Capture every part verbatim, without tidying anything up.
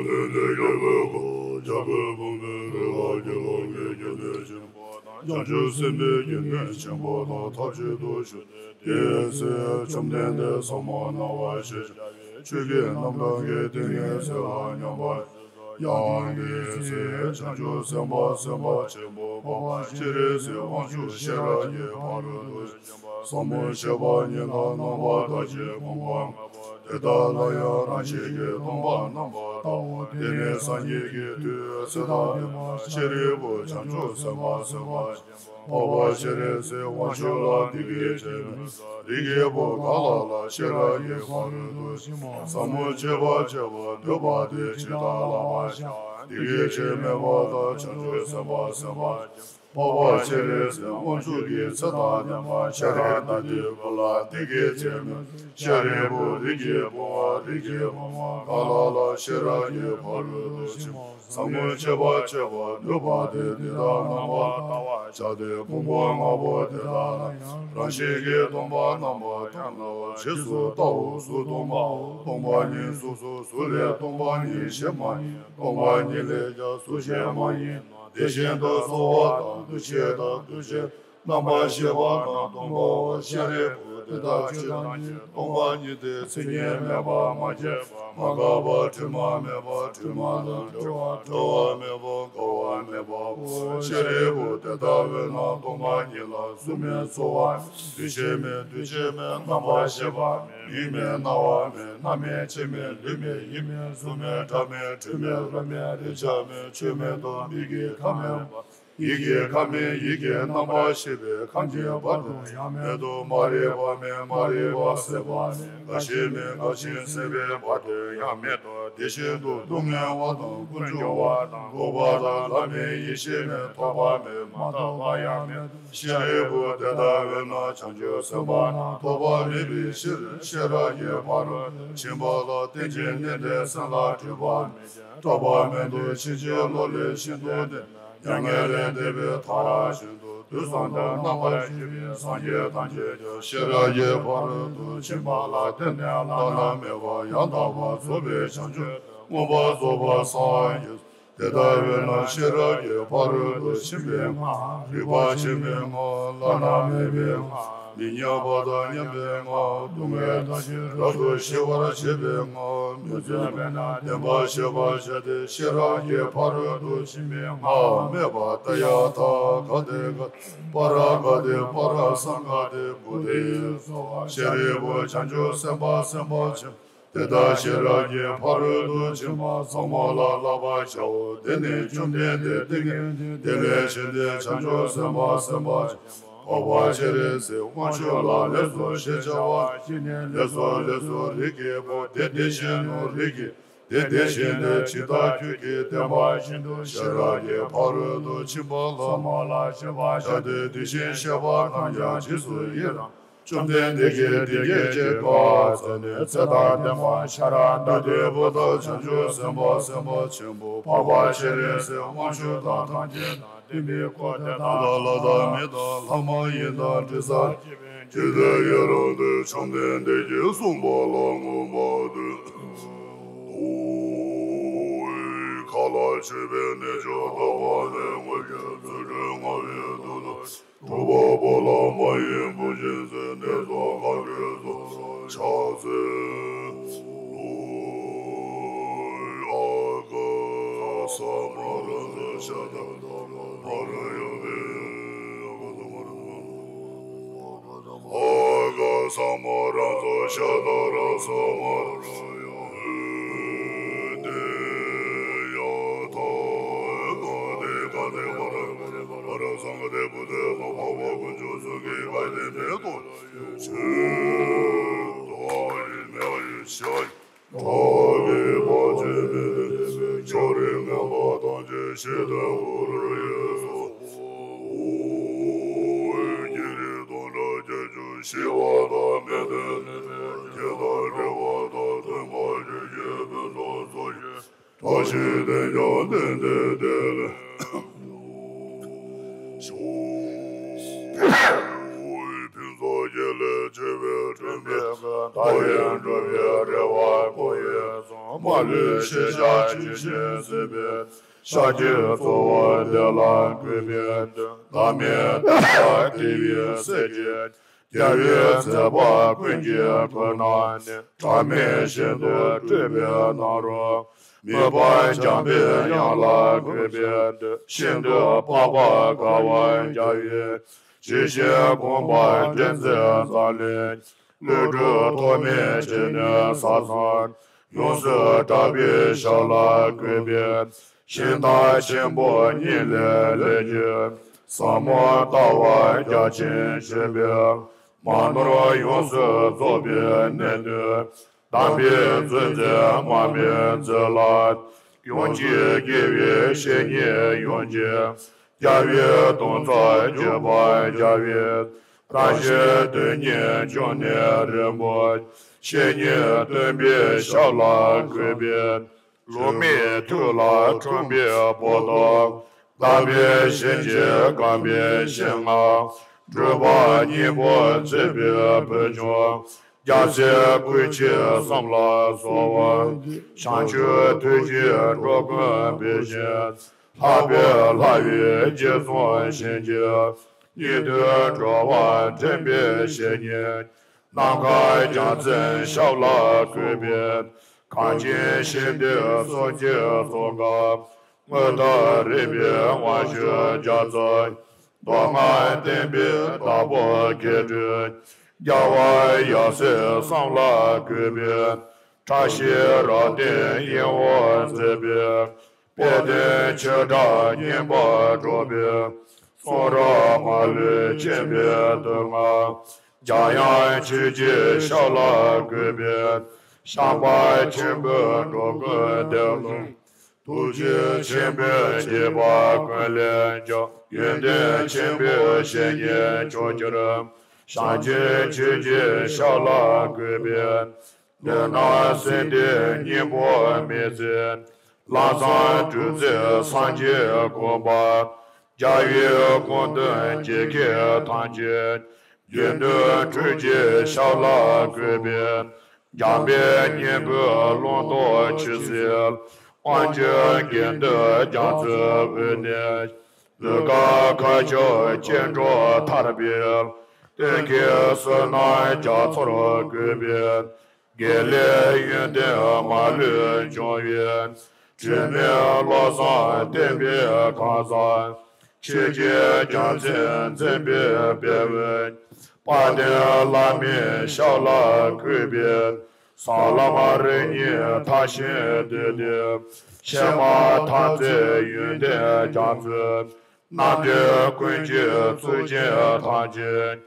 ལྷུན་གྱིས་ཁྱབ་པའི་སྐུ། རྒྱལ་པོའི་དཔུང་པའི་རིགས་ལ། དགེ་སློང་གི་དགེ་འདུན་ཆེན་པོ་དང་། བྱང་ཆུབ་སེམས་དཔའི་དགེ་འདུན་ཆེན་པོ་དང་ཐབས་གཅིག་ཏུ་བཞུགས་ཏེ། དེའི་ཚེ་བཅོམ་ལྡན་འདས་ཟབ་མོ་སྣང་བ་ཞེས་བྱ་བའི་ཆོས་ཀྱི་རྣམ་གྲངས་ཀྱི་ཏིང་ངེ་འཛིན་ལ་སྙོམས་པར། ཡང་དེའི་ཚེ་བྱང་ཆུབ་སེམས་དཔའ་སེམས་དཔའ་ཆེན་པོ་འཕགས་པ་སྤྱན་རས་གཟིགས་དབང་ཕྱུག་ཤེས་རབ་ཀྱི་ཕ་རོལ་ཏུ་ཕྱིན་པ་ཟབ་མོ་སྤྱོད་པ་ཉིད་ལ་རྣམ་པར་ཐར་ཅིག་ཕུང་པོ་ལྔ་པོ་དེ་དག་ལ་ཡང་རང་བཞིན་གྱིས་སྟོང་པར་རྣམ་པར་བལྟའོ། དེ་ནས་སངས་རྒྱས་ཀྱི་མཐུས་ཚེ་དང་ལྡན་པ་ཤཱ་རིའི་བུ་བྱང་ཆུབ་སེམས་དཔའ་སེམས་དཔའ་ཆེན་པོ་འཕགས་པ་སྤྱན་རས་གཟིགས་དབང་ཕྱུག་ལ་འདི་སྐད་ཅེས་སྨྲས་སོ། རིགས་ཀྱི་བུ་ག་ལ་ལ་ཤེས་རབ་ཀྱི་ཕ་རོལ་ཏུ་ཕྱིན་པ་ཟབ་མོ་སྤྱོད་པ་སྤྱད་པར་འདོད་པ་དེས་ཇི་ལྟར་བསླབ་པར་བྱ། འདི་སྐད་ཅེས་སྨྲས་པ་དང་། བྱང་ཆུབ་སེམས་དཔའ་སེམས་དཔའ་ཆེན་པོ་འཕགས་པ་སྤྱན་རས་གཟིགས་དབང་ཕྱུག་གིས་ཚེ་དང་ལྡན་པ་ཤཱ་ར་དྭ་ཏིའི་བུ་ལ་འདི་སྐད་ཅེས་སྨྲས། ཤཱ་རིའི་བུ་རིགས་ཀྱི་བུའམ་རིགས་ཀྱི་བུ་མོ་ག་ལ་ལ་ཤེས་རབ་ཀྱི་ཕ་རོལ་ཏུ་ཕྱིན་པ་ཟབ་མོ་སྤྱོད་པ་སྤྱད་པར་འདོད་པ་དེས་འདི་ལྟར་རྣམ་པར་བལྟ་བར་བྱ་སྟེ། ཕུང་པོ་ལྔ་པོ་དེ་དག་ལ་ཡང་རང་བཞིན་གྱིས་སྟོང་པར་རྣམ་པར་བལྟ་ནུས་པ་ཇི་སྐད་ལྟ་བུ་གཟུགས་སྟོང་པའམ་སྟོང་པ་ཉིད་གཟུགས་སོ། གཟུགས་ལས་སྟོང་པ་ཉིད་གཞན་མ་ཡིན། སྟོང་པ་ཉིད་ལས་ཀྱང་གཟུགས་གཞན་མ་ཡིན་ནོ། དེ་བཞིན་དུ་ཚོར་བ་དང་། འདུ་བྱེད་དང་། འདུ་བྱེད་རྣམ་པར་ཤེས་པ་རྣམས་སྟོང་པའོ། ཤཱ་རིའི་བུ་དེ་ལྟར་ཆོས་ཐམས་ཅད་སྟོང་པ་ཉིད་དེ། མཚན་ཉིད་མེད་པ། མ་སྐྱེས་པ། མ་འགགས་པ། དྲི་མ་མེད་པ། དྲི་མ་དང་བྲལ་བ། བྲལ་བ་མེད་པ། འགག་པ་མེད་པའོ། ཤཱ་རིའི་བུ་དེ་ལྟ་བས་ན་སྟོང་པ་ཉིད་ལ་གཟུགས་མེད། ཚོར་བ་མེད། འདུ་ཤེས་མེད། འདུ་བྱེད་མེད། རྣམ་པར་ཤེས་པ་མེད། མིག་མེད། རྣ་བ་མེད། སྣ་མེད། ལྕེ་མེད། ལུས་མེད། ཡིད་མེད། གཟུགས་མེད། སྒྲ་མེད། དྲི་མེད། རོ་མེད། རེག་བྱ་མེད། ཆོས་མེད་དོ། མིག་གི་ཁམས་མེད་པ། ཡིད་ཀྱི་ཁམས་མེད། ཡིད་ཀྱི་རྣམ་པར་ཤེས་པའི་ཁམས་ཀྱི་བར་དུ་ཡང་མེད་དོ། མ་རིག་པ་མེད། མ་རིག་པ་སེལ་བ་མེད། རྒ་ཤི་མེད། རྒ་ཤི་སེལ་བའི་བར་དུ་ཡང་མེད་དོ། དེ་བཞིན་དུ་སྡུག་བསྔལ་བ་དང་། ཀུན་འབྱུང་བ་དང་། འགོག་པ་དང་། ལམ་མེད། ཡེ་ཤེས་མེད། ཐོབ་པ་མེད། མ་ཐོབ་པ་ཡང་མེད་དོ། ཤཱ་རིའི་བུ་དེ་ལྟ་བས་ན་བྱང་ཆུབ་སེམས་དཔའ་རྣམས་ཐོབ་པ་མེད་པའི་ཕྱིར། ཤེས་རབ་ཀྱི་ཕ་རོལ་ཏུ་ཕྱིན་པ་ལ་བརྟེན་ཅིང་ནི་དེ་སེམས་ལ་འཁྲུལ་པ་མེད་ཅིང་སྐྲག་པ་མེད་དོ། ཕྱིན་ཅི་ལོག་ལས་ཤིན་ཏུ་འདས། མྱ་ངན་ལས་འདས་པའི་མཐར་ཕྱིན་ཏོ། དུས་གསུམ་དུ་རྣམ་པར་བཞུགས་པའི་སངས་རྒྱས་ཐམས་ཅད་ཀྱང་ཤེས་རབ་ཀྱི་ཕ་རོལ་ཏུ་ཕྱིན་པ་ལ་བརྟེན་ནས་བླ་ན་མེད་པ་ཡང་དག་པར་རྫོགས་པའི་བྱང་ཆུབ་མངོན་པར་རྫོགས་པར་སངས་རྒྱས། དེ་ལྟ་བས་ན་ཤེས་རབ་ཀྱི་ཕ་རོལ་ཏུ་ཕྱིན་པའི་སྔགས། རིག་པ་ཆེན་པོའི་སྔགས། བླ་ན་མེད་པའི་སྔགས། མི་མཉམ་པ་དང་མཉམ་པའི་སྔགས། སྡུག་བསྔལ་དག་ཕྱིན་རབ་ཏུ་ཞི་བར་བྱེད་པའི་སྔགས། མི་བརྫུན་པས་ན་བདེན་པར་ཤེས་པར་བྱ་སྟེ། ཤེས་རབ་ཀྱི་ཕ་རོལ་ཏུ་ཕྱིན་པའི་སྔགས་སྨྲས་པ། ཏདྱ་ཐཱ། ག་ཏེ་ག་ཏེ། པཱ་ར་ག་ཏེ། པཱ་ར་སཾ་ག་ཏེ། བོ་དྷི་སྭཱ་ཧཱ། ཤཱ་རིའི་བུ་བྱང་ཆུབ་སེམས་དཔའ་སེམས་དཔའ་ཆེན་པོ་དེ་ལྟར་ཤེས་རབ་ཀྱི་ཕ་རོལ་ཏུ་ཕྱིན་པ་ཟབ་མོ་ལ་བསླབ་པར་བྱའོ། དེ་ནས་བཅོམ་ལྡན་འདས་ཏིང་ངེ་འཛིན་དེ་ལས་བྱོན་ཏེ་བྱང་ཆུབ་སེམས་དཔའ་སེམས་དཔའ་ཆེན་པོ་འཕགས་པ་སྤྱན་རས་གཟིགས་དབང་ཕྱུག་ལ་ལེགས་སོ་ཞེས་བྱ་བ་ཅི་ནས། ལེགས་སོ། ལེགས་སོ། རིགས་ཀྱི་བུ་དེ་དེ་བཞིན་ནོ། རིགས་ཀྱི་དེ་དེ་བཞིན་ཏེ། ཇི་ལྟར་ཁྱོད་ཀྱིས་བསྟན་པ་བཞིན་དུ་ཤེས་རབ་ཀྱི་ཕ་རོལ་ཏུ་ཕྱིན་པ་ལ་ཟབ་མོ་ལ་སྤྱད་པར་བྱ་སྟེ། དེ་བཞིན་གཤེགས་པ་རྣམས་ཀྱང་རྗེས་སུ་ཡི་རང་། བཅོམ་ལྡན་འདས་ཀྱིས་དེ་སྐད་ཅེས་བཀའ་སྩལ་ནས། ཚེ་དང་ལྡན་པ་ཤཱ་ར་དྭ་ཏིའི་བུ་དག་བྱང་ཆུབ་སེམས་དཔའ་སེམས་དཔའ་ཆེན་པོ་འཕགས་པ་སྤྱན་རས་གཟིགས་དབང་ཕྱུག་དང་ཐམས་ཅད་དང་ལྡན་པའི་སྐུ་དེ་དག་ལ། ལྷ་དང་མི་དང་ལྷ་མ་ཡིན་དང་། དྲི་ཟར་བཅས་པའི་རྒྱུད་དེ་ཡི་རང་དུ་བཅོམ་ལྡན་འདས་ཀྱིས་གསུངས་པ་ལ་མངོན་པར་བསྟོད། ཨོ། མཁའ་ལ་མཆོད་པའི་རྣལ་འབྱོར་དག་པ་ནི། དངོས་བརྒྱད་རྫུ་འཕྲུལ་མངའ་བའི་མཐུ་དང་། ཐུབ་པ་པོ་ལ་མ་ཡིན་བུ་བཞིན་ཟེར། ནད་སོགས་གང་གིས་སོ་སོར་ཕྱག་འཚལ་ལོ། ཨ་ག་ས་མ་ར་ས་ཤ་ད་ར་ས་མ་ར་ཡ་ཏེ། ཨ་ག་ས་མ་ར་ས་ཤ་ད་ར་ས་མ་ར་ཡ་ཏེ། ཡ་ཐ་ག་ཏེ་ག་ཏེ་བ་ར་བ་ར་སཾ་ག་ཏེ། བུ་དེ་ལ་འཕགས་པ་དཀོན་མཆོག་གསུམ་གྱིས་གལ་ཏེ་མེད་དོ། ཆོས་དང་ཡིན་མིན་ཡིན་ཤ་ཡིན། ཐ་གི་བ་ཅན་མེད་དེ། ཁྱོད་རིགས་ངན་པ་ཐམས་ཅད་ཤེས་དོན་གུ་རུ་ཡིན་སོགས། ཨོ། བསྐྱེད་རིམ་སྟོང་ཕྲག་བརྒྱད་ཅུ་ཞི་བ་དང་མི་མཐུན་ནུས་པའི་རྐྱེན་དང་བྲལ་བ་དང་མཐུན་པར་གྱུར་ཅིང་ཕུན་སུམ་ཚོགས་ཤིང་བཀྲ་ཤིས་དེས་ཀྱང་ལྡན་ཏེ། དེ་ལས་ཕུན་ཚོགས་བརྒྱད་ལས་ཆེ་བའི་སྤྲུལ་པའི་སྐུ། མཐའ་ཡས་གྲུབ་པའི་རལ་པ་སྐུ་ཡི་ཟུང་ མ་ལུས་ཤེས་བྱ་ཇི་བཞིན་གཟིགས་པའི། ཤཱཀྱའི་ཚོགས་འོད་དེ་ལ་གུས་པས་བསྟོད། བདག་མེད་རྟོགས་པ་དེ་ཡི་སྲས་ཀྱི། རྒྱལ་བའི་མཛད་པ་ཀུན་གྱི་དབུས་ན་ནི། གྲངས་མེད་ཤིན་ཏུ་སྤྲུལ་པའི་རྣམ་རོལ། མོས་པ་འཇམ་པའི་དབྱངས་ལ་གུས་པས་བསྟོད། ཤིན་ཏུ་འཕགས་པ་དགའ་བར་བྱ་བའི། ཇི་བཞིན་དགོངས་པ་མགྲིན་གཅིག་ཙམ་ལས། ཀླུ་སྒྲུབ་ཐོགས་མེད་ཀྱི་ནི་ས་མཚམས། ཡོངས་སུ་གྲགས་པའི་ཞབས་ལ་གུས་པས། ཤིང་རྟ་ཆེན་པོ་གཉིས་ལས་ལས་ཀྱི། ཟབ་མོ་ལྟ་བ་རྒྱ་ཆེན་བཞེད་པའི། མ་ནོར་ཡོངས་སུ་རྫོགས་པའི་གནས་དུ། དམ་པའི་མཛོད་འཛིན་མར་མེ་མཛོད་ལ། ཡོངས་ཀྱི་དགེ་བའི་བཤེས་གཉེན་ཡོངས་ཀྱི། རྒྱལ་བའི་གདུང་ཚོགས་བརྗིད་པར་བྱ་བའི། རང་གཞན་དོན་གཉིས་འབྱུང་གནས་རིན་པོ། བཤེས་གཉེན་སྟོན་པའི་ཞབས་ལ་གུས་པས། ལུང་མེད་ཐུགས་ལ་འཁྲུངས་པའི་བོ་དོ། དག་པའི་གཤིན་རྗེ་རྐང་པའི་ཞལ་སྔ། སྒྲུབ་པ་སྙིང་པོར་མཛད་པའི་བུ་ཆུང་། རྒྱལ་སྲས་སྐུ་མཆེད་གསུམ་ལ་གསོལ་བ། བྱང་ཆུབ་ཐུགས་ཀྱི་འགྲོ་ཀུན་འབད་བཞིན། ལྷག་པའི་ལྷ་ཡི་རྗེ་བཙུན་བྱིན་གྱིས། སྙིགས་དུས་འགྲོ་བ་འདྲེན་པའི་བཤེས་གཉེན། ནམ་མཁའ་རྒྱལ་མཚན་ཞབས་ལ་གུས་པས། གངས་ཅན་ཞིང་འདིར་གསོན་ཅིང་གསོན་སྐབས། མངོན་མཐོ་རིག་པའི་དབང་ཕྱུག་རྒྱ་མཚོ། མདོ་སྔགས་བསྟན་པའི་བདག་པོ་མཁས་གྲུབ། རྒྱལ་བ་ཡབ་སྲས་གསུམ་ལ་གུས་པས། བཀྲ་ཤིས་རབ་བརྟན་ཡིད་འོང་མཛད་པའི། དཔལ་ལྡན་ཆོས་གྲགས་སྙིང་པོར་སྒྲོགས་པའི། གསུང་རབ་མ་ལུས་མཁྱེན་པའི་མདོ་སྔགས། འཇམ་དབྱངས་ཆོས་ཀྱི་ཞབས་ལ་གུས་པས། བྱམས་པ་ཆེན་པོས་འགྲོ་ཀུན་བདེ་སློང་། ཐུགས་རྗེ་ཆེན་པོས་བསྐྱེད་པ་ཀུན་ལེགས་ཤོག་ཡོན་ཏན་ཆེན་པོས་བཤེས་གཉེན་མཆོག་གྱུར། བྱང་ཆེན་ཆོས་ཀྱི་ཞབས་ལ་གུས་པས། འདི་ན་སྲིད་མཐའི་སྙིང་པོ་མི་ཟད། ལམ་བཟང་སྒྲུབ་མཛད་སངས་རྒྱས་གོ་འཕང་། རྒྱལ་བའི་དགོངས་དོན་ཇི་སྐད་ཐམས་ཅད། དགེ་འདུན་ཁྲོས་ཀྱི་ཞབས་ལ་གུས་པས། འཇམ་དཔལ་སྙིང་པོའི་ལུང་རྟོགས་ཆོས་གསལ། དབང་ཕྱུག་དགེ་འདུན་རྒྱ་མཚོའི་དབུས་ནས། འོད་དཀར་མཁའ་ཕྱོགས་སྐྱེ་འགྲོ་ཐར་པའི། སྟོན་ཁའི་བསོད་ནམས་རྒྱ་མཚོར་གུས་པས། དགེ་ལེགས་ཡོན་ཏན་མ་ལུས་འབྱུང་བའི། དྲི་མེད་བློ་བཟང་བསྟན་པའི་ཁང་བཟང་། ཆོས་ཀྱི་རྒྱལ་མཚན་འཛིན་པའི་དཔལ་བོས། དཔལ་ལྡན་བླ་མའི་ཞབས་ལ་གུས་པས། ས་ལམ་རིམ་གཉིས་མཐར་ཕྱིན་བདུད་འདུལ། ཕྱི་མ་ཐར་མཛད་ཡོན་ཏན་རྒྱ་མཚོའི། རྣམ་འདྲེན་ཀུན་གྱི་གཙུག་རྒྱན་ཐམས་ཅད།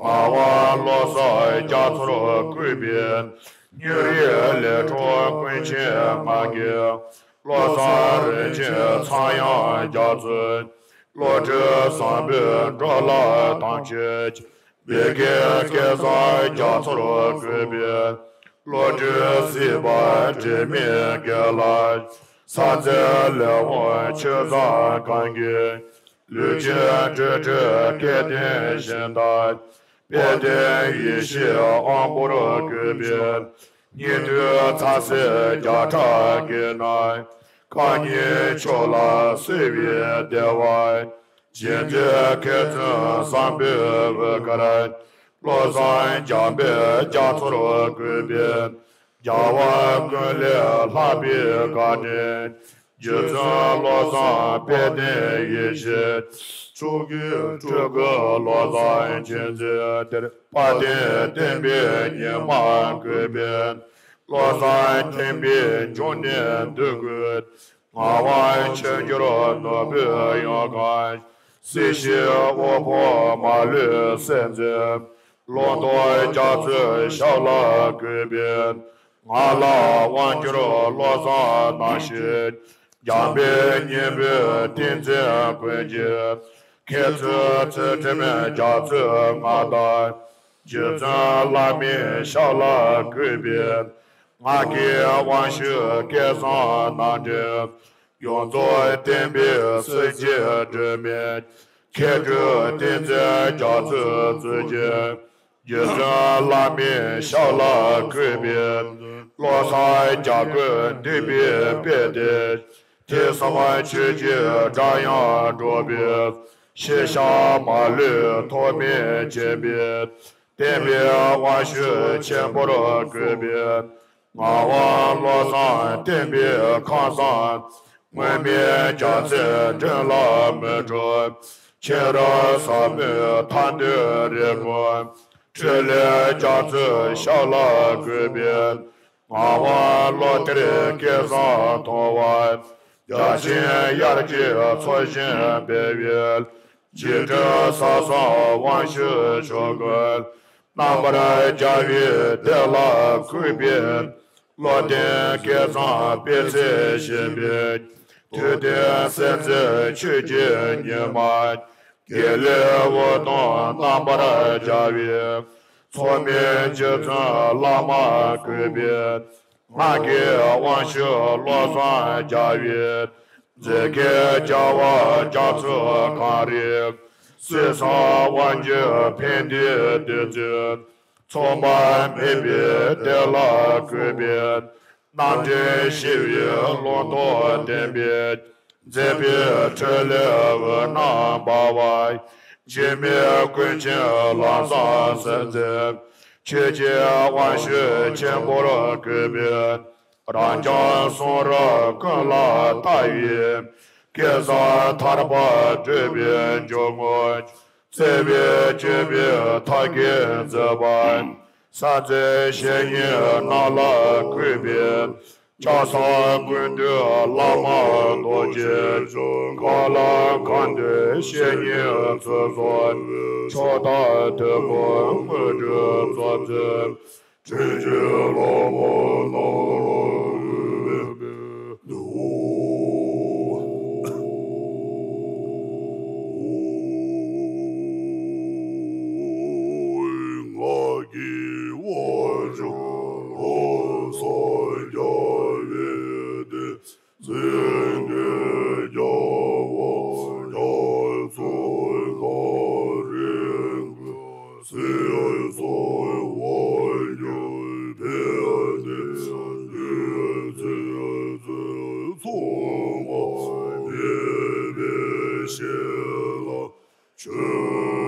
ངག་དབང་བློ་བཟང་རྒྱ་མཚོར་གུས་པས། ཉེ་རིང་ལས་འཕྲོ་ཀུན་ཕྱིར་ང་དགེ། བློ་བཟང་རིན་ཆེན་ཚངས་དབྱངས་རྒྱ་མཚོའི། བློ་གྲོས་བཟང་པོས་འགྲོ་ལ་དམ་ཆོས་ཀྱི། བི་ཀའི་སྐལ་བཟང་རྒྱ་མཚོར་གུས་པས། བློ་གྲོས་སྲིད་པ་དྲི་མེད་དགེ་ལ། ས་འཛིན་ལས་འོངས་ཆོས་བཟང་གང་གིས། ལུས་ཅན་སྤྲོས་བྲལ་སྐལ་ལྡན་གཞན་དག་དཔལ་ལྡན་ཡེ་ཤེས་དབང་པོར་གུས་པས། སྙིགས་དུས་ཚ་ཟེར་བརྒྱ་ཕྲག་བརྒལ་ན། རྐང་གཉིས་ཕྱོགས་ལ་བསིལ་བའི་བདེ་བ། རྗེ་བཙུན་མཁས་བཙུན་བཟང་པོའི་འོད་དཀར། བློ་བཟང་འཇམ་དཔལ་རྒྱ་མཚོར་གུས་པས། རྒྱལ་བ་ཀུན་ལས་ལྷག་པའི་བཀའ་དྲིན། རྗེ་བཙུན་བློ་བཟང་དཔལ་ལྡན་ཡེ་ཤེས། ཕྱོགས་ཀྱི་སྤྲུལ་སྐུ་བློ་བཟང་མཁྱེན་བརྩེའི་གཏེར། དཔལ་ལྡན་བསྟན་པའི་ཉི་མ་གུས་པས། བློ་བཟང་མཁྱེན་པའི་འབྱུང་གནས་འདུ་འགོད། ངག་དབང་ཆོས་འབྱོར་ནོར་བུས་ཡོངས་གང་། སྲིད་ཞིའི་དབུལ་ཕོངས་མ་ལུས་སེལ་མཛད། ལུང་རྟོགས་རྒྱ་མཚོའི་ཞབས་ལ་གུས་པས། ངག་ལ་དབང་སྒྱུར་བློ་བཟང་རྣམ་བཞི། འཇམ་དཔལ་སྙིང་པོའི་ཏིང་འཛིན་ཀུན་གྱི། མཁས་བཙུན་ཚུལ་ཁྲིམས་རྒྱ་མཚོའི་མངའ་བདག་རྗེ་བཙུན་བླ་མའི་ཞབས་ལ་གུས་པས། ངག་གི་དབང་ཕྱུག་སྐལ་བཟང་རྣམ་འདྲེན། ཡོངས་རྫོགས་བསྟན་པའི་སྲིད་ཞིའི་སྒྲོན་མེ། མཁས་གྲུབ་ཏིང་འཛིན་རྒྱ་མཚོའི་གཙུག་རྒྱན། རྗེ་བཙུན་བླ་མའི་ཞབས་ལ་གུས་པས། བློ་བཟང་རྒྱ་རྒོད་འདུས་པའི་དཔལ་དེ། ཐེག་གསུམ་ཆོས་ཀྱི་སྒྲ་དབྱངས་སྒྲོག་པའི། ཤེས་བྱ་མ་ལུས་ཐོགས་མེད་སྦྱིན་པའི། བསྟན་པའི་དབང་ཕྱུག་ཆེན་པོར་གུས་པས། ངག་དབང་བློ་བཟང་བསྟན་པའི་ཁང་བཟང་། སྔོན་མེད་རྒྱལ་སྲས་མགྲིན་ལ་མི་འཁྲུགས། མཁྱེན་རབ་ཟབ་མོའི་ཐར་འདོད་རིགས་ཀུན། སྤྲུལ་ལས་རྒྱ་མཚོའི་ཞབས་ལ་གུས་པས། ངག་དབང་བློ་གཏེར་སྐལ་བཟང་མཐོང་བ། རྒྱ་ཆེན་དབྱར་གྱི་མཚོ་བཞིན་འབེལ་བའི། འཇིགས་སྐྲག་ས་སོགས་དབང་ཕྱུག་ཕྱོགས་ཀུན། རྣམ་པར་རྒྱལ་བའི་བདེ་ལ་གུས་པས། བློ་ལྡན་སྐལ་བཟང་པད་ཚལ་བཞད་པའི། དུས་མཐའི་གསལ་མཛད་ཆོས་ཀྱི་ཉི་མ། དགེ་ལེགས་འོད་སྟོང་རྣམ་པར་རྒྱལ་བའི། མཚུངས་མེད་རྗེ་བཙུན་བླ་མ་གུས་པས། སྔགས་ཀྱི་དབང་ཕྱུག་བློ་བཟང་རྒྱལ་བའི། མཛེས་དཀར་རྒྱལ་བ་རྒྱ་མཚོ་གངས་རི། སྲིད་གསུམ་དབང་སྒྱུར་ཕན་བདེའི་བདུད་རྩི། མཚུངས་པ་མེད་པའི་བདེ་ལ་གུས་པས། རྣམ་འདྲེན་ཞི་བའི་ལུང་རྟོགས་ལྡན་པའི། མཛད་པའི་ཁྲོད་ལས་འོད་སྣང་འབར་བ། འཇིགས་མེད་ཀུན་མཁྱེན་ལམ་བཟང་སེམས་འཛིན། ཆོས་ཀྱི་དབང་ཕྱུག་ཆེན་པོར་གུས་པས། རབ་འབྱམས་གསུང་རབ་ཀུན་ལ་ལྟ་བའི། སྐལ་བཟང་ཐར་པ་བགྲོད་པའི་འཇུག་ངོགས། བརྩེ་བས་བསྐྱོད་པའི་ཐབས་མཁས་མཛད་པ། ས་འཛིན་བཤེས་གཉེན་རྣམས་ལ་གུས་པས། ཕྱག་འཚལ་ཀུན་འདུས་བླ་མ་རྡོ་རྗེ་འཆང་། མཁའ་ལ་གང་འདུས་བཤེས་གཉེན་མཚན་སོགས། ཕྱོགས་དང་དུས་ཀུན་དངོས་གྲུབ་སྩོལ་མཛད། ཁྲིད་ཀྱི་བླ་མ་རྣམས་ལ་གུས་པས། སྔགས་ཀྱི་དབང་ཕྱུག་བློ་བཟང་རྒྱལ་བའི་བསྟན། མཛེས་དཀར་རྒྱལ་བ་རྒྱ་མཚོའི་གངས་རི་ཀུན། སྲིད་གསུམ་དབང་སྒྱུར་ཕན་བདེའི་བདུད་རྩི་ཚོགས། མཚུངས་པ་མེད་པའི་ཞལ་ལ་མཆོད་པར་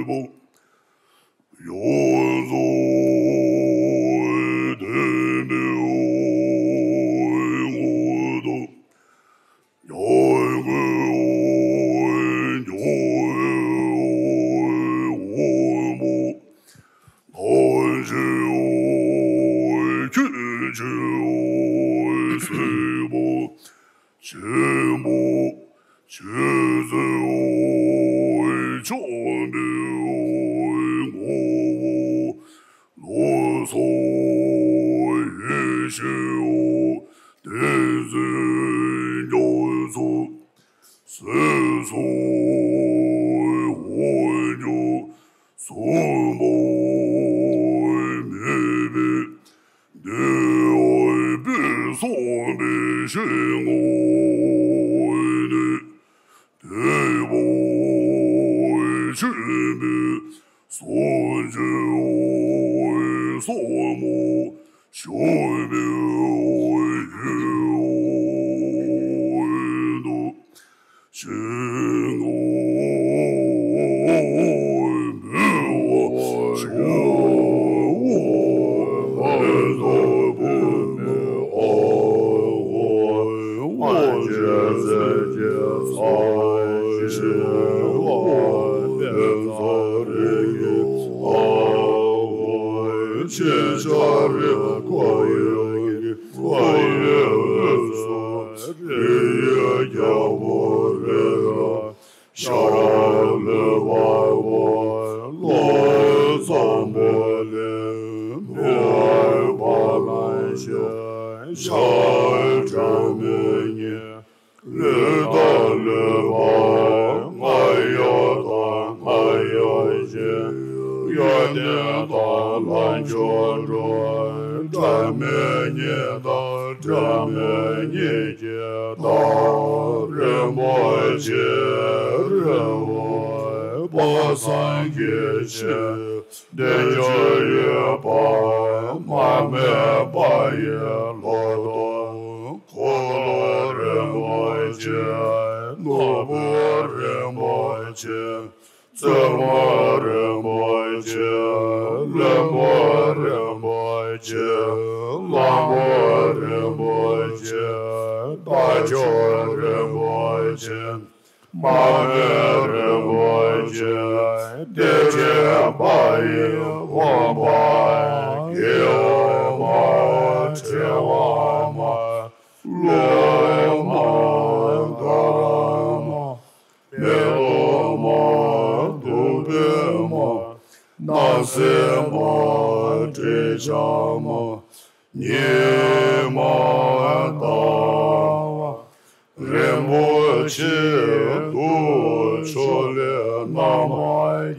འབུལ། སྲིད་པ་ཆེན་པོ་ཆོས་སྲིད་འོད་ཆགས་པའི་ངོ་བོ་ལ་སོགས་ཡེ་ཤེས་འོད་ཏིང་འཛིན་རྒྱ་མཚོ་ཟེར་སོགས་འོད་སྐྱོ་གསུམ་པོ་མེད་པའི་བདེ་བ་དཔག་མེད་ཞིང་ངོ་ནས་བདེ་བ་ཆེན་པོའི་སངས་རྒྱས་འོད་ཟབ་མོ་ཞུགས་པའི་འོད་དུ་ཞིང་ངོ་འབུལ་བ་ཞུ། ཤར་ལུས་པ་བོ་བློ་བཟང་པོ་ལས་མོས་པ་ལ་ཤར་ཤར་དྲན་མེད་ཉིད། ལུས་དང་ལུས་པ་ང་ཡི་དང་ང་ཡི་ཞེས། ཡོན་ཏན་དང་ལྷ་མཆོག་འགྲོ། དྲན་མེད་ཉིད་དང་དྲན་མེད་ཉིད་ཀྱི་བདག་རིན་པོ་ཆེ་རི་བོ་དཔག་བསམ་གྱི་ཆོས་བདེ་མཆོག་ཡོད་པ་མ་སྨད་པ་ཡི་ལོ་ཏོག་འཁོར་ལོ་རིན་པོ་ཆེ། ནོར་བུ་རིན་པོ་ཆེ། བཙུན་མོ་རིན་པོ་ཆེ། བློན་པོ་རིན་པོ་ཆེ། གླང་པོ་རིན་པོ་ཆེ། རྟ་མཆོག་རིན་པོ་ཆེ། མ་སྨད་རིན་པོ་ཆེ། བདེ་ཆེན་དཔལ་ཡེ་དབང་པོ་རྒྱལ་བ་མ། ཁྲི་བ་མ། ལོ་མ། དྷ་ར་མ། མེ་ཏོག་མ། བདུག་སྤོས་མ། སྣང་སྲིད་མ། དྲི་ཆབ་མ། ཉི་མ་ཟླ་བ་རིན་པོ་ཆེ། དུག་མཆོག་ལས་སྣང་བ་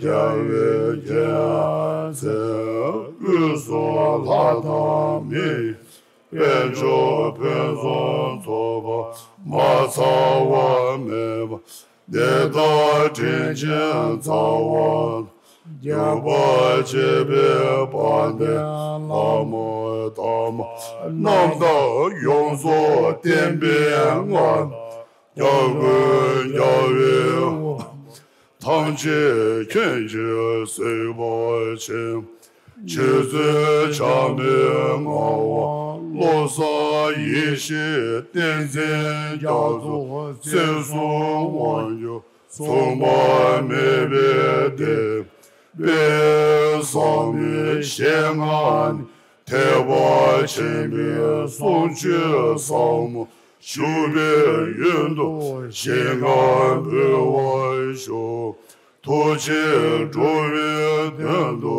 རྒྱལ་བའི་རྒྱལ་མཚན། དབུས་སུ་ལྷ་དང་མི། དཔལ་མཆོག་ཕུན་སུམ་ཚོགས་པ། མ་ཚང་བ་མེད་པ། དེ་དག་དྲིན་ཅན་ཚང་བ། རྒྱལ་བ་བྱེད་པའི་དཔལ་ལྡན་ལྷ་མོ་དམ་པ། རྣམ་དག་ཡོངས་སུ་བསྟན་པའི་མངའ། སྐྱབས་མགོན་རྒྱལ་བའི་དབང་པོ། ཐམས་ཅད་མཁྱེན་ཅིང་གཟིགས་པ་ཆེན་པོ། ཆོས་སྲིད་འཆང་བའི་ངག་དབང་། བློ་བཟང་ཡེ་ཤེས་བསྟན་འཛིན་རྒྱ་མཚོ། སྲིད་གསུམ་དབང་སྒྱུར་མཚུངས་པ་མེད་པའི་བདེ། དཔལ་བཟང་པོའི་ཞལ་སྔ་ནས། ཐེག་པ་ཆེན་པོའི་གསུང་ཆོས་ཟབ་མོ་ཞུ་བའི་ཡུལ་དུ་ཞིང་ཁམས་འབུལ་བར་ཞུ། ཐུགས་རྗེས་འགྲོ་བའི་དོན་དུ་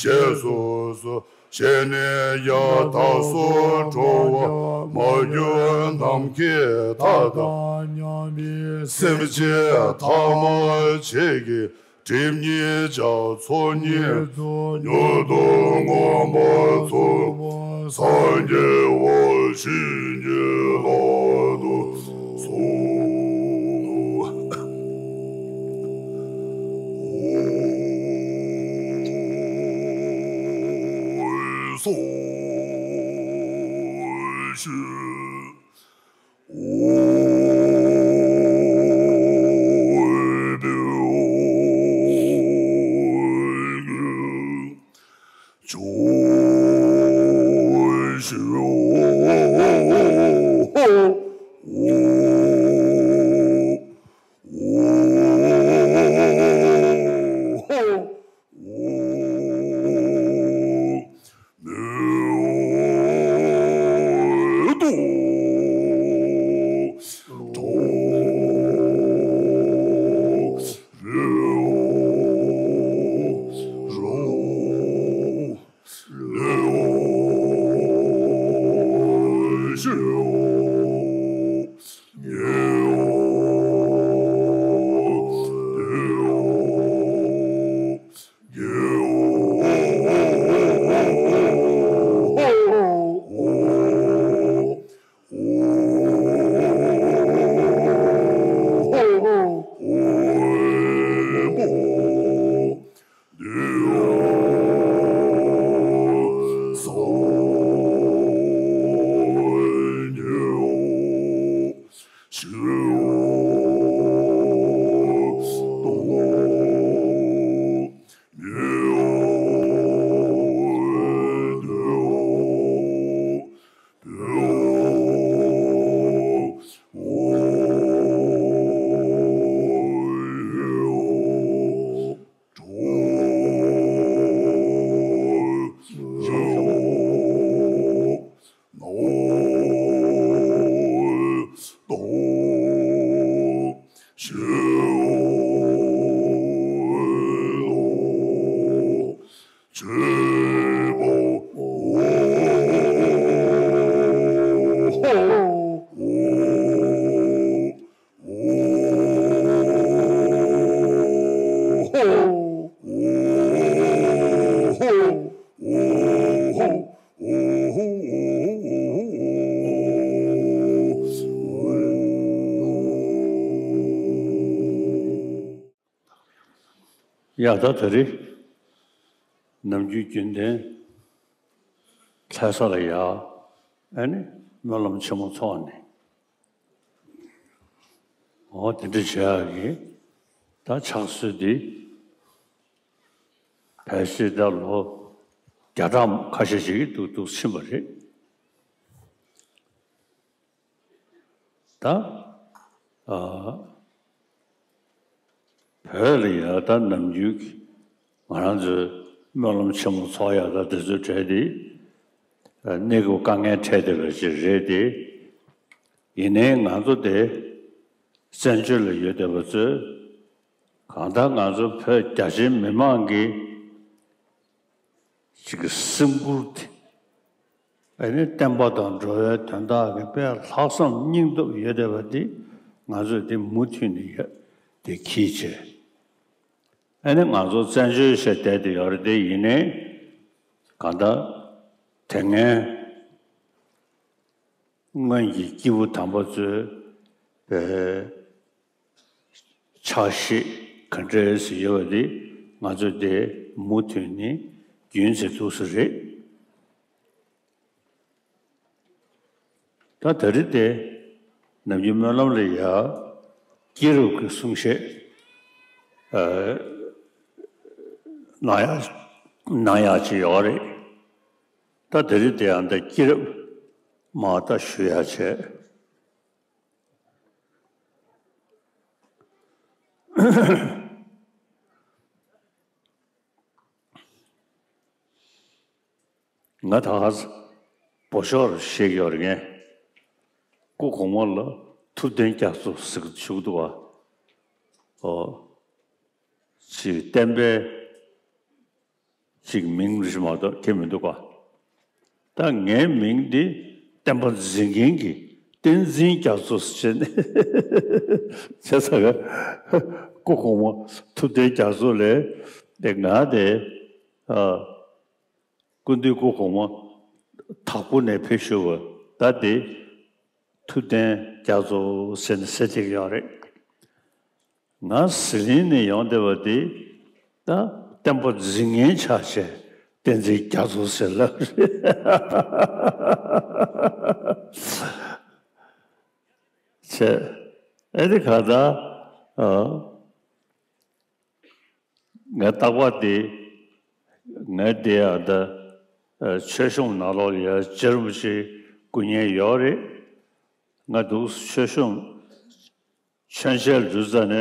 ཞེས་སུ་གསོལ། ཞལ་ནས་ཀྱང་བདག་སོགས་འགྲོ་བ་མ་གྱུར་ནམ་མཁའི་མཐའ་དང་མཉམ་པའི་སེམས་ཅན་ཐ་མལ་ཆེ་གེའི་སྒྲིབ་གཉིས་སྦྱངས་ཚོགས་གཉིས་མྱུར་དུ་ངོ་མ་ཚུགས་པ་སངས་རྒྱས་པ་བྱིན་གྱིས་བརླབ་ཏུ་གསོལ། ཡ་ད་དེ་རིང་ནམ་རྒྱུན་རྒྱུན་ལྡན་ལྷ་ས་ལ་ཡ་ཨ་ནི་སྨོན་ལམ་ཆེན་མོ་ཚོགས་ནས། འོ་དེ་འདྲ་བྱེད་ཡག་གི་ད་ཕྱག་སྲོལ་འདི་ཕལ་ཆེར་ད་ལོ་བརྒྱ་ཕྲག་ཁ་ཤས་ཤིག་འདུག་འདུག་ཕྱིན་པ་རེད། ད་ཨ་བོད་ལ་ཡ་ད་ནམ་རྒྱུན་གྱི་ང་རང་ཚོའི་སྨོན་ལམ་ཆེན་མོ་ཚོགས་ཡ་ད་དེ་ཚོའི་གྲས་དེ་གནས་སྐབས་དཀའ་ངལ་འཕྲད་བསྡད་པ་ཞིག་རེད་དེ། ཡིན་ནའི་ང་ཚོ་དེ་བཙན་བྱོལ་ལ་ཡོད་བསྡད་པ་ཚོས་གང་ལྟར་ང་ཚོ་བོད་རྒྱ་ཆེའི་མི་མང་གི་ཅིག་གི་སེམས་ཁུར་དེ། ཨ་ནི་བསྟན་པ་དང་འགྲོ་བའི་དོན་དག་གི་དཔེ་ལྷག་བསམ་སྙིང་སྟོབས་ཡོད་བསྡད་པ་འདི་ང་ཚོས་འདི་མུ་མཐུད་ནས་ཡོད་དེ་གིས་བྱས། ཨ་ནི་ང་ཚོ་བཙན་བྱོལ་ཞེས་བསྡད་དེ་ཡོད་རེད་དེ། ཡིན་ནའི་གང་ལྟར་དེ་སྔའི་སྔོན་གྱི་སྐྱེས་བུ་དམ་པ་ཚོའི་ཕྱག་བཞེས་ག་འདྲས་སེ་ཡོད་པ་འདི་ང་ཚོས་དེ་མུ་མཐུད་ནས་རྒྱུན་ཆད་འདུག་སེ་རེད། ད་དེ་རིང་དེ་ནམ་རྒྱུན་སྨོན་ལམ་ལ་ཡ་སྐྱེས་རབས་ཀྱི་གསུང་བཤད་ཨ་གནང་ཡ་གནང་ཡ་ཅིག་ཡོད་རེད། ད་དེ་རིང་དེ་ཡང་ད་སྐྱེས་རབས་མར་ད་ཞུ་ཡ་བྱས། ང་ད་ཧ་སི་བོད་ཤོག་རུ་བཤད་ཀྱི་ཡོད་རེད། ངས་སྐུ་གོང་མ་ལ་ཐུབ་བསྟན་རྒྱ་མཚོ་ཟེར་གྱི་བཞུགས་འདུག་བ། ཨོ། ཅིག་བསྟན་པའི་ཅིག་མིང་རེ་ཞིག་མ་གཏོགས་ཁྱེར་མི་འདུག་ག། ད་ངའི་མིང་འདི་བསྟན་པ་འཛིན་མཁན་གྱི་བསྟན་འཛིན་རྒྱ་མཚོ་ཟེར་ནས་བྱས་ཙང་ཀ་སྐུ་གོང་མ་ཐུབ་བསྟན་རྒྱ་མཚོ་ལས་དེ་ང་དེ་ཨ། སྐུ་མདུན་སྐུ་གོང་མ་དྭགས་པོ་ནས་ཕེབས་ཞུ་བ་ད་དེ་ཐུབ་བསྟན་རྒྱ་མཚོ་ཟེར་ནས་ཟེར་བསྡད་ཀྱི་ཡོད་རེད། ང་ཟི་ལིང་ནས་ཡོང་བསྡད་པ་དེ་ད་བསྟན་པ་འཛིན་མཁན་ཆགས་བྱས་བསྟན་འཛིན་རྒྱ་མཚོ་ཟེར་ལབ་རེད། བྱས་ཨེ་དེ་ག་ད་ཨ། ང་རྟག་པར་དེ་ང་དེ་ཡང་ད་ཆོས་གཞུང་ནང་ལོགས་ལ་ཡང་རྗེ་རིན་པོ་ཆེ་སྐུ་ཉིད་ཡོད་རེད། ང་འདུག་ཆོས་གཞུང་མཆོད་མཇལ་འགྲོ་ཙ་ནས་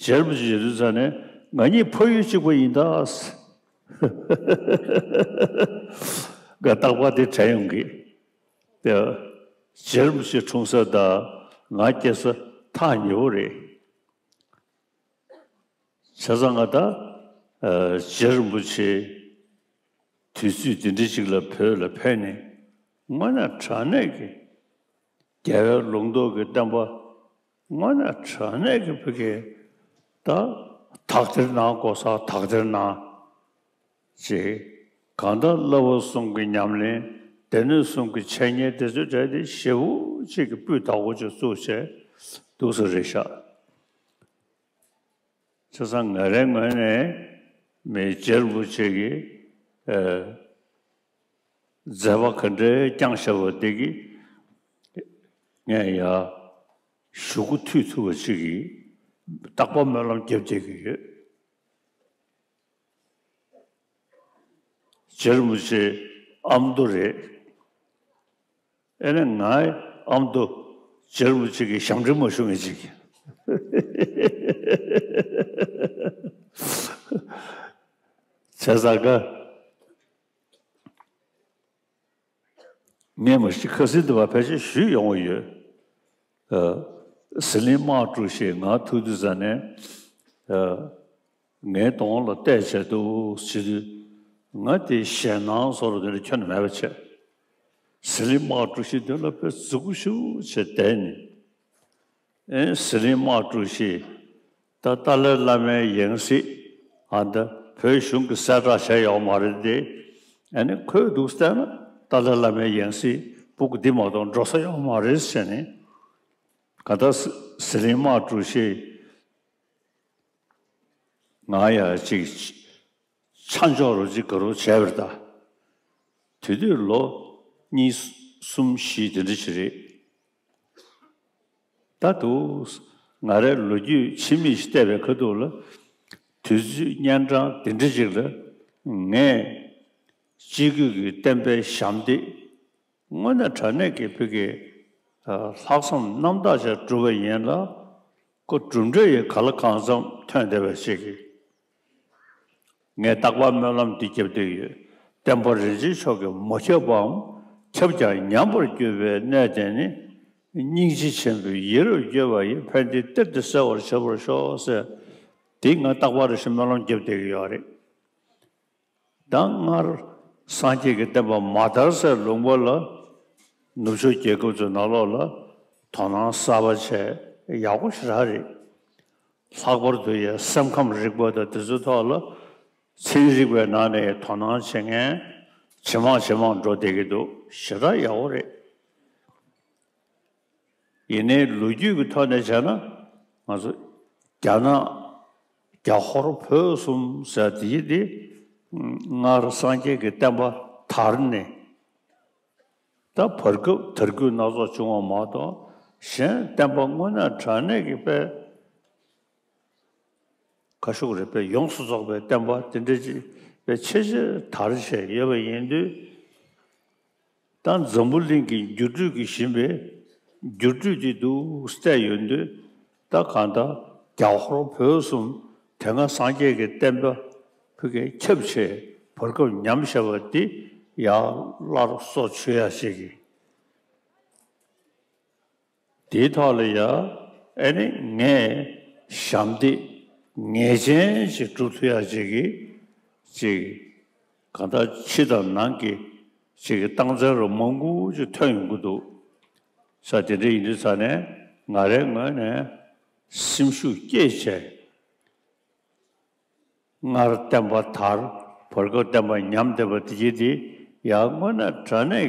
རྗེ་རིན་པོ་ཆེ་འགྲོ་ཙ་ནས་ང་གཉིས་ཕ་ཡུལ་གཅིག་པ་ཡིན་ད། ང་རྟག་པར་དེ་དྲན་ཡོང་གི། དེ་རྗེ་རིན་པོ་ཆེ་འཁྲུངས་ས་དང་ང་སྐྱེས་ས་ཐག་ཉེ་བོ་རེད། བྱས་ཙང་ང་ད་ཨ་རྗེ་རིན་པོ་ཆེ་དུས་ཚོད་འདི་འདྲ་ཅིག་ལ་བོད་ལ་ཕེབས་ནས་དངོས་གནས་དྲང་གནས་ཀྱི་རྒྱལ་བའི་ལུང་རྟོགས་ཀྱི་བསྟན་པ་དངོས་གནས་དྲང་གནས་ཀྱི་བོད་ཀྱི་ད་དག་ཐེར་གནང་དགོས་ས་དག་ཐེར་གནང་ཅིག་གང་ལྟར་བསླབ་པ་གསུམ་གྱི་ཉམས་ལེན་སྡེ་སྣོད་གསུམ་གྱི་འཆད་ཉན་དེ་ཚོའི་གྲས་དེ་ཞེ་པོ་ཅིག་གི་སྤུས་དག་པོ་ཅིག་བཙུགས་བྱས་འདུག་སེ་རེད་ཤག་བྱས་ཙང་ང་རའི་ངོས་ནས་མི་རྗེ་རིན་པོ་ཆེ་གིས་ཨ་མཛད་པ་ག་འདྲའི་བསྐྱངས་བཞག་པ་དེ་གིས་ངས་ཡ་གཞུག་གུ་མཐུད་ཐུབ་པ་ཅིག་གིས་རྟག་པར་སྨོན་ལམ་རྒྱབ་བསྡད་ཀྱི་ཡོད། རྗེ་རིན་པོ་ཆེ་ཨ་མདོ་རེད། ཨེ་ནས་ངའི་ཨ་མདོ་རྗེ་རིན་པོ་ཆེ་གི་ཞབས་འདྲེན་མ་ཞུ་མཁན་ཅིག་བྱས་ཙང་ཀ་ ངས་མ་གཞི་ཁ་སང་དུ་བ་ཕལ་ཆེར་ཞུས་ཡོང་བ་ཡོད། ཨ། ཟི་ལིང་དམག་གྲུ་བཞི་ང་ཐུག་དུས་ཙ་ནས། ཨ། ངའི་གདོང་ལ་བལྟས་བྱས་འདུག་ཟེར་དུས། ང་དེ་ཞེད་སྣང་བཟོ་འདྲ་དེ་འདྲ་ཁྱོན་ནས་མེད་པ་བྱས། ཟི་ལིང་དམག་གྲུ་བཞི་དེ་ལ་དཔེ་མཛུ་གུ་ཤུགས་བྱས་བསྡད་ནས། ཨེ། ཟི་ལིང་དམག་གྲུ་བཞི། ད་ཏཱ་ལའི་བླ་མའི་ཡང་སྲིད། ཨ། ད་བོད་གཞུང་གིས་གསལ་བསྒྲགས་བྱས་ཡོད་མ་རེད་དེ། ཨ་ནི་ཁོས་འདུག་བལྟས་ན་ཏཱ་ལའི་བླ་མའི་ཡང་སྲིད་སྤུ་གུ་འདི་མ་གཏོགས་འགྲོ་ས་ཡོད་མ་རེད་ཟེར་ནས། ག་ད་ཟི་ཟི་ལིང་དམག་གྲུ་བཞི། ང་ཡང་ཅིག་ཆ་འཇོག་རོ་ཅིག་ག་རོ་བྱས་པར་གདའ། དེ་དུས་ལོ་གཉིས་གསུམ་བཞི་དེ་འདྲ་ཞིག་རེད། ད་དུང་ང་རའི་ལོ་རྒྱུས་ཕྱི་མིག་ཅིག་བལྟས་པའི་ཁ་ཐུག་ལ། དུས་ཚོད་གཉན་འཕྲང་དེ་འདྲ་ཅིག་ལ་ངས་སྤྱི་སྒོས་ཀྱི་བསྟན་པའི་ཞབས་འདེགས་དངོས་གནས་དྲང་གནས་ཀྱི་ཕ་གི། ཨ། ལྷག་བསམ་རྣམ་དག་ཅིག་བསྒྲུབས་པ་ཡིན་ལ། ཁོ་གྲུབ་འབྲས་ཡི་ག་ལ་གང་འཚམ་ཐོན་བསྡད་པ་ཞིག་གིས། ངས་རྟག་པར་སྨོན་ལམ་འདི་བརྒྱབ་བསྡད་ཡོད། བསྟན་པ་རིན་ཆེན་མཆོག་གིས་མ་ཁྱབ་པའམ་ཁྱབ་ཀྱང་ཉམས་པར་གྱུར་པའི་གནས་དེ་ནི། སྙིང་རྗེ་ཆེན་པོས་ཡིད་རབ་བསྐྱོད་པ་ཡིས་ཕན་བདེའི་གཏེར་དེ་གསལ་བར་བྱེད་པར་ཤོག་ཟེར། དེ་ང་རྟག་པར་རེ་ཞིག་སྨོན་ལམ་བརྒྱབ་བསྡད་ཀྱི་ཡོད་རེད། ད་སྔར་སངས་རྒྱས་ཀྱི་བསྟན་པ་མ་དར་སའི་ལུང་པ་ལ། ནུབ་ཕྱོགས་རྒྱལ་ཁབ་ཚོའི་ནང་ལོགས་ལ་དོ་སྣང་གསར་པ་བྱས་ཡག་པོ་ཞེ་དྲག་རེད། ལྷག་པར་དུ་ཡང་སེམས་ཁམས་རིག་པ་དང་དེ་ཚོའི་ཐོག་ལ་ཚན་རིག་པའི་ནང་ནས་དོ་སྣང་བྱེད་མཁན་ཇེ་མང་ཇེ་མང་འགྲོ་བསྡད་ཀྱི་འདུག་ཞེ་དྲག་ཡག་པོ་རེད། ཡིན་ནའི་ལོ་རྒྱུས་ཀྱི་ཐོག་ནས་བྱས་ན། ང་ཚོ་རྒྱ་ནག་རྒྱ་ཧོར་བོད་གསུམ་ཟེར་དེ་དེ། སྔར་སངས་རྒྱས་ཀྱི་བསྟན་པ་དར་ནས། ད་བར་སྐབས་དར་རྒུད་སྣ་ཚོགས་བྱུང་བ་མ་གཏོགས། གཞན་བསྟན་པ་དངོས་གནས་དྲང་གནས་ཀྱི་དཔེ་ཁ་ཤུགས་རེད། དཔེ་ཡོངས་སུ་རྫོགས་པའི་བསྟན་པ་དེ་འདྲ་ཅིག་དཔེ་ཆེ་ཆེར་དར་བྱས་ཡོད་པ་ཡིན་དུས། ད་འཛམ་བུ་གླིང་གི་འགྱུར་འགྲོས་ཀྱིས་བཞིན་པའི་འགྱུར་འགྲོས་དེ་འདུག་བལྟས་ཡོང་དུས། ད་གང་ལྟར་རྒྱ་ཧོར་བོད་གསུམ་དེ་སྔ་སངས་རྒྱས་ཀྱི་བསྟན་པ་ཕ་གིར་ཁྱབ་བྱས་བར་སྐབས་ཉམས་བཞག་པ་འདི་ཡར་སླར་སོར་ཆུད་ཡ་ཞིག་གིས། དེའི་ཐོག་ལ་ཡ། ཨེ་ནི་ངས་ཞབས་འདེགས་ངེས་ཅན་ཞིག་སྒྲུབ་ཐུབ་ཡ་ཅིག་གི་ཅིག་གང་ལྟར་ཕྱི་དང་ནང་གི་ཅིག་གི་རྟགས་མཚན་རུ་མང་པོ་ཅིག་ཐོན་ཡོང་གི་འདུག་ས། དེ་འདྲ་ཡིན་དུས་ས་ནས་ང་རའི་ངོས་ནས་སེམས་ཤུགས་བསྐྱེད་བྱས། སྔར་བསྟན་པ་དར། བར་སྐབས་བསྟན་པ་ཉམས་བསྡད་པ་དེ་གྱིས་དེ་ཡང་དངོས་གནས་དྲང་གནས་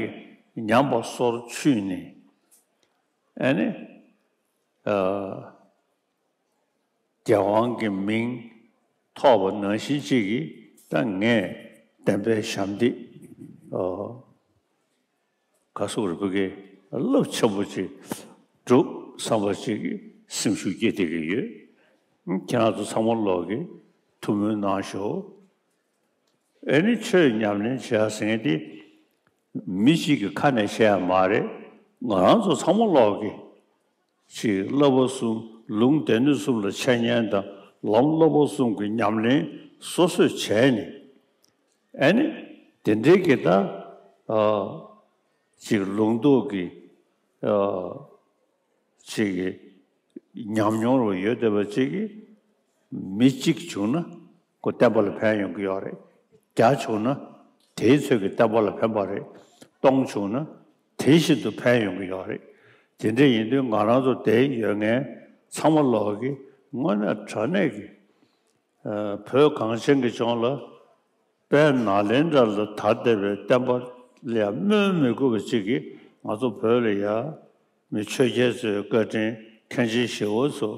ཀྱི་ཉམས་པ་སོར་ཆུད་ནས། ཨ་ནི། ཨ། རྒྱལ་དབང་གི་མིང་ཐོགས་པ་ནང་བཞིན་ཅིག་གིས་ད་ངས་བསྟན་པའི་ཞབས་འདེགས། ཨ། ག་སོགས་རིག་པ་གི་རླབས་ཆེན་པོ་ཅིག་སྒྲུབ་བསམ་པ་ཅིག་གིས་སེམས་ཤུགས་སྐྱེད་བསྡད་ཀྱི་ཡོད། ཁྱེད་རང་ཚོ་ཚང་མ་ལོག་གིས་ཐུགས་སྨོན་གནང་ཤོག་ཨེ་ནི་ཆོས་ཉམས་ལེན་བྱེད་ཡ་ཟེར་མཁན་དེ་མི་གཅིག་གི་ཁ་ནས་བཤད་ཡ་མ་རེད། ང་རང་ཚོ་ཚང་མ་ལོག་གིས་ཅིག་བསླབ་པ་གསུམ། ལུང་སྡེ་སྣོད་གསུམ་ལ་འཆད་ཉན་དང་ལམ་བསླབ་པ་གསུམ་གྱི་ཉམས་ལེན་སོ་སོས་བྱས་ནས། ཨ་ནི་དེ་འདྲའི་གི་ད། ཨ། ཅིག་ལུང་རྟོགས་ཀྱི། ཨ། ཅིག་གི་ཉམས་མྱོང་རུ་ཡོད་བསྡད་པ་ཅིག་གིས། མི་གཅིག་བྱུང་ན་ཁོ་བསྟན་པ་ལ་ཕན་ཡོང་གི་ཡོད་རེད། བརྒྱ་བྱུང་ན་དེའི་ཚོད་ཀྱི་བསྟན་པ་ལ་ཕན་པ་རེད། སྟོང་བྱུང་ན་དེ་བཞིན་དུ་ཕན་ཡོང་གི་ཡོད་རེད། དེ་འདྲ་ཡིན་དུས་ང་རང་ཚོ་དེ་ཡོད་མཁན་ཚང་མ་ལོག་གིས་དངོས་གནས་དྲང་གནས་ཀྱི། ཨ། བོད་གངས་ཅན་གྱི་ལྗོངས་ལ་དཔལ་ནཱ་ལེནྡྲ་ལ་དར་བསྡད་པའི་བསྟན་པ་ལ་ཡང་སྨོན་མི་དགོས་པ་ཅིག་གིས། ང་ཚོ་བོད་ལ་ཡང་མི་ཆོས་རྒྱལ་ཚོའི་བཀའ་དྲིན། མཁན་ཆེན་ཞི་བ་འཚོ་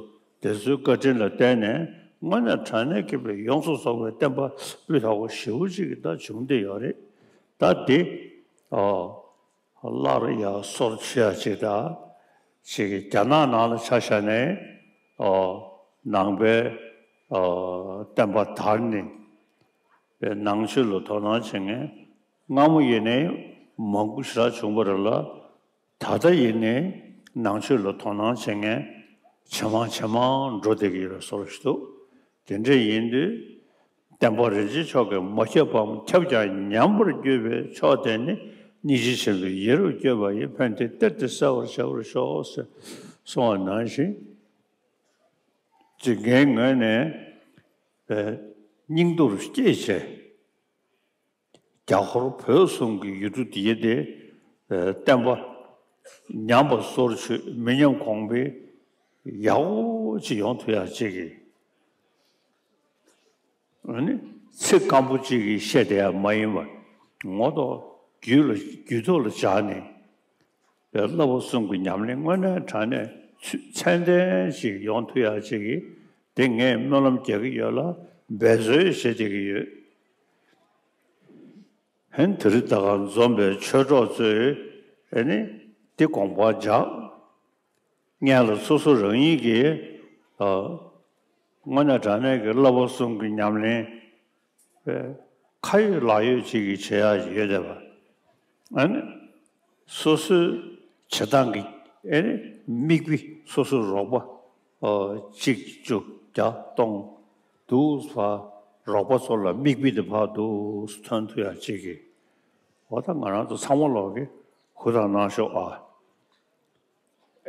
དེ་ཚོའི་བཀའ་དྲིན་ལ་བརྟེན་ནས་དངོས་གནས་དྲང་གནས་ཀྱི་ཡོངས་སུ་རྫོགས་པའི་བསྟན་པ་སྤུས་དག་པོ་ཞེ་པོ་ཅིག་གི་ད་བྱུང་བསྡད་ཡོད་རེད། ད་དེ། ཨ། སླར་ཡང་སོར་ཆུད་ཡ་ཅིག་དང་། ཅིག་གིས་རྒྱ་ནག་ནང་ལ་ཆ་བཞག་ནས། ཨོ། ནང་པའི། ཨོ། བསྟན་པ་དར་ནས། པའི་ནང་ཆོས་ལ་དོ་སྣང་བྱེད་མཁན་སྔ་མོ་ཡིན་ནའི་མང་པོ་ཞེ་དྲག་བྱུང་བ་རེད་ལ། ད་ལྟ་ཡིན་ནའི་ནང་ཆོས་ལ་དོ་སྣང་བྱེད་མཁན་ཇེ་མང་ཇེ་མང་འགྲོ་བསྡད་ཀྱི་ཡོད་པའི་བཟོ་འདྲ་ཞིག་འདུག་དེ་འདྲ་ཡིན་དུས། བསྟན་པ་རིན་ཆེན་མཆོག་གིས་མ་ཁྱབ་པའམ་ཁྱབ་ཀྱང་ཉམས་པར་གྱུར་པའི་ཕྱོགས་དེ་ནི་ སྙིང་རྗེ་ཆེན་པོས་ཡིད་རབ་བསྐྱོད་པ་ཡི། ཕན་བདེའི་གཏེར་དེ་གསལ་བར་བྱ་བར་ཤོག །ཟེར་གསུངས་པ་ནང་བཞིན། ཅིག་ངའི་ངོས་ནས་སྙིང་སྟོབས་བསྐྱེད་བྱས། རྒྱ་ཧོར་བོད་གསུམ་གྱི་ཡུལ་གྲུ་འདི་དེ་བསྟན་པ་ཉམས་པ་སོར་ཆུད་མི་ཉམས་གོང་འཕེལ་ཡག་པོ་ཅིག་ཡོང་ཐུབ་ཡག་ཅིག་གི། ཨ་ནི་ཚིག་སྐམ་པོ་གཅིག་གིས་བཤད་བསྡད་ཡ་མ་ཡིན་པར། ངོ་ཐོག་རྒྱུད་ལ་རྒྱུད་ཐོག་ལ་འཇགས་ནས། བསླབ་པ་གསུམ་གྱི་ཉམས་ལེན་དངོས་གནས་དྲང་གནས་ཚུ་ཚད་ལྡན་ཞིག་ཡོང་ཐུབ་ཡ་ཅིག་གིས། དེ་ངས་སྨོན་ལམ་རྒྱག་གི་ཡོད་ལ། འབད་རྩོལ་བྱེད་བསྡད་ཀྱི་ཡོད། ཧན་དེ་རིང་ད་ག་འཛོམས་པའི་ཆོས་གྲོགས་ཚོས་ཨ་ནི་འདི་དགོངས་པ་འཇགས། སྔོན་ལ་སོ་སོ་རང་ཉིད་ཀྱིས་ཨ་དངོས་གནས་དྲང་གནས་ཀྱི་བསླབ་པ་གསུམ་གྱི་ཉམས་ལེན་ཨེ་ཁ་ཡོད་ལག་ཡོད་ཅིག་གིས་བྱེད་ཡག་ཡོད་བསྡད་པ། ཨ་ནི་སོ་སོའི་བྱེད་སྟངས་ཀྱི་ཨེ་ནི་མིག་དཔེ། སོ་སོའི་རོགས་པ་ཨ་གཅིག་བཅུ་བརྒྱ་སྟོང་འདུག་ཕར་རོགས་པ་ཚོ་ལ་མིག་དཔེ་དེ་ཕར་འདུག་ཐོན་ཐུབ་ཡག་ཅིག་གིས། འོ་ད་ང་རང་ཚོ་ཚང་མ་ལོག་གིས་ཧུར་ཐག་གནང་ཤོག་ཨ།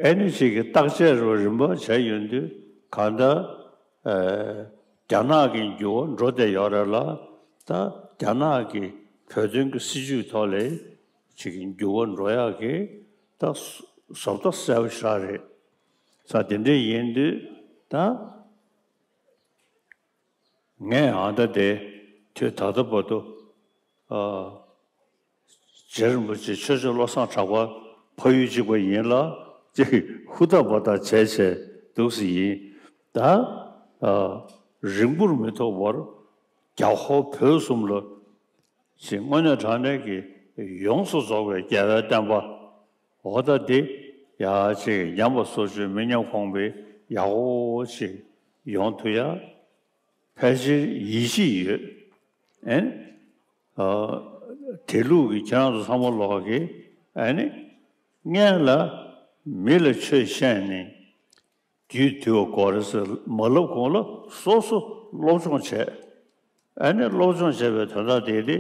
ཨེ་ནི་ཅིག་གི་བརྟག་དཔྱད་རུ་རིམ་པ་བྱས་ཡོང་དུས། གང་ལྟར་ཨེ་རྒྱ་ནག་གི་འགྱུར་བ་འགྲོ་བསྡད་ཡོད་རེད་ལ། ད་རྒྱ་ནག་གི་བོད་དོན་གྱི་སྲིད་བྱུས་ཐོག་ལ་ཅིག་གི་འགྱུར་བ་འགྲོ་ཡག་གི་ད་བཟོ་ལྟ་གསལ་པོ་ཞེ་དྲག་རེད། ས་དེ་འདྲ་ཡིན་དུས་ད། ངས་ཨ་ད་དེ་དུས་ད་ལྟ་བར་དུ་ཨ་རྗེ་རིན་པོ་ཆེ་ཆོས་རྗེ་བློ་བཟང་གྲགས་པ་ཕ་ཡུལ་གཅིག་པ་ཡིན་ལ། ཅིག་ཧུར་ཐག་པ་ད་བྱས་བྱས་འདུག་སེ་ཡིན། ད་ཨ་རིང་པོར་མི་ཐོགས་པར་རྒྱ་ཧོར་བོད་གསུམ་ལ་ཅིག་དངོས་གནས་དྲང་གནས་ཀྱི་ཡོངས་སུ་རྫོགས་པའི་རྒྱལ་བའི་བསྟན་པ། འོ་ད་འདི་ཡག་ཅིག་ཉམས་པ་སོར་ཆུད་མི་ཉམས་གོང་འཕེལ་ཡག་པོ་ཅིག་ཡོང་ཐུབ་ཡ། ཕལ་ཆེར་ཡིད་ཆེས་ཡོད། ཨེ་ནི། ཨ་དེ་ལུགས་ཀྱི་ཁྱེད་རང་ཚོ་ཚང་མ་ལོག་གིས་ཨེ་ནི། སྔོན་ལ་མི་ལ་ཆོས་བཤད་ནས། རྒྱུད་དུལ་བ་དགོས་རེད་ཟེར་མ་ལབ་གོང་ལ་སོ་སོ་སློབ་སྦྱོང་བྱས། ཨ་ནི་སློབ་སྦྱོང་བྱས་པའི་དོན་དག་དེ་དེ་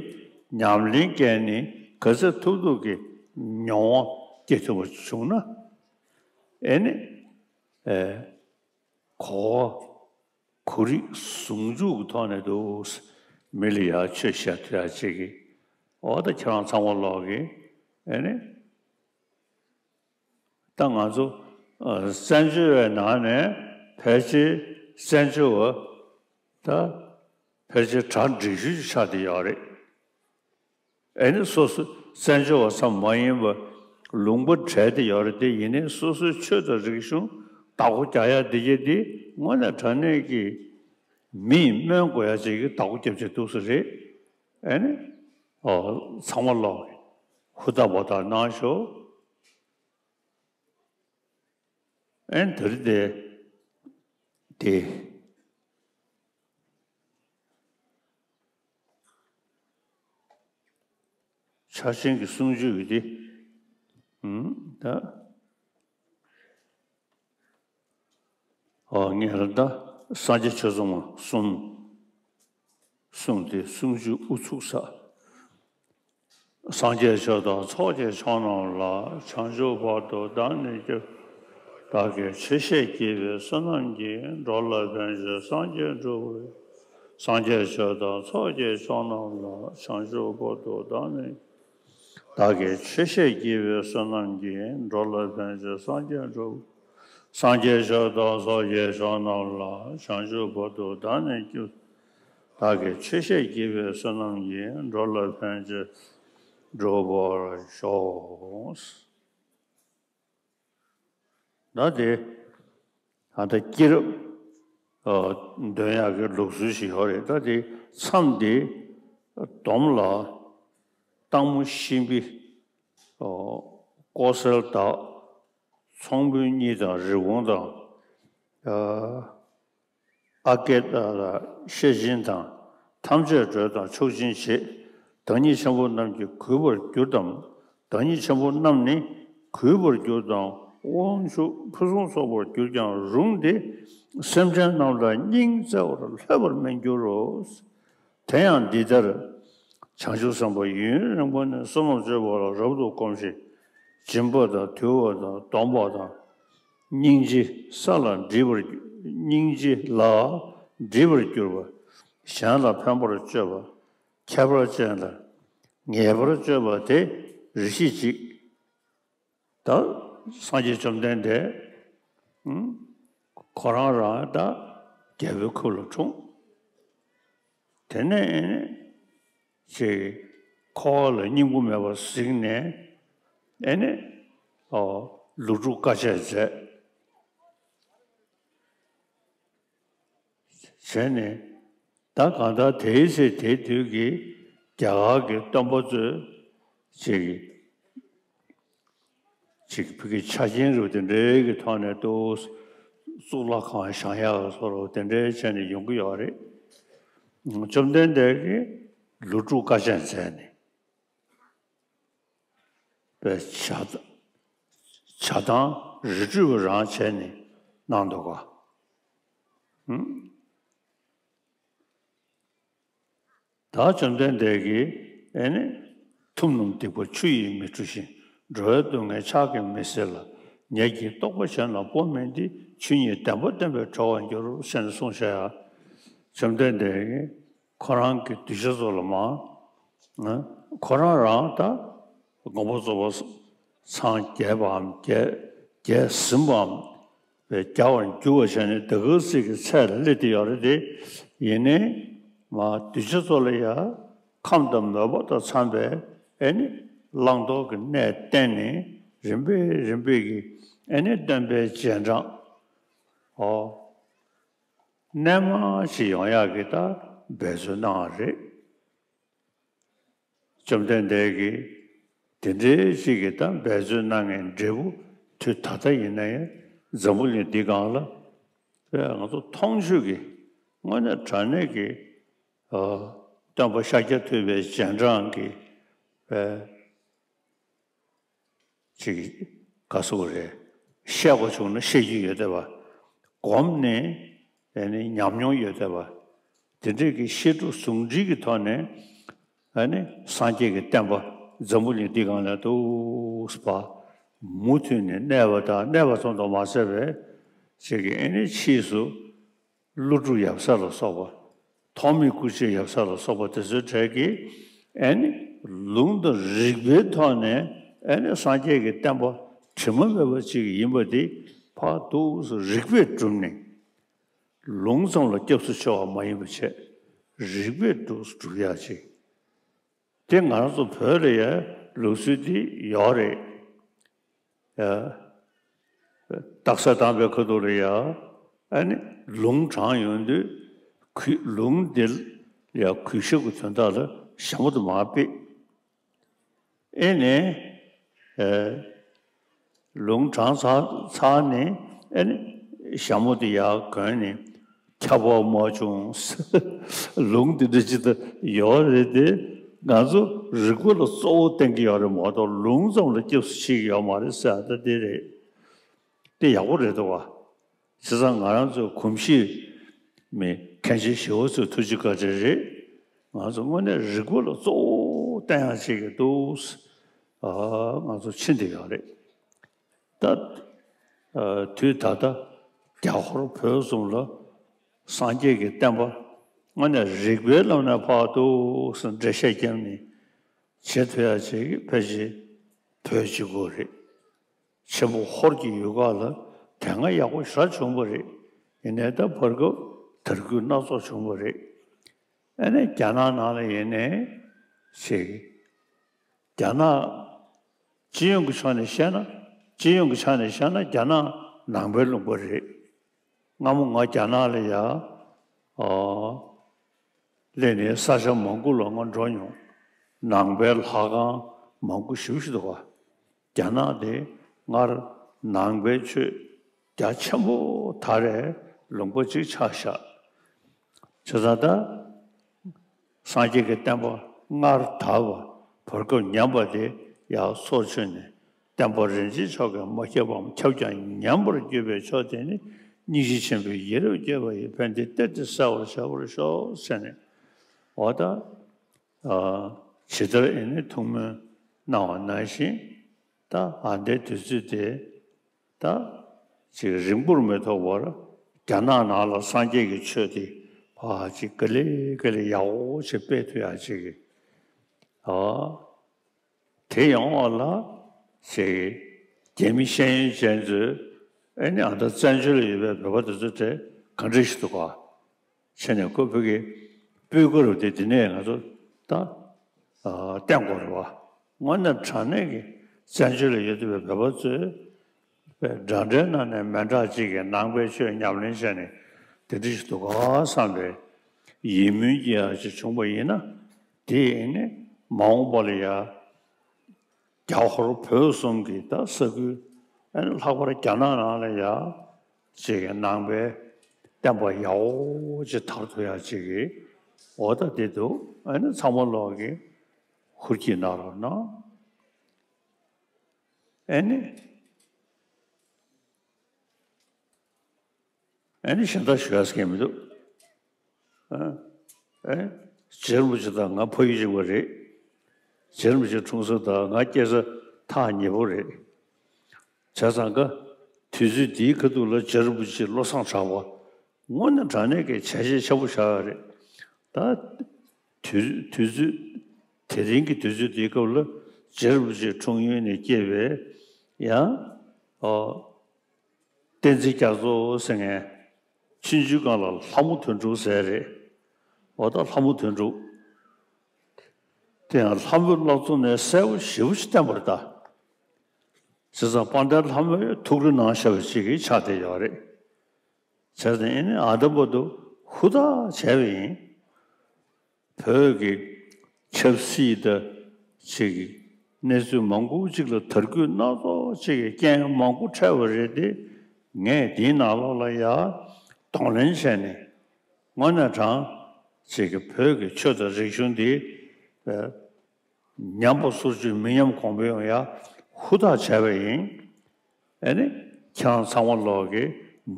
ཉམས་ལེན་བསྐྱལ་ནས་ག་ཚོད་ཐུབ་ཐུབ་ཀྱི་མྱོང་བ་སྐྱེ་ཐུབ་པ་བྱུང་ན། ཨེ་ནི། ཨེ་གོ་བ་གོ་རིག་ཟུང་འཇུག་གི་ཐོག་ནས་འདུག་མི་ལ་ཡ་ཆོས་བཤད་ཐུབ་ཡ་ཅིག་གི། འོ་ད་ཁྱེད་རང་ཚང་མ་ལོག་གིས་ཨེ་ནི། ད་ང་ཚོ་ཨ་བཙན་བྱོལ་བའི་ནང་ནས་ཕལ་ཆེར་བཙན་བྱོལ་བ་ད་ཕལ་ཆེར་གྲ་འགྲིག་ཤོས་ཅིག་ཆགས་བསྡད་ཡོད་རེད། ཨེ་ནི་སོ་སོ་བཙན་བྱོལ་བ་ཙམ་མ་ཡིན་པར་ལུང་པ་བྲལ་བསྡད་ཡོད་རེད། དེ་ཡིན་ནའི་སོ་སོའི་ཆོས་དང་རིག་གཞུང་བདག་པོ་རྒྱག་ཡ་འདི་གྱད་འདི་དངོས་གནས་དྲང་གནས་ཀྱི་མིས་སྨོན་དགོས་ཡ་ཅིག་གི་བདག་པོ་རྒྱབ་བྱས་འདུག་སེ་རེད། ཨེ་ནི་ཨོ་ཚང་མ་ལོག་ཧུར་ཐག་པ་ཐག་གནང་ཤོག་ཨེ་དེར་དེ་དེ་ཕྱག་ཆེན་གྱི་གསུང་ཆོས་ཀྱི་དེ་ཨུམ་ད་ཨོ་ངས་ལ་ད་སངས་རྒྱས་ཆོས་ཚོགས་མ་གསུམ་གསུངས་ཏེ་གསུང་ཆོས་དབུ་ཚུགས་ས། སངས་རྒྱས་ཆོས་དང་ཚོགས་ཀྱི་མཆོག་རྣམས་ལ། བྱང་ཆུབ་བར་དུ་བདག་ནི་སྐྱབས། བདག་གིས་ཆོས་བཤད་བགྱིས་པའི་བསོད་ནམས་ཀྱིས། འགྲོ་ལ་ཕན་ཕྱིར་སངས་རྒྱས་འགྲུབ། སངས་རྒྱས་ཆོས་དང་ཚོགས་ཀྱི་མཆོག་རྣམས་ལ། བྱང་ཆུབ་བར་དུ་བདག་ནི། བདག་གིས་ཆོས་བཤད་བགྱིས་པའི་བསོད་ནམས་ཀྱིས། འགྲོ་ལ་ཕན་ཕྱིར་སངས་རྒྱས་འགྲུབ། སངས་རྒྱས་ཆོས་དང་ཚོགས་ཀྱི་མཆོག་རྣམས་ལ། བྱང་ཆུབ་བར་དུ་བདག་ནི་སྐྱབས། བདག་གིས་ཆོས་བཤད་བགྱིས་པའི་བསོད་ནམས་ཀྱིས། འགྲོ་ལ་ཕན་ཕྱིར་འགྲུབ་པར་ཤོག་ད་དེ་ད་ལྟ་སྐྱེས་རབས་འདོན་ཡག་གི་ལུགས་སྲོལ་ཞིག་ཡོད་རེད། ད་དེ་མཚམས་དེ་སྡོམ་ལ་སྟག་མོ་ཤིང་པོ། ཨོ། ཀོ་སེལ་དག་ཚོང་དཔོན་གཉིས་དང་རི་བོང་དང་། ཨ་ཨ་ཀེ་ཤེད་ཅན་དང་། ཐམས་ཅད་སྒྲོལ་དང་མཆོག་སྦྱིན་བྱེད། བདག་ཉིད་ཆེན་པོ་རྣམས་ཀྱིས་གུས་པར་གྱུར་ཏམ། བདག་ཉིད་ཆེན་པོ་རྣམས་ནི་གུས་པར་གྱུར་ཏམ། དབང་ཕྱུག་ཕུན་སུམ་ཚོགས་པར་གྱུར་ཀྱང་རུང་སྟེ། སེམས་ཅན་རྣམས་ལ་སྙིང་བརྩེ་བར་ལྷོད་པར་མི་འགྱུར་རོ། དེ་ཡང་འདི་ལྟར་ བྱང་ཆུབ་སེམས་དཔའ་ཡུན་རིང་པོ་ནས་བསོད་ནམས་བཅོས་པ་ལ་རབ་ཏུ་གོམས་ཤིང་། སྦྱིན་པ་དང་དུལ་བ་དང་སྡོམ་པ་དང་། སྙིང་རྗེ་ས་ལ་འདྲིས་པར། སྙིང་རྗེ་ལ་འདྲིས་པར་གྱུར་པ། གཞན་ལ་ཕན་པར་སྤྱོད་པ། ཁྱད་པར་ཅན་ལ་ངེས་པར་སྤྱོད་པ་དེ་རེ་ཞིག་ཅིག་ད་སངས་རྒྱས་བཅོམ་ལྡན་འདས་ཁོ་རང་རང་ད་རྒྱལ་པོའི་ཁབ་ལ་འཁྲུངས། དེ་ནས་ཅིག་འཁོར་བ་ལ་སྙིང་པོ་མེད་པར་གཟིགས་ནས་ཨེ་ནི་ལོ་དྲུག་དཀའ་སྤྱད་མཛད། བྱས་ནས་ད་གང་ལྟར་དེའི་ཚེ་དེའི་དུས་ཀྱི་རྒྱ་གར་གྱི་སྟོན་པ་ཚོས་ཅིག་ཅིག་ཕ་གི་ཆ་རྐྱེན་རུ་དེ་འདྲའི་གི་ཐོག་ནས་ཏོག་གཙུག་ལག་ཁང་བཞེངས་ཡག་སོགས་རུ་དེ་འདྲའི་བྱས་ནས་ཡོང་གི་ཡོད་རེད། བཅོམ་ལྡན་འདས་ཀྱིས་ལོ་དྲུག་དཀའ་སྤྱད་མཛད་ནས། པའི་བྱ་བྱ་བཏང་རི་ཁྲོད་པ་རང་བྱས་ནས་གནང་འདུག་ག་ད་བཅོམ་ལྡན་འདས་ཀྱིས་ཨེ་ནི། ཐུབ་རྣམས་སྡིག་པ་ཆུ་ཡིས་མི་འཁྲུ་ཞིང་། འགྲོ་བའི་སྡུག་བསྔལ་ཕྱག་གིས་མི་སེལ་ལ། ཉིད་ཀྱིས་རྟོགས་པ་གཞན་ལ་སྤོ་མིན་ཏེ། ཆོས་ཉིད་བདེན་པ་བསྟན་པས་གྲོལ་བར་འགྱུར། ཞེས་གསུངས་བཞག་ཡ། བཅོམ་ལྡན་འདས་ཀྱིས་ཁོ་རང་གི་གདུལ་བྱ་ཚོ་ལ་མ། ཁོ་རང་རང་ད་དགོངས་པ་རྫོགས་པ་སངས་རྒྱས་པའམ་རྒྱས་རྒྱས་ཟིན་པའམ་རྒྱས་པར་འགྱུར་བ་བྱས་ནས་དེ་ག་ཚིག་གི་ཚད་ལ་སླེབས་ཏེ་ཡོད་རེད་དེ། ཡིན་ནའི་མ་གདུལ་བྱ་ཚོ་ལ་ཡང་ཁམས་དང་མོས་པ་དང་འཚམས་པའི་ཨེ་ནི་བླང་དོར་གྱི་གནས་བསྟན་ནས་རིམ་པས་རིམ་པས་ཀྱི་ཨེ་ནི་སྟོན་པའི་རྗེས་འབྲང་ཨོ། རྣལ་མ་ཞིག་ཡོང་ཡག་གི་ད་འབད་རྩོལ་གནང་བ་རེད། བཅོམ་ལྡན་འདས་ཀྱིས་དེ་འདྲའི་ཞིག་གི་ད་འབད་རྩོལ་གནང་མཁན་འབྲས་བུ་དུས་ད་ལྟ་ཡིན་ན་ཡང་འཛམ་བུ་གླིང་འདི་སྒང་ལ་ང་ཚོ་མཐོང་ཆོས་ཀྱི་དངོས་གནས་དྲང་གནས་ཀྱི་སྟོན་པ་ཤཱཀྱ་ཐུབ་པའི་རྗེས་འབྲང་གི་ཅིག་ག་སོགས་རེད། བཤད་པ་བྱུང་ན་བཤད་རྒྱུ་ཡོད་བསྡད་པ། སྒོམ་ནས་ཨ་ནི་ཉམས་མྱོང་ཡོད་བསྡད་པ། དེ་འདྲས་ཀྱི་བཤད་སྒྲུབ་ཟུང་འབྲེལ་གྱི་ཐོག་ནས་ཨ་ནི་སངས་རྒྱས་ཀྱི་བསྟན་པ་འཛམ་བུ་གླིང་འདི་སྒང་ལ་འདུག་པ། མུ་མཐུད་ནས་གནས་པ་དང་གནས་པ་ཙམ་དུ་མ་ཟད་པའི་ཅིག་གི་ཨ་ནི་ཕྱིས་སུ། ཀླུ་སྒྲུབ་ཡབ་སྲས་ལ་སོགས་པ། ཐོགས་མེད་སྐུ་མཆེད་ཡབ་སྲས་ལ་སོགས་པ་དེ་ཚོའི་གྲས་ཀྱིས་ཨེ་ནི་ལུང་དང་རིགས་པའི་ཐོག་ནས་ཨེ་ནི་སངས་རྒྱས་ཀྱི་བསྟན་པ་དྲི་མ་མེད་པ་ཅིག་ཡིན་པ་དེ་ཕར་འདུག་སེ་རིགས་པས་བསྒྲུབས་ནས་ལུང་ཙམ་ལ་སྐྱབས་སུ་ཆེ་བ་མ་ཡིན་པ་བྱས་རིགས་པས་འདུག་སེ་སྒྲུབ་ཡག་ཅིག་དེ་ང་རང་ཚོ་བོད་ལ་ཡང་ལུགས་སྲོལ་འདི་ཡོད་རེད། ཡ། རྟགས་གསལ་དམ་པའི་ཁ་ཐུག་ལ་ཡ། ཨ་ནི་ལུང་དྲངས་ཡོང་དུས་གུས་ལུང་འདི་ལ་ཡ་གུས་ཞབས་ཀྱི་དོན་དག་ལ་ཞྭ་མོ་དེ་མར་ཕུད། ཨེ་ནས། ཨེ། ལུང་དྲངས་ཚར་ཚར་ནས་ཨེ་ནི་ཞྭ་མོ་དེ་ཡར་གོན་ནས་ཁྱབ་པ་མ་བྱུང་། ལུང་དེ་འདྲ་ཅིག་ད་ཡོད་རེད་དེ། ང་ཚོ་རིགས་པ་ལ་གཙོ་བོ་བསྟན་གྱི་ཡོད་རེད་མ་གཏོགས་ལུང་ཙམ་ལ་སྐྱབས་སུ་མཆི་གི་ཡོད་མ་རེད་ཟེར་ད་དེ་རེད། དེ་ཡག་པོ་རེད་འདུག་བ། བྱས་ཙང་ང་རང་ཚོའི་གོམས་གཤིས་མི་མཁན་ཆེན་ཞི་བ་འཚོའི་ཐུགས་རྗེ་བཀའ་དྲིན་རེད། ང་ཚོ་དངོས་གནས་རིགས་པ་ལ་གཙོ་བོ་བསྟན་ཡག་ཅིག་གི་འདུག་ཨ། ང་ཚོ་ཕྱིན་བསྡད་ཡོད་རེད། ད། ཨ། དུས་ད་ལྟ་རྒྱ་ཧོར་བོད་གསུམ་ལ་སངས་རྒྱས་ཀྱི་བསྟན་པ་དངོས་གནས་རིགས་པའི་ལམ་ནས་ཕར་འདུག་སེ་འགྲེལ་བཤད་བརྒྱབ་ནས་བྱེད་ཐུབ་ཡག་ཅིག་ཕལ་ཆེར་བོད་གཅིག་པོ་རེད། ཆེན་པོ་ཧོར་གྱི་ཡུལ་ཁག་ལ་དེ་སྔ་ཡག་པོ་ཞེ་དྲག་བྱུང་བ་རེད། ཡིན་ནའི་ད་བར་སྐབས་དར་རྒུད་སྣ་ཚོགས་བྱུང་བ་རེད། ཨ་ནི་རྒྱ་ནག་ནང་ལ་ཡིན་ནའི་ཞིག་རྒྱ་ནག་སྤྱི་ཡོངས་ཀྱི་ཕྱོགས་ནས་བཤད་ན་སྤྱི་ཡོངས་ཀྱི་ཆ་ནས་བཤད་ན་རྒྱ་ནག་ནང་པའི་ལུང་པ་རེད། སྔ་མོ་ང་རྒྱ་ནག་ལ་ཡ། ཨ། སླེབས་ནས་ས་ཆ་མང་པོ་ལ་ང་འགྲོ་མྱོང་། ནང་པའི་ལྷ་ཁང་མང་པོ་ཞེ་པོ་ཞིག་འདུག་ག་རྒྱ་ནག་དེ་སྔར་ནང་པའི་ཆོས་རྒྱ་ཆེན་པོ་དར་བའི་ལུང་པ་ཅིག་ཆགས་བཞག་བྱས་ཙང་ད། སངས་རྒྱས་ཀྱི་བསྟན་པ་སྔར་དར་བ་བར་སྐབས་ཉམས་པ་དེ་ཡར་སོར་ཆུད་ནས་བསྟན་པ་རིན་ཆེན་མཆོག་གིས་མ་ཁྱབ་པའམ་ཁྱབ་ཀྱང་ཉམས་པར་གྱུར་པའི་ཕྱོགས་དེ་ནི་སྙིང་རྗེ་ཆེན་པོས་ཡིད་རབ་བསྐྱོད་པ་ཡི་ཕན་བདེའི་གཏེར་དེ་གསལ་བར་བྱ་བར་ཤོག་ཟེར་ནས་འོ་ད། ཨ། ཇི་ལྟར་ཨེ་ནི་ཐུགས་སྨོན་གནང་བ་ནང་བཞིན། ད་ཨ་ནི་དུས་ཚོད་དེ་ད་ཅིག་རིང་པོར་མི་ཐོགས་པར། རྒྱ་ནག་ནང་ལ་སངས་རྒྱས་ཀྱི་ཆོས་དེ་ཕར་ཅིག་ག་ལེ་ག་ལེ་ཡག་པོ་ཅིག་སྤེལ་ཐུབ་ཡག་ཅིག་གི། ཨ། དེ་ཡོང་བ་ལ་ཅིག་རྒྱ་མི་ཤེས་ཡོན་ཅན་ཚོས་ཨེ་ནི་ཨ་ད་བཙན་བྱོལ་ལ་ཡོད་པའི་བོད་པ་དེ་ཚོ་དེ་ག་འདྲ་ཞིག་འདུག་ག་བྱས་ནས་ཁོ་བོད་ཀྱི་སྤུས་ཀ་རུ་དེ་དེ་ནས་ང་ཚོ་ད་ཨ་བསྟན་དགོས་རེད་བ། དངོས་གནས་དྲང་གནས་ཀྱི་བཙན་བྱོལ་ལ་ཡོད་བསྡད་པའི་བོད་པ་ཚོས་པའི་འདྲ་འདྲའི་ནང་ནས་མི་འདྲ་གཅིག་གི་ནང་པའི་ཆོས་ཉམས་ལེན་བྱས་ནས་དེ་འདྲ་ཞིག་འདུག་ག་བསམ་པའི་ཡིད་སྨོན་སྐྱེ་ཡག་ཅིག་བྱུང་པ་ཡིན་ན། དེ་ཡིན་ནི་མ་འོངས་པ་ལ་ཡ་རྒྱ་ཧོར་བོད་གསུམ་གྱི་ད་ས་ཁུལ་ཨ་ནི་ལྷག་པར་རྒྱ་ནག་ནང་ལ་ཡ་ཅིག་གི་ནང་པའི་བསྟན་པ་ཡག་པོ་ཅིག་དར་ཐུབ་ཡག་ཅིག་གི་འོ་ད་དེ་འདུག་ཨ་ནི་ཚང་མ་ལོག་གི་ཧུར་གྱིས་གནང་རོགས་གནང་། ཨེ་ནི། ཨེ་ནི་གཞན་དག་ཞུ་ཡག་གང་མི་འདུག་ཨ། ཨེ། རྗེ་རིན་པོ་ཆེ་དང་ང་ཕ་ཡུལ་གཅིག་པ་རེད། རྗེ་རིན་པོ་ཆེ་འཁྲུངས་ས་དང་ང་སྐྱེས་ས་ཐག་ཉེ་པོ་རེད། བྱས་ཙང་ཀ། དུས་ཚོད་འདིའི་ཁ་ཐུག་ལ་རྗེ་རིན་པོ་ཆེ་བློ་བཟང་གྲགས་པ། དངོས་གནས་དྲང་གནས་ཀྱི་བྱས་རྗེས་ཆེན་པོ་བཞག་ཡོད་རེད། ད། དུས་དུས་ཚོད། དེ་རིང་གི་དུས་ཚོད་འདིའི་སྐབས་ལ་རྗེ་རིན་པོ་ཆེ་འཁྲུངས་ཡུལ་ནས་སྐྱེས་པའི་ཡང་། ཨོ། བསྟན་འཛིན་རྒྱ་མཚོ་ཟེར་མཁན། ཆུང་ཆུང་སྒང་ལ་ལྷ་མོ་དོན་གྲུབ་ཟེར་རེད། འོ་ད་ལྷ་མོ་དོན་གྲུབ། དེ་ཡང་ལྷ་མོའི་བསླབ་ཚོགས་ནས་གསལ་པོ་ཞེ་པོ་ཅིག་བསྟན་པ་རེད་ད། བྱས་ཙང་དཔལ་ལྡན་ལྷ་མོའི་ཐུགས་རེ་གནང་བཞག་པ་ཅིག་གི་ཆགས་བསྡད་ཡོད་རེད། བྱས་ཙང་ཨེ་ནི་ཨ་ད་བར་དུ་ཧུར་ཐག་བྱས་པ་ཡིན། བོད་ཀྱི་ཆབ་སྲིད་དང་ཅིག་གི་གནས་ཚུལ་མང་པོ་ཅིག་ལ་དར་རྒུད་སྣ་ཚོགས་ཅིག་གི་རྐྱེན་མང་པོ་འཕྲད་པ་རེད་དེ། ངས་འདིའི་ནང་ལོགས་ལ་ཡ་གདོང་ལེན་བྱས་ནས་དངོས་གནས་དྲང་ཅིག་གི་བོད་ཀྱི་ཆོས་དང་རིག་གཞུང་འདི་ཉམས་པ་སོར་ཆུད་མི་ཉམས་གོང་འཕེལ་ཡོང་ཡ་ཧུར་ཐག་བྱས་པ་ཡིན། ཨེ་ནི། ཁྱེད་རང་ཚང་མ་ལོག་གིས་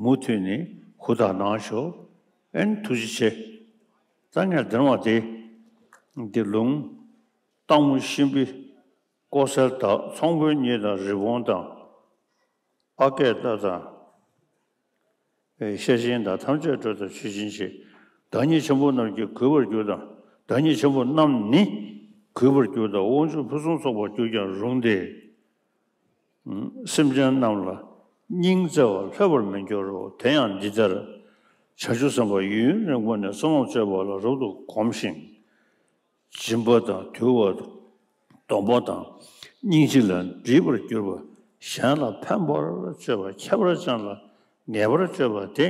མུ་མཐུད་ནས་ཧུར་ཐག་གནང་ཤོག་ཨེ་ནི་ཐུགས་རྗེ་ཆེ། ད་ངས་འདིར་མ་དེ། འདི་ལུང་། སྟག་མོ་ཤི་བི། ཀོ་སལ་དང་ཚོང་དཔོན་གཉིས་དང་རི་བོང་དང་། ཨ་ཀེ་ཏ་དང་། ཤེས་བཞིན་དང་ཐམས་ཅད་སྤྲོས་དང་ཆོས་ཅན་ཞེས། བདག་ཉིད་ཆེན་པོ་རྣམས་ཀྱིས་གུས་པར་གྱུར་དང་། བདག་ཉིད་ཆེན་པོ་རྣམས་ནི་གུས་པར་གྱུར་དང་། དབང་ཕྱུག་ཕུན་སུམ་ཚོགས་པར་གྱུར་ཀྱང་རུང་སྟེ། སེམས་ཅན་རྣམས་ལ་སྙིང་བརྩེ་བ་ལྷོད་པར་མི་འགྱུར་རོ། དེ་ཡང་འདི་ལྟར། བྱང་ཆུབ་སེམས་དཔའ་ཡུན་རིང་པོ་ནས་བསོད་ནམས་བཅོས་པ་ལ་རབ་ཏུ་གོམས་ཤིང་། སྦྱིན་པ་དང་དུལ་བ་དང་སྡོམ་པ་དང་སྙིང་རྗེ་ལ་འདྲིས་པར་གྱུར་པ། གཞན་ལ་ཕན་པར་སྤྱོད་པ། ཁྱད་པར་ཅན་ལ་ངེས་པར་སྤྱོད་པ་དེ་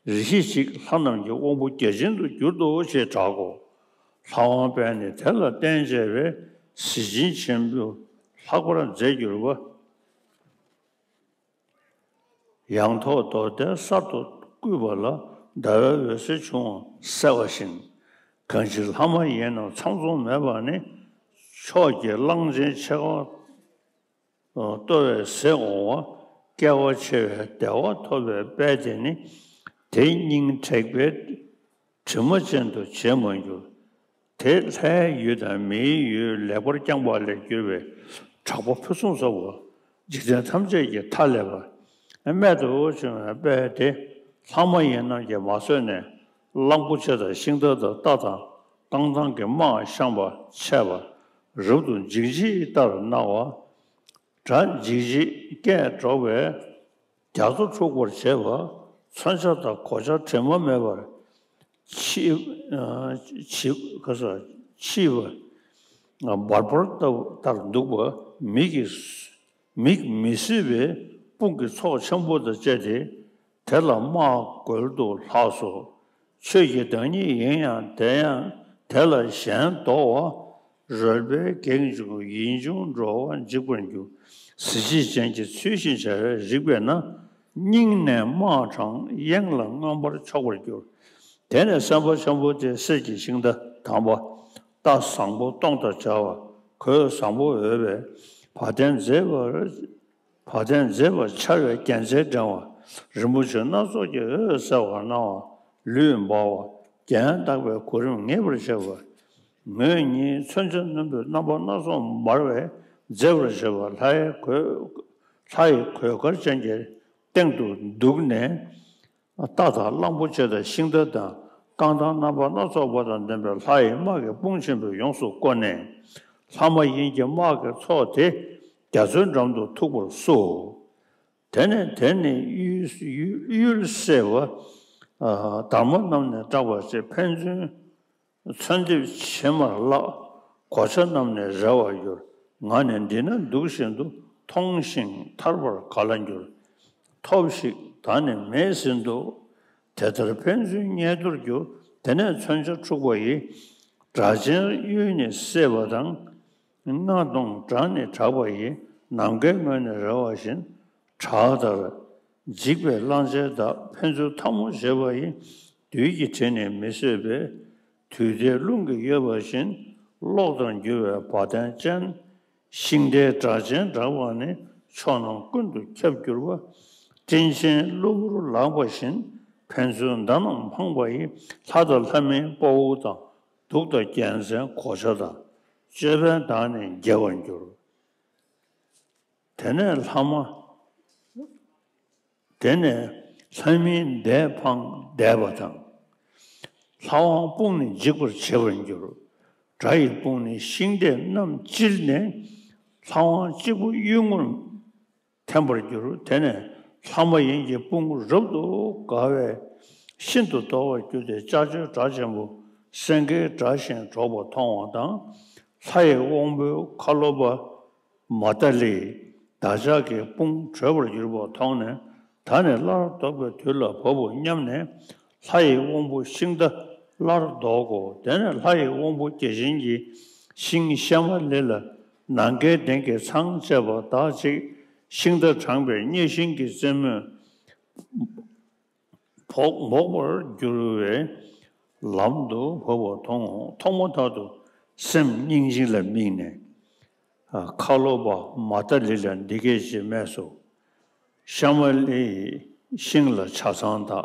རེ་ཞིག་ཅིག་ལྷ་རྣམས་ཀྱི་དབང་པོ་བརྒྱ་བྱིན་དུ་གྱུར་ཏོ་ཞེས་གྲག་གོ། ལྷ་དབང་པས་ནི་དེ་ལ་བརྟེན་བྱས་པའི་གཟི་བྱིན་ཆེན་པོ་ལྷག་པར་མཛེས་གྱུར་པ། ཡང་ཐོག་རྡོ་རྗེ་གསར་དུ་བརྐོས་པ་ལ་ཟླ་བའི་འོད་ཟེར་བྱུང་བ་གསལ་བ་བཞིན། གང་ཕྱིར་ལྷ་མ་ཡིན་རྣམས་ཚང་འཛོམས་མེད་པ་ནི། ཕྱོགས་ཀྱི་གླང་ཆེན་ཆེ་བ་ལྟོ་བས་ཟེགས་འོང་བ། སྐལ་བ་ཆེ་བའི་བདེ་བ་ཐོབ་པའི་དཔལ་དེ་ནི། དེ་སྙིང་དྲེགས་པའི་དྲི་མ་ཅན་དུ་བྱེད་མ་འགྱུར། དེ་ལྷའི་ཡུལ་དང་མིའི་ཡུལ་ལེགས་པར་བསྐྱངས་པ་ལས་གྱུར་པའི་གྲགས་པ་ཕུན་སུམ་ཚོགས་པ། འཇིག་རྟེན་ཐམས་ཅད་ཀྱི་མཐའ་ཀླས་པ། རྨད་དུ་བྱུང་བའི་དཔལ་དེ་ལྷ་མ་ཡིན་རྣམས་ཀྱིས་མ་བཟོད་ནས། གླང་པོ་ཆེ་དང་ཤིང་རྟ་དང་རྟ་དང་རྐང་ཐང་གི་དམག་བཤམས་པ་ཆད་པ། རབ་ཏུ་འཇིགས་བྱེད་ལྟར་སྣང་བ། དགྲ་འཇིགས་བྱེད་སྐད་སྒྲོག་པའི་རྒྱ་མཚོ་འཁྲུགས་པར་བྱེད་པ། མཚོན་ཆ་དང་གོ་ཆ་དྲི་མ་མེད་པར་མཆེད་མཆེད་ག་ས་མཆེད་པ་འབར་འབར་ལྟར་འདུག་པ། མིག་གིས་མིག་མི་བཟོད་པའི་དཔུང་གི་ཚོགས་ཆེན་པོ་དང་བཅས་ཏེ། དེ་ལ་དམག་རྒོལ་དུ་ལྷགས་སོ། ཆོས་ཀྱི་བདག་ཉིད་ཡིན་ཡང་དེ་ཡང་དེ་ལ་གཞན་ཟློག་པ། རོལ་པའི་གེགས་འཇུག་ཡིད་འབྱུང་འགྲོ་བ་འཇིག་པར་འགྱུར། གཟི་བརྗིད་ཅན་གྱི་ཚུལ་བཞིན་བྱ་བའི་རིགས་པས་ན། སྙིང་ནས་དམག་དྲངས་གཡེང་ལ་མངོན་པར་ཕྱོགས་པར་འགྱུར། དེ་ནས་སེམས་དཔའ་ཆེན་པོ་དེ་གསེར་གྱི་ཤིང་རྟ་དམ་པ། རྟ་བཟང་པོ་སྟོང་དང་བྲལ་བ། གོས་བཟང་པོ་འོས་པའི་བ་དན་མཛེས་པར། བ་དན་མཛེས་པར་འཕྱར་བའི་རྒྱལ་མཚན་བསྒྲེང་བ། རིན་པོ་ཆེ་སྣ་ཚོགས་ཀྱི་འོད་གསལ་བར་སྣང་བ། ལུས་འབར་བ། རྒྱན་བཏགས་པའི་གོ་རིམ་ངེས་པར་བྱེད་པ། ངོས་གཉིས་མཚོན་ཆ་རྣོན་པོས་རྣམ་པ་སྣ་ཚོགས་འབར་བས་མཛེས་པར་བྱེད་པ། ལྷའི་གོས་ལྷའི་གོས་དཀར་ཅན་གྱི་སྟེང་དུ་འདུག་ནས། རྟ་དང་གླང་པོ་ཆེ་དང་ཤིང་རྟ་དང་རྐང་ཐང་རྣམ་པ་སྣ་ཚོགས་པ་དང་ལྡན་པའི་ལྷ་ཡི་དམག་གི་དཔུང་ཆེན་པོས་ཡོངས་སུ་བསྐོར་ནས། ལྷ་མ་ཡིན་གྱི་དམག་གི་ཚོགས་དེ་རྒྱ་མཚོའི་འགྲམ་དུ་ཐུག་པར་བསུ། དེ་ནས་དེ་ནི་གཡུལ་གཡུལ་སེལ་བ། ཨ། དར་མ་རྣམས་ནི་སྐྲག་པར་བྱེད། ཕན་ཚུན་མཚོན་འདེབས་བྱེད་མར་བརླག་གོ་ཆ་རྣམས་ནི་རལ་བར་འགྱུར། ང་ནི་འདི་ན་འདུག་བཞིན་དུ། མཐོང་ཞིང་ཐར་པར་ག་ལ་འགྱུར། ཐོབ་ཤིག་ད་ནི་མེད་ཟིན་ཏོ། དེ་ལྟར་ཕན་ཚུན་བརྙས་དོར་འགྱུར། དེ་ནས་མཚོན་ཆ་འཁྲུགས་པ་ཡི། སྒྲ་གཅན་གཡུལ་ནི་སེལ་བ་དང་། རྔ་གདོང་བྲག་ནི་གྲགས་པ་ཡི། ནམ་མཁའི་ངོས་ནས་རལ་བ་བཞིན། བྲག་ལྟར་འཇིག་པའི་གླང་ཆེན་དག་ཕན་ཚུན་འཐབ་མོ་བྱེད་པ་ཡི། བདུད་ཀྱི་གྲལ་ནས་མི་བཟོད་པས། དུས་མཐའི་རླུང་གིས་གཡོས་པ་བཞིན། གློག་ལྟར་འགྱུར་བའི་བ་དན་ཅན། ཤིང་རྟའི་སྒྲ་གཅན་སྒྲོགས་པ་ནི། ཕྱོགས་རྣམས་ཀུན་ཏུ་ཁྱབ་གྱུར་པ། སྤྲིན་ཆེན་གློ་བུར་ལངས་པ་བཞིན། ཕན་ཚུན་མདའ་རྣམས་འཕངས་པ་ཡི། ལྷ་དང་ལྷ་མིན་དཔའ་བོ་དང་། གདུགས་དང་རྒྱལ་མཚན་གོ་ཆ་དང་། ཅོད་པན་དག་ནི་འགྱེལ་བར་འགྱུར། དེ་ནས་ལྷ་མ། དེ་ནས་ལྷ་མིན་མདའ་འཕངས་བསྡད་པ་དང་། ལྷ་དབང་དཔུང་ནི་འཇིག་པར་བྱེད་པར་འགྱུར། དགྲ་ཡི་དཔུང་ནི་ཤིང་རྟས་རྣམས་བཅིལ་ནས། ལྷ་དབང་གཅིག་པུ་གཡུལ་ངོར་འཐེན་པར་འགྱུར། དེ་ནས་ལྷ་མ་ཡིན་གྱི་དཔུང་རབ་ཏུ་དགའ་བས་ཤིན་ཏུ་དོགས་པར་གྱུར་ཏེ། ལྕགས་ཀྱུའི་སྒྲ་ཆེན་པོ་སེང་གེའི་སྒྲ་བཞིན་སྒྲོགས་པ་མཐོང་བ་དང་། ལྷ་ཡི་དབང་པོའི་ཁ་ལོ་པ། མ་ཏ་ལི། བདག་ཅག་གི་དཔུང་གྲོལ་བར་གྱུར་པ་མཐོང་ནས། ད་ནི་སླར་ལྡོག་པའི་དུས་ལ་བབ་བོ་སྙམ་ནས། ལྷ་ཡི་དབང་པོ་ཤིང་རྟ་སླར་ལྡོག་གོ། དེ་ནས་ལྷ་ཡི་དབང་པོ་བརྒྱ་བྱིན་གྱིས་ཤིང་ཤ་མ་ལི་ལ་ནམ་མཁའི་གདན་གྱི་ཚང་བཅས་པ་དག་ཅིག་ཤིང་རྟ་དྲངས་པའི་སྙེ་ཤིང་གི་རྩེ་མོས་བོག་མོག་པར་འགྱུར་བའི་ལམ་དུ་བབ་པ་མཐོང་ངོ་། ཐོག་མ་ཐག་ཏུ་སེམས་སྙིང་རྗེ་ལ་དམིགས་ནས། ཁ་ལོ་པ་མ་ཏ་ལི་ལ་འདི་སྐད་ཅེས་སྨྲས་སོ། ཤ་མ་ལིའི་ཤིང་ལ་ཆ་ཚང་དག་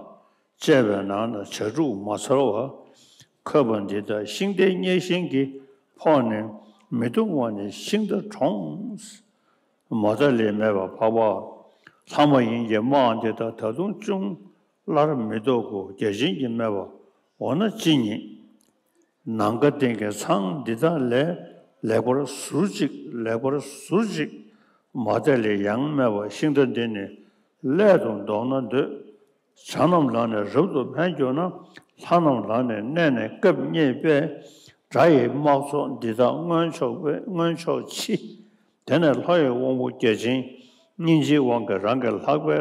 བཅས་པའི་ནང་ན་བྱ་ཕྲུག་མ་ཚར་བར་འཁོད་པ་འདི་དག་ཤིང་རྟའི་སྙེ་ཤིང་གིས་ཕོག་ནས་མི་ཐུབ་པ་ནས་ཤིང་རྟ་གྲོངས། མ་ཏ་ལི་སྨྲས་པ། འཕགས་པ། ལྷ་མ་ཡིན་གྱི་དམག་འདི་དག་ད་དུང་ཅུང་སླར་མི་ལྡོག་གོ། བརྒྱ་བྱིན་གྱིས་སྨྲས་པ། འོ་ན་ཅི་ཉེས། ནམ་མཁའ་ལྡིང་གི་ཚང་འདི་དག་ལས་ལེགས་པར་ཟུར་ཅིག་ལེགས་པར་ཟུར་ཅིག་མ་ཏ་ལི་ཡང་སྨྲས་པ། ཤིང་རྟ་འདི་ནི་སླད་དུ་ལྡོག་ན་འདོད། བྱ་རྣམས་ལ་ནི་རབ་ཏུ་ཕན་གྱུར་ན། ལྷ་རྣམས་ལ་ནི་གནས་ནས་སྐབས་རྙེད་པས། དགྲ་ཡི་དམག་ཚོགས་འདི་དག་མངོན་ཕྱོགས་པས་མངོན་ཕྱོགས་ཕྱི། དེ་ནས་ལྷ་ཡི་དབང་པོ་བརྒྱ་བྱིན་སྙིང་རྗེའི་དབང་གིས་རང་གི་ལྷག་པའི་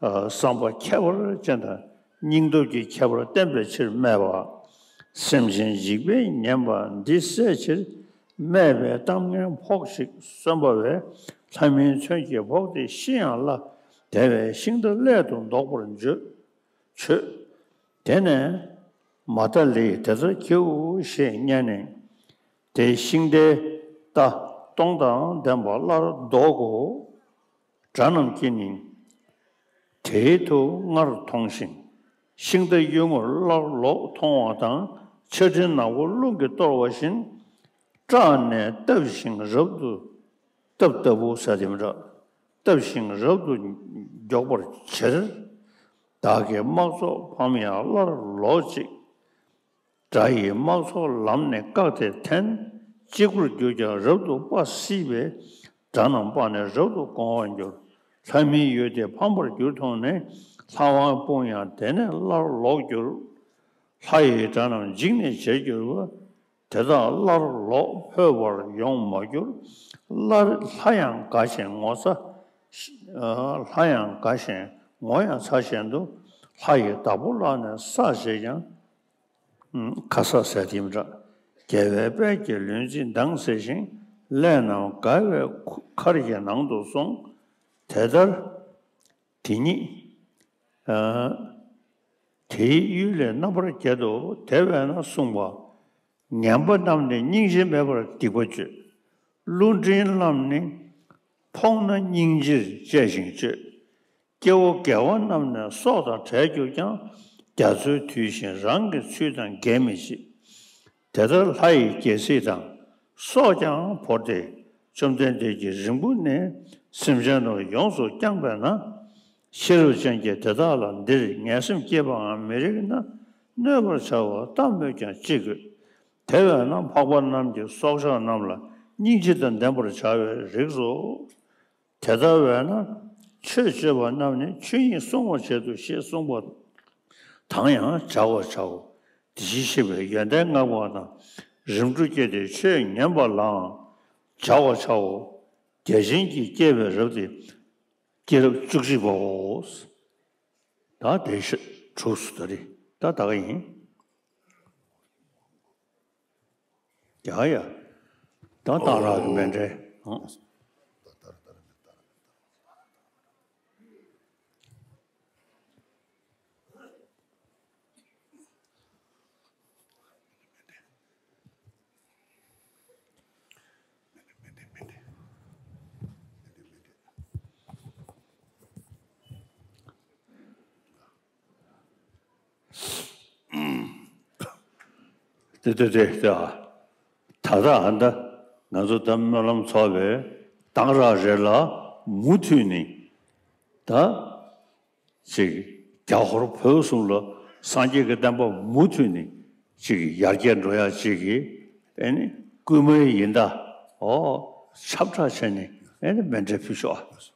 བསམ་པ་ཁྱད་པར་ཅན་དང་སྙིང་སྟོབས་ཀྱི་ཁྱད་པར་བསྟན་པའི་ཕྱིར་སྨྲས་པ། སེམས་ཅན་འཇིགས་པས་ཉེན་པ་འདི་སེལ་ཕྱིར། སྨྲས་པའི་གཏམ་ངན་ཕོག་ཅིག་གསོན་པ་བས། ལྷ་མིན་མཚོན་གྱིས་ཕོག་སྟེ་ཤི་ཡང་སླ། དེ་བས་ཤིང་རྟ་སླད་དུ་ལྡོག་པར་བྱོས། དེ་ནས་མ་ཏ་ལིས་དེ་ལྟར་བགྱིའོ་ཞེས་སྙམ་ནས། དེ་ཤིང་རྟའི་རྟ་སྟོང་དང་ལྡན་པ་སླར་ལྡོག་གོ། དགྲ་རྣམས་ཀྱིས་ནི་དེའི་ཐུགས་སྔར་མཐོང་ཞིང་། ཤིང་རྟ་གཡུལ་ངོར་སླར་ལོག་མཐོང་བ་དང་། ཆར་སྤྲིན་ནག་པོ་རླུང་གིས་གཏོར་བ་བཞིན། སྐྲག་ནས་བཏབ་ཞིང་རབ་ཏུ་བཏབ་ལྟ་བུ་ཟེར་དེ་མི་འདྲ། བཏབ་ཞིང་རབ་ཏུ་མགྱོགས་པར་བྱེར། བདག་གི་དམག་ཚོགས་ཕམ་ཡང་སླར་ལོག་ཅིག་དགྲ་ཡི་དམག་ཚོགས་ལམ་ནས་བཀག་སྟེ་འཐེན། གཅིག་པུར་གྱུར་ཀྱང་རབ་ཏུ་སྤ་སྲིད་པས། དགྲ་རྣམས་སྤངས་ནས་རབ་ཏུ་བཀང་བར་འགྱུར། ལྷ་མིའི་ཡུལ་དེ་ཕམ་པར་གྱུར་མཐོང་ནས། ལྷ་དབང་དཔུང་ཡང་དེ་ནས་སླར་ལོག་གྱུར། ལྷ་ཡི་དགྲ་རྣམས་འཇིགས་ནས་བྱེར་གྱུར་པ། དེ་དག་སླར་ལོག་འཕོ་བར་ཡོང་མ་གྱུར། སླར་ལྷ་ཡང་དགའ་ཞིང་ངོ་ཚ། ལྷ་ཡང་དགའ་ཞིང་ངོ་ཡང་ཚ་བཞིན་དུ། ལྷ་ཡི་བདག་པོ་ལག་ནས་བསགས་བྱས་ཀྱང་། ཁ་ས་ཟེར་དེ་མི་འདྲ། རྒྱལ་བའི་དཔལ་གྱི་ལུས་འཛིན་མདངས་གསལ་ཞིང་། ཀླད་རྣམས་དགའ་བའི་མཁར་གྱི་ནང་དུ་སོང་། དེ་ལྟར་དེ་ཉིད་དེའི་གཡུལ་ལས་རྣམ་པར་རྒྱལ་དུ། དེ་བས་ན་གསུངས་པ། ངན་པ་རྣམས་ནི་སྙིང་རྗེ་མེད་པར་སྡིག་པ་སྤྱོད། བླུ་འཕྲིན་བླངས་ནི་ཕོག་ན་སྙིང་རྗེར་བཅས་ཤིང་སྤྱོད། སྐྱེ་བོ་དགེ་བ་རྣམས་ནི་སྲོག་དང་བྲལ་གྱུར་ཀྱང་། རྒྱ་མཚོའི་དུས་བཞིན་རང་གི་ཚུལ་དང་འགལ་མི་བྱེད། དེ་ལྟར་ལྷ་ཡི་རྒྱལ་སྲིད་དང་། སྲོག་ཀྱང་བོར་ཏེ། བཅོམ་ལྡན་འདས་ཀྱིས་རིང་པོ་ནས་སེམས་ཅན་རྣམས་ཡོངས་སུ་བསྐྱངས་པས་ན། ཤེས་རབ་ཅན་གྱིས་དེ་དག་ལ་འདིར་ངན་སེམས་བསྐྱེད་པའང་མི་རིགས་ན། གནོད་པར་བྱ་བ་ལྟ་སྨོས་ཀྱང་ཅི་དགོས། དེ་བས་ན་འཕགས་པ་རྣམས་ཀྱི་སྲོག་ཆགས་རྣམས་ལ་སྙིང་རྗེ་དང་ལྡན་པར་བྱ་བའི་རིགས་སོ། དེ་ལྟ་བས་ན་ཆོས་སྤྱོད་པ་རྣམས་ནི་ཆོས་ཉིད་བསྲུང་བར་བྱེད་དོ་ཞེས་གསུངས་པ་དང་ཡང་སྦྱར་བར་བྱའོ། དེ་བཞིན་གཤེགས་པའི་ཡོན་ཏན་བསྔགས་པ་དང་། རིམ་གྲོ་བསྐྱེད་དེ་ཆོས་ཉན་པ་ལའང་སྦྱར་བར་བྱའོ། བརྒྱ་བྱིན་གྱིས་བསྐྱེད་པའི་རབ་སྟེ་སྐྱེས་རབས་བཅུ་གཅིག་པའོ། ད་དེ་ཤ་དྲུག་སུ་ད་རེད། ད་ད་ག་ཡིན། ཡ་ཡ། ད་གཏང་རག་གི་མཎྜལ། ཨང་། དེ་དེ་དེ་དེ་ཨ། ད་ལྟ་ཨ་ད་ང་ཚོ་ད་སྨོན་ལམ་ཚོགས་པའི་གཏང་རག་རེ་ལ་མུ་མཐུད་ནས་ད་ཅིག་རྒྱ་ཧོར་བོད་གསུམ་ལ་སངས་རྒྱས་ཀྱི་བསྟན་པ་མུ་མཐུད་ནས་ཅིག་ཡར་རྒྱས་འགྲོ་ཡ་ཅིག་གི་ཨེ་ནི་སྐུལ་མའི་ཡིན་ད། ཨོ་ཁྱབ་བསྒྲགས་བྱས་ནས་ཨེ་ནི་མཎྜལ་ཕུལ་ཤོག་ཨ།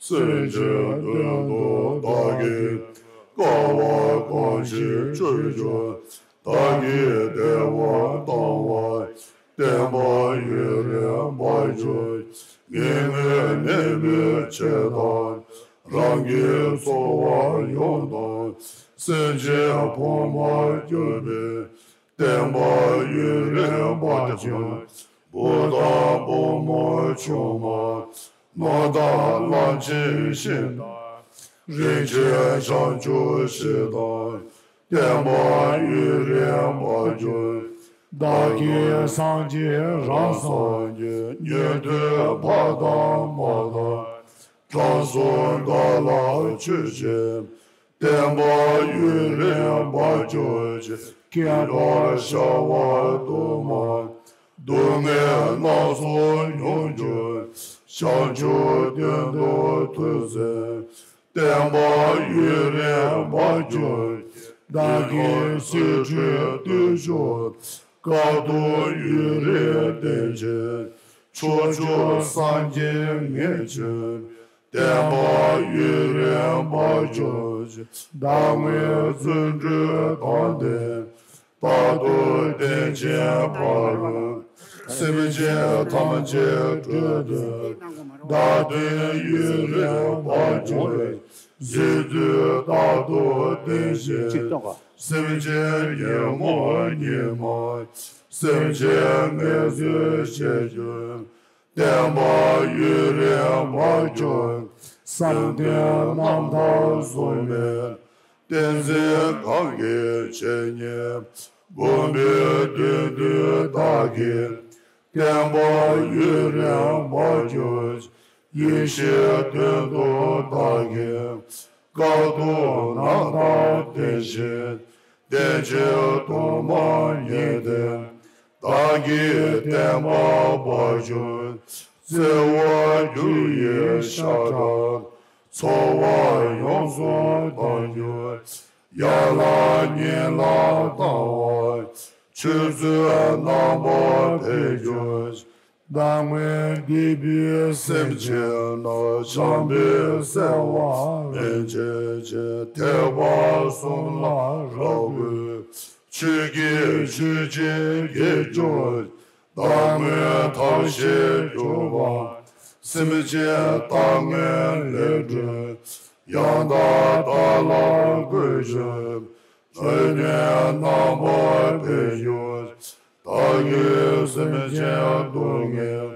སེམས་ཅན་དོན་དུ་བདག་གིས་དཀའ་བ་གང་ཞིག་སྤྱོད་ཀྱང་། བདག་གིས་བདེ་བ་བཏང་བ་བསྟན་པ་ཡུན་རིང་མ་གྱུར། ཉེ་གནས་ནད་མེད་ཆེད་དང་། རང་གི་འཚོ་བ་ཡོངས་དང་། སེམས་ཅན་ཕོངས་པར་གྱུར་པའི་ བསྟན་པ་ཡུན་རིང་བར་གྱུར། བུ་དང་བུ་མོ་ཆུང་མ། ནོར་དང་གླང་ཆེན་ཤིང་དང་། རིན་ཆེན་བྱང་ཆུབ་ཤིང་དང་། བསྟན་པ་ཡུན་རིང་བར་གྱུར། བདག་གིས་སངས་རྒྱས་རང་སངས་རྒྱས། ཉན་ཐོས་ཕ་དང་མ་དང་། དྲང་སྲོང་བདག་ལ་མཆོད་ཅིང་། བསྟན་པ་ཡུན་རིང་བར་གྱུར་ཅིག། དཀོན་མཆོག་ཤར་བ་དུ་མ། སྡུག་བསྔལ་སྣ་ཚོགས་མྱོང་གྱུར། བྱང་ཆུབ་དོན་དུ་ཐུགས་བརྩོན། བསྟན་པ་ཡུན་རིང་བར་གྱུར་ཅིག། བདག་གིས་སྲིད་མཐའི་བརྟུལ་ཞུགས། དཀའ་ཐུབ་ཡུན་རིང་བསྟེན་ཅིང་། ཕྱོགས་བཅུའི་སངས་རྒྱས་མངོན་བྱོན། བསྟན་པ་ཡུན་རིང་བར་གྱུར་ཅིག། བདག་སྔོན་བརྩོན་འགྲུས་དང་ལྡན། རྟག་ཏུ་བསྟན་ཅིང་ཕ་རོལ། སེམས་ཅན་ཐམས་ཅད་སྒྲོལ་འདོད། བདག་དོན་ཡུན་རིང་བར་གྱུར། རྗེ་བཙུན་རྟག་ཏུ་བསྟེན་ཞིང་། སེམས་ཅན་ཉོན་མོངས་ཉེས་དམིགས། སེམས་ཅན་ངལ་འཚོའི་ཤེས་བྱ། བསྟན་པ་ཡུན་རིང་བར་གྱུར། བསམ་གཏན་རྣམ་དག་གཟུགས་མེད། བསྟན་འཛིན་གང་གི་འཆད་ཉན། སྒོམ་པའི་དོན་བསྡུས་བདག་གིས། བསྟན་པ་ཡུན་རིང་བར་གྱུར། ཡེ་ཤེས་དོན་དུ་བདག་གིས། དཀའ་ཐུབ་རྣམ་དག་བསྟེན་ཅིང་། བསྟན་བཅོས་དུ་མ་ཉིད་དེ། བདག་གིས་བསྟན་པ་བར་གྱུར། བརྩེ་བ་རྒྱུ་ཡི་ཤ་ཁྲག་ཚོར་བ་ཡོངས་སུ་དག་གྱུར། ཡར་ལངས་སྙིང་ལ་བཏང་བ། ཆོས་ཚུལ་རྣམ་པར་འཕེལ་གྱུར། བདག་སྔོན་སྡིག་པའི་སེམས་ཅན་རྣམས། བྱམས་པས་བསལ་བར་སྨོན་བྱེད་ཅིང་། ཐེག་པ་གསུམ་ལ་རབ་གུས། ཆོས་ཀྱི་མཆོད་སྦྱིན་དགྱེས་གྱུར། བདག་སྔོན་ཐབས་ཤེས་གྱུར་པ། སེམས་ཅན་རྟག་ངན་ལས་སྒྲོལ། ཡང་དག་བདག་ལ་གུས་ཕྱིར། སྨོན་ལམ་རྣམ་པར་འཕེལ་གྱུར། བདག་གིས་སེམས་ཅན་སྡུག་བསྔལ་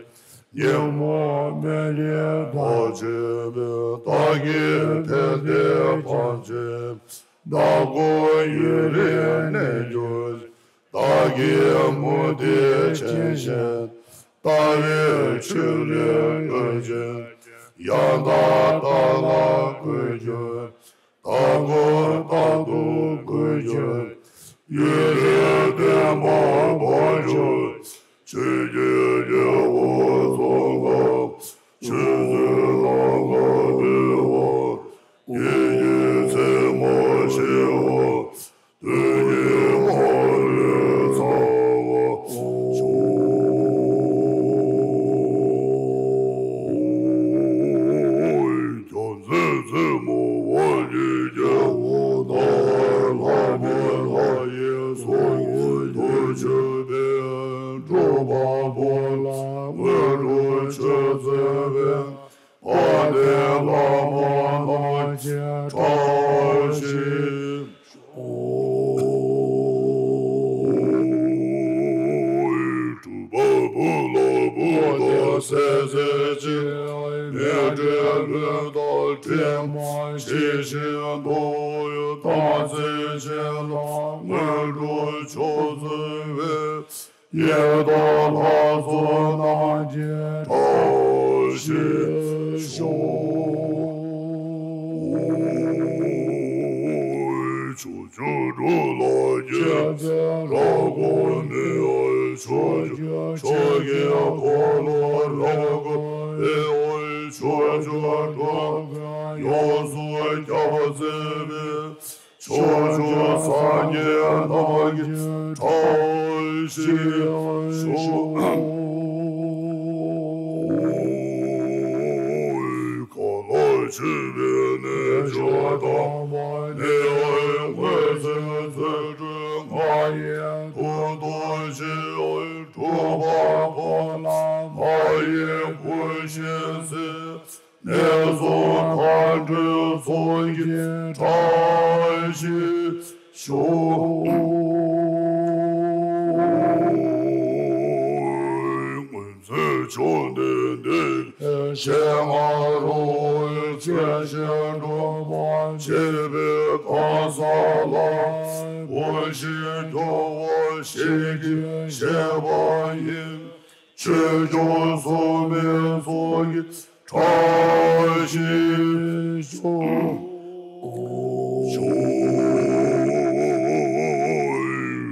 ཉོན་མོངས་མེ་ལས་དག་བྱེད་པའི། བདག་གི་ཕན་བདེ་ཐམས་ཅད་བདག་སྐུ་ཡུན་རིང་གནས་གྱུར། བདག་གི་མུ་སྟེགས་ཅན་ཞིང་། ལྟ་བའི་ཆོས་ལས་གྲོལ་ཅིང་། ཡང་དག་བདག་ལ་གུས་ཕྱིར། བདག་སྐུ་རྟག་ཏུ་གུས་ཕྱིར། ཡུན་རིང་བསྟན་པ་བར་གྱུར། ཆོས་ཀྱི་རྒྱལ་པོ་ཚོགས་བསྐང་། ཆོས་ཚུལ་ལམ་ཁ་སྤེལ་བ། ཡིད་ཀྱི་མཚན་མ་ཆེ་བ། དོན་གྱི་མ་ལུས་ཚང་བ། བྱང་སེམས་རྩེ་མོ་འོད་ཀྱི་རྒྱལ་པོ་དང་། ལྷ་མོ་ལྷ་ཡི་ཚོགས་ཀྱིས་བསྟོད་བྱོན་པའི། སྒྲུབ་པ་པོ་ལ་དངོས་གྲུབ་མཆོག་སྩོལ་བའི། དཔལ་ལྡན་བླ་མ་རྣམས་ཀྱིས་བཀྲ་ཤིས་ཤོག། སྒྲུབ་པ་པོ་ལ་བུ་དང་སྲས་མཛད་ཅིང་། མི་འབྲལ་ལུས་དང་གྲིབ་མ་ཞི་ཞིང་དུལ། དམ་ཚིག་ཅན་ལ་དངོས་གྲུབ་མཆོག་སྩོལ་བའི། གཡས་བདག་ལྷ་ཚོགས་རྣམས་ཀྱིས་བཀྲ་ཤིས་ཤོག། ཕྱོགས་བཅུ་འགྲོ་ལ་རྒྱལ་མཚན་རབ་བསྐོར་ནས། ཕྱོགས་བཅུ་ཕྱོགས་ཀྱི་འཁོར་ལོ་རབ་བསྐོར་བའི། ཕྱོགས་བཅུ་འགྲོ་ཡོངས་སུ་ཁྱབ་མཛད་པའི། ཕྱོགས་བཅུ་སངས་རྒྱས་རྣམས་ཀྱིས་བཀྲ་ཤིས་ཤོག། གང་ལ་མཆོད་པའི་རྣལ་འབྱོར་དང་པོ་ནི། འོད་ཟེར་རྩེ་གྲོལ་ལྔ་ཡི་གོ་འཕང་ཞིང་། སྒྲུབ་པ་པོ་ལ་ལྷ་ཡི་གོས་ཆེན་གསོལ། ངན་སོང་མཁའ་འགྲོའི་ཚོགས་ཀྱིས་བཀྲ་ཤིས་ཤོག། ཆོས་ཀྱི་སྒྲོམ་པ་ཕྱེ་བའི་གང་ཟག་ལ། གོམས་ཤིང་རྒྱུ་བ་ཞིག་གིས་བཤད་པ་ཡིན། ཆོས་སྐྱོང་སྲུང་མའི་ཚོགས་ཀྱིས་བཀྲ་ཤིས་ཤོག། ཤོག།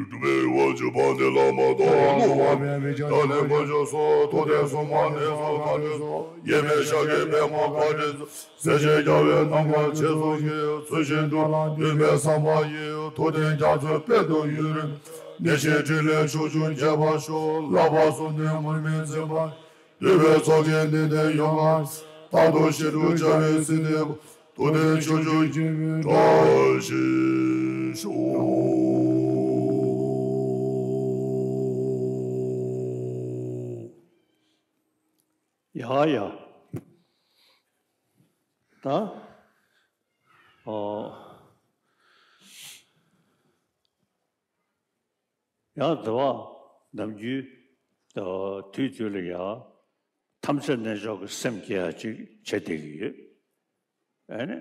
སྒྲུབ་པའི་དབང་ཕྱུག་དཔལ་ལྡན་བླ་མ་དང་། བསྔོ་བ་འཕེལ་བའི་བྱང་ཆུབ་ཀྱི་ཕྱོགས། ཐུབ་བསྟན་སྲུང་མ་ནི་སོགས་ཐམས་ཅད་སོགས། ཡེ་མེད་ཤཱཀྱའི་པདྨོ་བཀའ་དྲིན་ཚོགས། སྲས་ཆེན་རྒྱལ་བའི་རྣམ་ཐར་ཆེད་རྫོགས་ཀྱི། ཚུལ་བཞིན་སྒྲུབ་ལ་འདུན་པའི་བསམ་པ་ཡིས། ཐུབ་བསྟན་རྒྱ་མཚོའི་དཔལ་དུ་ཡུན་རིང་། ནད་གཞིའི་ཕྲིན་ལས་ཕྱོགས་བཅུར་རྒྱས་པར་ཤོག། བསླབ་པ་གསུམ་ལྡན་ངུར་སྨྲིག་འཛིན་པ། འདུས་པའི་ཚོགས་ཀྱིས་ནད་དེ་ཡོངས་ལ། རྟག་ཏུ་ཞི་ཁྲོའི་བྱ་བའི་ཚིག་དེ། ཐུབ་བསྟན་ཕྱོགས་བཅུར་རྒྱས་པའི་བཀྲ་ཤིས་ཤོག། ཡ་ཡ། ད། ཨོ། ཡང་དེ་བ་ནམ་རྒྱུན་དུས་དུས་ལ་ཡང་ཐམས་ཅད་རྣལ་འབྱོར་གྱི་སེམས་སྐྱེ་ཡ་ཅིག་བྱེད་བསྡད་ཀྱི་ཡོད། ཨ་ནི་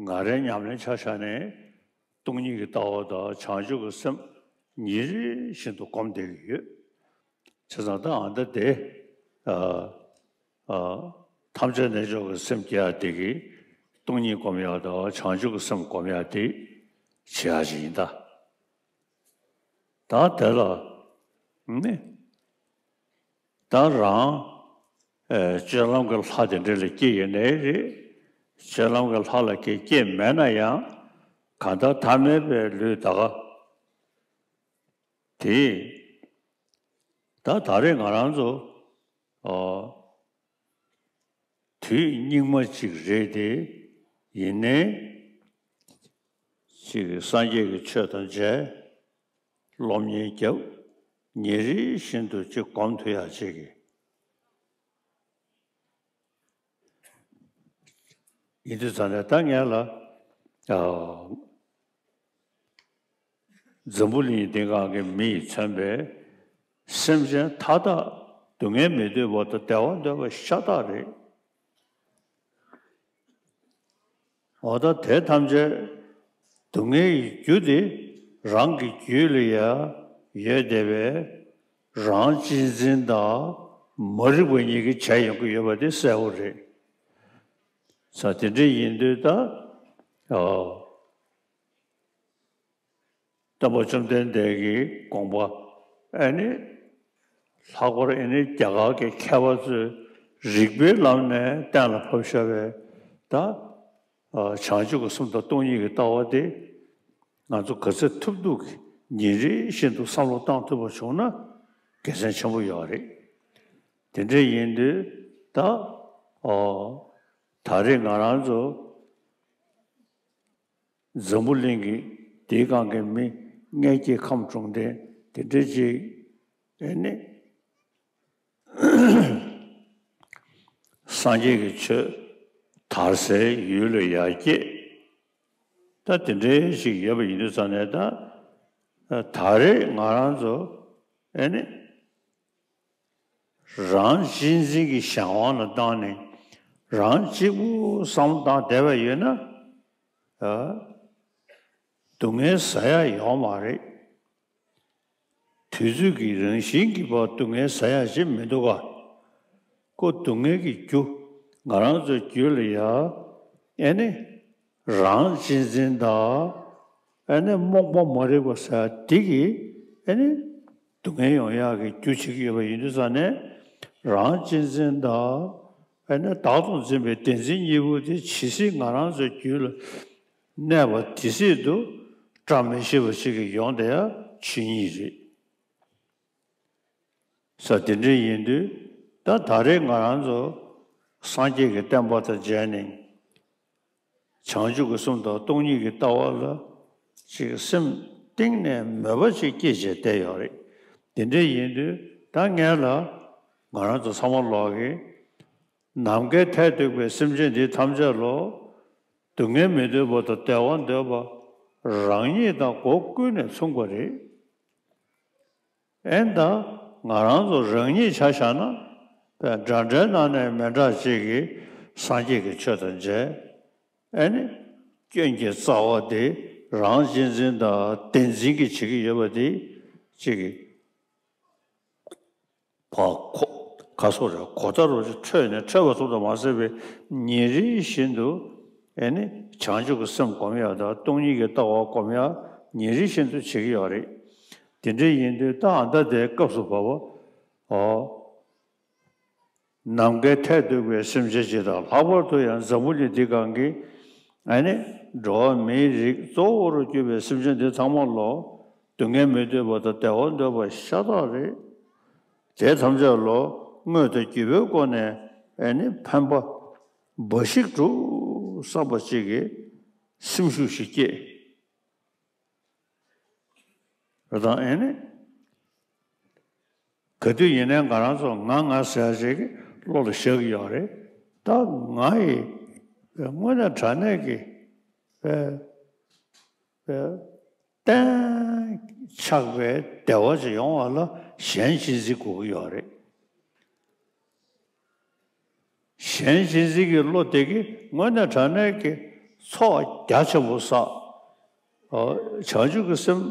ང་རའི་ཉམས་ལེན་ཆ་བཞག་ནས་སྟོང་ཉིད་ཀྱི་ལྟ་བ་དང་བྱང་ཆུབ་ཀྱི་སེམས་ཉིན་རེ་བཞིན་དུ་སྒོམ་བསྡད་ཀྱི་ཡོད། བྱས་ཙང་ད་ཨ་ད་དེ་ཨ་ཨ་ཐམས་ཅད་རྣལ་འབྱོར་གྱི་སེམས་སྐྱེ་ཡ་དེ་གི་སྟོང་ཉིད་སྒོམ་ཡ་དང་བྱང་ཆུབ་ཀྱི་སེམས་སྒོམ་ཡ་དེ་བྱེད་ཡ་ཅིག་ཡིན་ད། ད་དེ་ལ་ནི་ད་རང་ཨེ་སྤྱོད་ལམ་གྱི་ལྷ་དེ་འདྲ་ལ་སྐྱེས་ཡོད་ནའི་རེད། སྤྱོད་ལམ་གྱི་ལྷ་ལ་སྐྱེས་སྐྱེས་མེད་ན་ཡང་གང་ལྟར་ཐ་མལ་པའི་ལུས་ད་ག་དེ་ད་ད་རེས་ང་རང་ཚོ་ཨོ། དུས་སྙིགས་མ་གཅིག་རེད་དེ། ཡིན་ནའི་ཅིག་སངས་རྒྱས་ཀྱི་ཆོས་དང་མཇལ། སློབ་གཉེར་བརྒྱབ། ཉིན་རེ་བཞིན་དུ་ཅིག་སྒོམ་ཐུབ་ཡག་ཅིག་གི་ཡིན་དུས་ཙང་ནས་ད་ངས་ལ་ཨ། འཛམ་བུ་གླིང་འདི་སྒང་གི་མི་ཡིས་མཚོན་པའི་སེམས་ཅན་མཐའ་དག་སྡུག་བསྔལ་མི་འདོད་པ་དང་བདེ་བ་འདོད་པ་ཤ་སྟག་རེད། འོ་ད་དེ་ཐམས་ཅད་སྡུག་བསྔལ་གྱི་རྒྱུ་དེ་རང་གི་རྒྱུད་ལ་ཡ་ཡོད་བསྡད་པའི་རང་གཅེས་འཛིན་དང་མ་རིག་པ་གཉིས་ཀྱིས་བྱས་ཡོང་གི་ཡོད་པ་དེ་གསལ་པོ་རེད། ས་དེ་འདྲ་ཡིན་དུས་ད་ཨོ། སྟོན་པ་བཅོམ་ལྡན་འདས་ཀྱི་དགོངས་པ་ཨ་ནི་ལྷག་པར་ཨ་ནི་རྒྱ་གར་གྱི་མཁས་པ་ཚོས་རིགས་པའི་ལམ་ནས་གཏན་ལ་ཕབ་བཞག་པའི་ད་བྱང་ཆུབ་ཀྱི་སེམས་དང་སྟོང་ཉིད་ཀྱི་ལྟ་བ་དེ་ང་ཚོ་ག་ཚོད་ཐུབ་ཐུབ་ཀྱིས་ཉིན་རེ་བཞིན་དུ་བསམ་བློ་བཏང་ཐུབ་པ་བྱུང་ན་དགེ་མཚན་ཆེན་པོ་ཡོད་རེད། དེ་འདྲ་ཡིན་དུས་ད་ཨོ་ད་རེས་ང་རང་ཚོ། འཛམ་བུ་གླིང་གི་དེའི་སྒང་གི་མི་མངལ་སྐྱེས་ཁམས་གྲོང་ལྡན་དེ་འདྲ་ཅིག་ཨེ་ནི་སངས་རྒྱས་ཀྱི་ཆོས་དར་སའི་ཡུལ་ལ་ཡར་སྐྱེས། ད་དེ་འདྲའི་ཞིག་ཡོད་པ་ཡིན་དུས་ཙང་ནས་ད་ད་རེས་ང་རང་ཚོ་ཨེ་ནི། རང་གཅེས་འཛིན་གྱི་གཞན་དབང་ལ་བཏང་ནས་རང་གཅིག་པུ་བསམ་བློ་བཏང་བསྡད་པ་ཡོད་ན། ཨ། སྡུག་བསྔལ་ཟ་ཡ་ཡོད་མ་རེད། དུས་ཚོད་ཀྱི་རང་བཞིན་གྱིས་ཕར་སྡུག་བསྔལ་ཟ་ཡ་ཞིག་མི་འདུག་ག་ཁོ་སྡུག་བསྔལ་གྱི་རྒྱུ་ང་རང་ཚོའི་རྒྱུད་ལ་ཡ། ཨེ་ནི། རང་གཅེས་འཛིན་དང་། ཨེ་ནི་རྨོངས་པ་མ་རིག་པ་ཟེར་ཡ་འདི་གིས་ཨེ་ནི་སྡུག་བསྔལ་ཡོང་ཡག་གི་རྒྱུ་བྱེད་ཀྱི་ཡོད་པ་ཡིན་དུས་ཙང་ནས་རང་གཅེས་འཛིན་དང་། ཨེ་ནི་བདག་ཏུ་འཛིན་པའི་བདེན་འཛིན་གཉིས་པོ་དེ་ཇི་སྲིད་ང་རང་ཚོའི་རྒྱུད་ལ་གནས་པ་དེ་སྲིད་དུ་བཀྲ་མི་ཤིས་པ་ཞིག་གི་ཡོང་བསྡད་ཡ་ཆོས་ཉིད་རེད། ས་དེ་འདྲ་ཡིན་དུས་ད་ད་རེས་ང་རང་ཚོ་སངས་རྒྱས་ཀྱི་བསྟན་པ་དང་མཇལ་ནས་བྱང་ཆུབ་ཀྱི་སེམས་དང་སྟོང་ཉིད་ཀྱི་ལྟ་བ་ལ་ཅིག་སེམས་གཏིང་ནས་མོས་པ་ཅིག་སྐྱེས་བྱས་བསྡད་ཡོད་རེད། དེ་འདྲ་ཡིན་དུས་ད་ངས་ལ་ང་རང་ཚོ་ཚང་མ་ལོག་གི་ནམ་མཁའི་མཐས་གཏུགས་པའི་སེམས་ཅན་འདི་ཐམས་ཅད་ལ་སྡུག་བསྔལ་མི་འདོད་པ་དང་བདེ་བ་འདོད་པ་རང་ཉིད་དང་སྒོ་ཀུན་ནས་མཚུངས་པ་རེད། ཨེ་ད་ང་རང་ཚོ་རང་ཉིད་ཆ་བཞག་ན་དཔེ་འདྲ་འདྲའི་ནང་ནས་མི་འདྲ་ཅིག་གིས་ སངས་རྒྱས་ཀྱི་ཆོས་དང་མཇལ། ཨེ་ནི། སྐྱོན་གྱི་རྩ་བ་དེ་རང་གཅེས་འཛིན་དང་བདེན་འཛིན་གྱིས་བྱེད་ཀྱི་ཡོད་པ་དེ་གཅིག་གིས་བ་གོ་ག་སོགས་རེད། གོ་བརྡ་རོ་ཅིག་འཕྲོད་ནས་འཕྲོད་པ་ཙམ་དུ་མ་ཟད་པའི་ཉིན་རེ་བཞིན་དུ་ཨེ་ནི་བྱང་ཆུབ་ཀྱི་སེམས་སྒོམ་ཡག་དང་སྟོང་ཉིད་ཀྱི་ལྟ་བ་སྒོམ་ཡག་ཉིན་རེ་བཞིན་དུ་བྱེད་ཀྱི་ཡོད་རེད། དེ་འདྲ་ཡིན་དུས་ད་ཨ་མདའ་དེའི་སྐབས་སུ་བབ་པ། ཨོ། ནམ་མཁའི་མཐས་གཏུགས་པའི་སེམས་ཅན་ཇི་ལྟར་ལྷག་པར་དུ་ཡང་འཛམ་བུ་གླིང་འདི་སྒང་གི་ཨ་ནི་འགྲོ་བ་མིའི་རིགས་གཙོ་བོར་གྱུར་པའི་སེམས་ཅན་འདི་ཚང་མ་ལོ་སྡུག་བསྔལ་མི་འདོད་པ་དང་བདེ་བ་འདོད་པ་ཤ་སྟག་རེད། དེ་ཐམས་ཅད་ལོ་དངོས་དང་བརྒྱུད་པའི་སྒོ་ནས་ཨ་ནི་ཕན་པ་འབའ་ཞིག་སྒྲུབ་བསམ་པ་ཅིག་གི་སེམས་ཤུགས་ཤིག་སྐྱེས། རེད་དང་ཨེ་ནི། ག་དུས་ཡིན་ནའི་ང་རང་ཚོ་ང་ང་ཟེར་ཡ་ཞིག་བློ་ལ་ཤར་གྱི་ཡོད་རེད། ད་ང་ཡི་དངོས་གནས་དྲང་གནས་ཀྱི་བསྟན་ཆགས་པའི་བདེ་བ་ཅིག་ཡོང་བ་ལ་གཞན་གཅེས་འཛིན་དགོས་ཀྱི་ཡོད་རེད། གཞན་གཅེས་འཛིན་གྱི་བློ་དེ་གིས་དངོས་གནས་དྲང་གནས་ཀྱི་ཚོགས་རྒྱ་ཆེན་པོ་བསགས། བྱང་ཆུབ་ཀྱི་སེམས་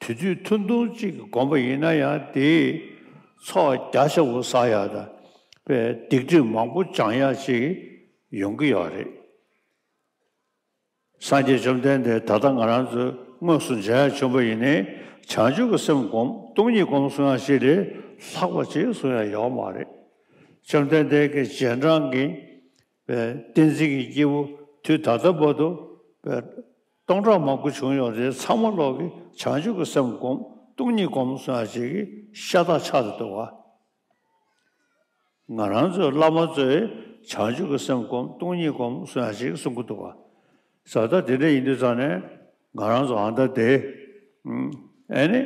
དེ་དུས་ཐུང་ཐུང་གཅིག་གི་སྒོམ་པ་ཡིན་ན་ཡང་དེའི་ཚོགས་རྒྱ་ཆེན་པོ་བསགས་ཡག་དང་པའི་སྡིག་སྒྲིབ་མང་པོ་སྦྱང་ཡག་ཅིག་ཡོང་གི་ཡོད་རེད། སངས་རྒྱས་བཅོམ་ལྡན་འདས་ད་ལྟ་ང་རང་ཚོས་དངོས་སུ་མཇལ་ཡ་བྱུང་བ་ཡིན་ནའི་བྱང་ཆུབ་ཀྱི་སེམས་སྒོམ་སྟོང་ཉིད་སྒོམ་གསུང་ཡ་ཞིག་ལས་ལྷག་པ་ཅིག་གསུང་ཡ་ཡོད་མ་རེད། བཅོམ་ལྡན་འདས་ཀྱི་རྗེས་འབྲང་གི་བསྟན་འཛིན་གྱི་སྐྱེས་བུ་དུས་ད་ལྟ་བར་དུ་སྟོང་ཕྲག་མང་པོ་བྱུང་ཡོད་རེད། ཚང་མ་ལོག་གི་བྱང་ཆུབ་ཀྱི་སེམས་སྒོམ་སྟོང་ཉིད་སྒོམ་གསུང་ཡ་ཞིག་གི་ཤ་སྟག་ཆགས་ཏེ་འདུག་བ། ང་རང་ཚོའི་བླ་མ་ཚོས་བྱང་ཆུབ་ཀྱི་སེམས་སྒོམ་སྟོང་ཉིད་སྒོམ་གསུང་ཡ་ཞིག་གསུང་གི་འདུག་བ། ས་ད་དེ་འདྲ་ཡིན་དུས་ཙང་ནས་ང་རང་ཚོ་ཨ་མདའ་དེ་ཨེ་ནི་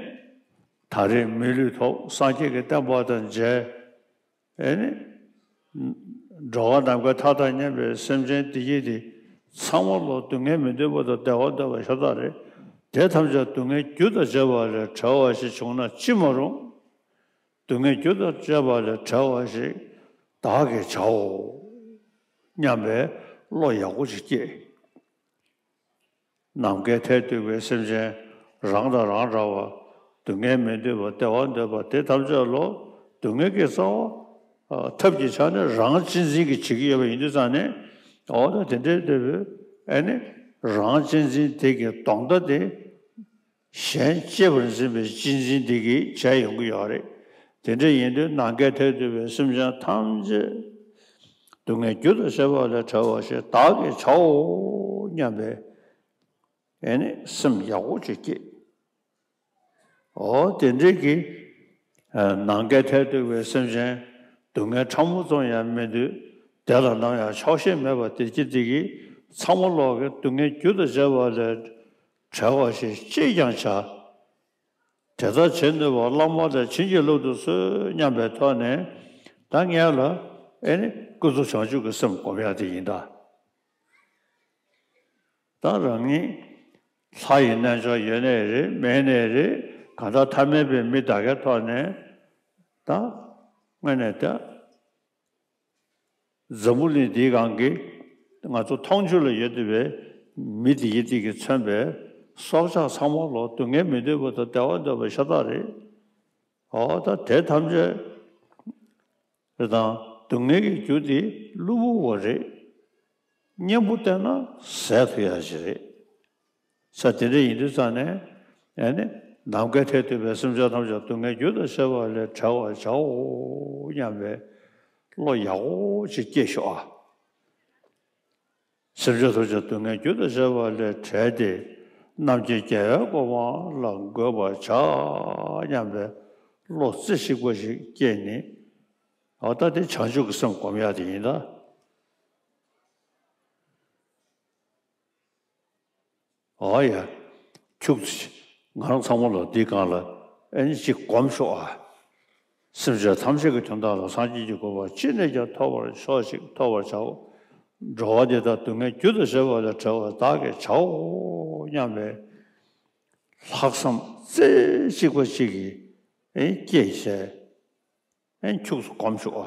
ད་རེས་མི་ལུས་ཐོབ། སངས་རྒྱས་ཀྱི་བསྟན་པ་དང་མཇལ། ཨེ་ནི། འགྲོ་བ་ནམ་མཁའི་མཐའ་དང་མཉམ་པའི་སེམས་ཅན་བདེ་སྐྱིད་དེ་ཚང་མ་ལོ་སྡུག་བསྔལ་མི་འདོད་པ་དང་བདེ་བ་འདོད་པ་ཤ་སྟག་རེད། དེ་ཐམས་ཅད་སྡུག་བསྔལ་རྒྱུ་དང་བཅས་པ་ལས་བྲལ་བ་ཞིག་བྱུང་ན་ཅི་མ་རུང་། སྡུག་བསྔལ་རྒྱུ་དང་བཅས་པ་ལས་བྲལ་བ་ཞིག་བདག་གིས་བྱའོ་སྙམ་པའི་བློ་ཡག་པོ་ཞིག་སྐྱེས། ནམ་མཁའི་མཐས་གཏུགས་པའི་སེམས་ཅན་རང་དང་རང་འདྲ་བ། སྡུག་བསྔལ་མི་འདོད་པ་བདེ་བ་འདོད་པ་དེ་ཐམས་ཅད་ལོ་སྡུག་བསྔལ་གྱི་རྩ་བ་ཐབས་ཀྱི་ཆ་ནས་རང་གཅེས་འཛིན་གྱིས་བྱེད་ཀྱི་ཡོད་པ་ཡིན་དུས་ཙང་ནས། འོ་ད་དེ་འདྲའི་འདོད་པའི་ཨེ་ནི་རང་གཅེས་འཛིན་དེ་གི་གདོང་མདའ་དེ་གཞན་གཅེས་པར་འཛིན་པའི་གཅེས་འཛིན་དེ་གིས་བྱས་ཡོང་གི་ཡོད་རེད། དེ་འདྲ་ཡིན་དུས་ནམ་མཁའི་མཐས་གཏུགས་པའི་སེམས་ཅན་ཐམས་ཅད་སྡུག་བསྔལ་རྒྱུ་དང་བཅས་པ་ལས་བྲལ་བ་ཞིག་བདག་གིས་བྱའོ་སྙམ་པའི་ཨེ་ནི་སེམས་ཡག་པོ་ཅིག་སྐྱེས། འོ་དེ་འདྲའི་གི་ནམ་མཁའི་མཐས་གཏུགས་པའི་སེམས་ཅན་སྡུག་བསྔལ་ཕྲ་མོ་ཙམ་ཡང་མི་འདོད། དེ་ལ་ནམ་ཡང་ཆོག་ཤེས་མེད་པ་དེ་སྐྱེ་དེ་གི་ཚང་མ་ལོག་གི་སྡུག་བསྔལ་རྒྱུ་དང་བཅས་པ་ལས་བྲལ་བ་ཞིག་ཅིས་ཀྱང་བྱ། དེ་ལྟར་བྱེད་ནུས་པ་བླ་མ་ལས་བྱིན་གྱིས་བརླབ་ཏུ་གསོལ་སྙམ་པའི་ཐོག་ནས་ད་ངས་ལ་ཨེ་ནི་ཀུན་རྫོབ་བྱང་ཆུབ་ཀྱི་སེམས་སྒོམ་ཡག་དེ་ཡིན་ད། ད་རང་ཉིད་ལྷ་ཡི་རྣལ་འབྱོར་ཡོད་ནའི་རེད་མེད་ནའི་རེད། གང་ལྟར་ཐ་མལ་པའི་མི་དག་གི་ཐོག་ནས་ད་དངོས་གནས་ད་འཛམ་བུ་གླིང་འདིའི་སྒང་གི་ང་ཚོ་མཐོང་ཆོས་ལ་ཡོད་བསྡད་པའི་མི་དེ་ཡི་དེ་གིས་མཚོན་པའི་སྲོག་ཆགས་ཚང་མ་ལོ་སྡུག་བསྔལ་མི་འདོད་པ་དང་བདེ་བ་འདོད་པ་ཤ་སྟག་རེད། འོ་ད་དེ་ཐམས་ཅད་རེད་དང་སྡུག་བསྔལ་གྱི་རྒྱུ་དེ་གློ་བུར་བ་རེད། གཉེན་པོ་བསྟེན་ན་ཟད་ཐུབ་ཡ་ཞིག་རེད། ས་དེ་འདྲ་ཡིན་དུས་ཙང་ནས་ཨེ་ནི་ནམ་མཁའི་མཐས་གཏུགས་པའི་སེམས་ཅན་ཐམས་ཅད་སྡུག་བསྔལ་རྒྱུ་དང་བཅས་པ་ལས་བྲལ་བར་བྱའོ་སྙམ་པའི་བློ་ཡག་པོ་ཅིག་སྐྱེས་ཤོག་ཨ། སེམས་ཅན་ཐམས་ཅད་སྡུག་བསྔལ་རྒྱུ་དང་བཅས་པ་ལས་བྲལ་ཏེ་རྣམ་མཁྱེན་རྒྱལ་བའི་གོ་འཕང་ལ་འགོད་པར་བྱ་སྙམ་པའི་བློ་རྩེ་གཅིག་པ་ཞིག་སྐྱེས་ནས། འོ་ད་དེ་བྱང་ཆུབ་ཀྱི་སེམས་སྒོམ་ཡག་དེ་ཡིན་ད། འོ་ཡ། ཁྱུག་ཙམ་ང་རང་ཚང་མ་ལ་འདི་སྒང་ལ་ཨེ་ནི་ཅིག་སྒོམ་ཤོག་ཨ། སེམས་ཅན་ཐམས་ཅད་ཀྱི་དོན་དག་ལ་སངས་རྒྱས་ཀྱི་གོ་འཕང་ཅི་ནས་ཀྱང་ཐོབ་པར་ཤོག་ཅིག་ཐོབ་པར་བྱའོ། འགྲོ་བ་འདི་དག་སྡུག་བསྔལ་རྒྱུ་དང་བཅས་པ་ལས་བྲལ་བར་བདག་གིས་བྱའོ་སྙམ་པའི་ལྷག་བསམ་རྩེ་གཅིག་པ་ཅིག་གིས་ཨེ་སྐྱེས་བྱས་ཨེ་ཁྱུག་ཙམ་སྒོམ་ཤོག་ཨ།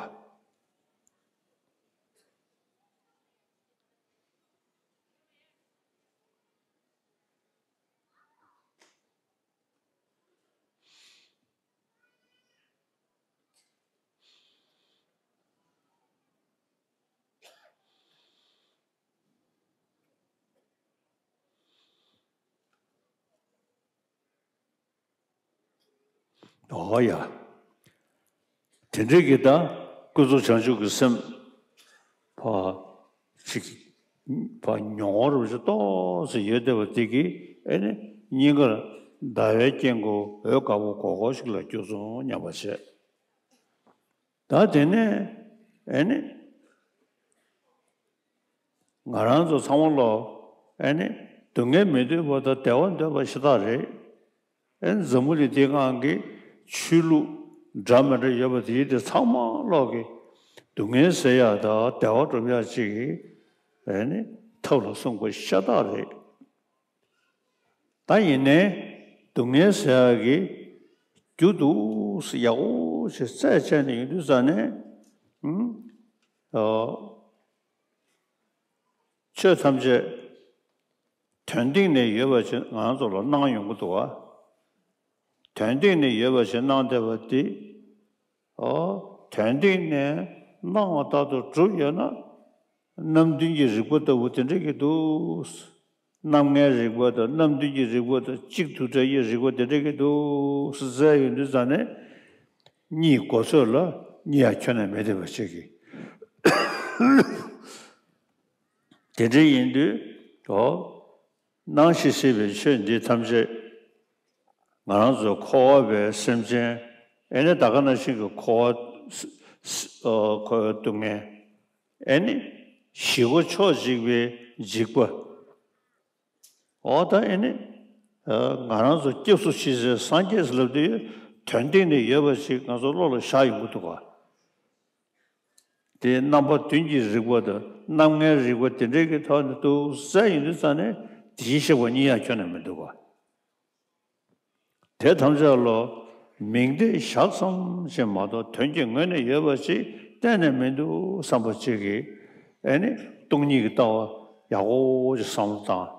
ཨོ་ཡ། དེ་འདྲའི་གི་ད་ཀུན་རྫོབ་བྱང་ཆུབ་ཀྱི་སེམས་ཕ་ཅིག་ཕ་མྱོང་བ་རུ་ཞིག་ཏོག་ཙམ་ཡོད་བསྡད་པ་དེ་གིས་ཨེ་ནི་སྙིང་གར་ཟླ་བའི་དཀྱིལ་འཁོར་འོད་དཀར་པོ་གོག་གོག་ཞིག་ལ་གྱུར་སོང་སྙམ་པ་བྱས། ད་དེ་ནས་ཨེ་ནི་ང་རང་ཚོ་ཚང་མ་ལོ་ཨེ་ནི་སྡུག་བསྔལ་མི་འདོད་པ་དང་བདེ་བ་འདོད་པ་ཤ་སྟག་རེད། ཨེ་ནི་འཛམ་བུ་གླིང་འདིའི་སྒང་གི་ཆོས་ལུགས་འདྲ་མི་འདྲ་ཡོད་པ་དེ་དེ་ཚང་མ་ལོག་གི་སྡུག་བསྔལ་སེལ་ཡག་དང་བདེ་བ་སྒྲུབ་ཡག་ཅིག་གི་ཨེ་ནི་ཐབས་ལ་གསུངས་པ་ཤ་སྟག་རེད། ད་ཡིན་ནའི་སྡུག་བསྔལ་སེལ་ཡག་གི་རྒྱུ་འདུག་སེ་ཡག་པོ་ཞིག་རྩད་བཅད་ནས་ཡོང་དུས་ཙ་ནས་ཨུམ་ཨོ། ཆོས་ཐམས་ཅད་དོན་སྟེང་ནས་ཡོད་པ་ཞིག་ང་ཚོ་ལ་སྣང་ཡོང་གི་འདུག་བ། དོན་སྟེང་ནས་ཡོད་པ་ཞིག་སྣང་བསྡད་པ་འདི། ཨོ། དོན་སྟེང་ནས་སྣང་བ་ལྟར་དུ་གྲུབ་ཡོད་ན། རྣམ་བདུན་གྱི་རིག་པ་ལྟ་བུ་དེ་འདྲ་གི་འདུག། རྣམ་ལྔའི་རིག་པ་དང་རྣམ་བདུན་གྱི་རིག་པ་དང་གཅིག་ཏུ་འདྲ་བའི་རིག་པ་དེ་འདྲ་གི་འདུག་ཟེར་ཡོང་དུས་ཙ་ནས། གཉིས་མགོ་ཚོད་ལ་གཉིས་ཡང་ཁྱོན་ནས་མེད་བསྡད་པ་ཞིག་གིས། དེ་འདྲ་ཡིན་དུས་ཨོ། སྣང་ཞིང་སྲིད་པའི་ཆོས་འདི་ཐམས་ཅད་ང་རང་ཚོ་འཁོར་བ་པའི་སེམས་ཅན། ཨེ་ནི་ད་ག་ནང་བཞིན་གྱི་འཁོར་བ་ཨོ། འཁོར་བའི་སྡུག་བསྔལ། ཨེ་ནི་ཞི་བ་ཕྱོགས་གཅིག་པའི་འཇིགས་པ། ཨོ་ད་ཨེ་ནི་ང་རང་ཚོ་སྐྱབས་སུ་མཆི་སའི་སངས་རྒྱས་ལབ་དུས་དོན་སྟེང་ནས་ཡོད་པ་ཞིག་ང་ཚོ་བློ་ལ་ཤར་ཡོང་གི་འདུག་ག། དེ་རྣམ་པ་བདུན་གྱི་རིག་པ་དང་རྣམ་ལྔའི་རིག་པ་དེ་འདྲའི་གི་ཐོག་ནས་འདུག་ཟེར་ཡོང་དུས་ཙ་ནས་དེ་བཞིན་གཤེགས་པ་གཉིས་ཡང་ཁྱོན་ནས་མི་འདུག་ག། དེ་ཐམས་ཅད་ལོ། མིང་བརྡས་བཞག་ཙམ་ཞིག་མ་གཏོགས་དོན་གྱི་ངོས་ནས་ཡོད་པ་ཞིག་གཏན་ནས་མི་འདུག་བསམ་པ་ཅིག་གིས་ཨེ་ནི་སྟོང་ཉིད་ཀྱི་ལྟ་བ་ཡག་པོ་ཅིག་བསམ་བློ་བཏང་།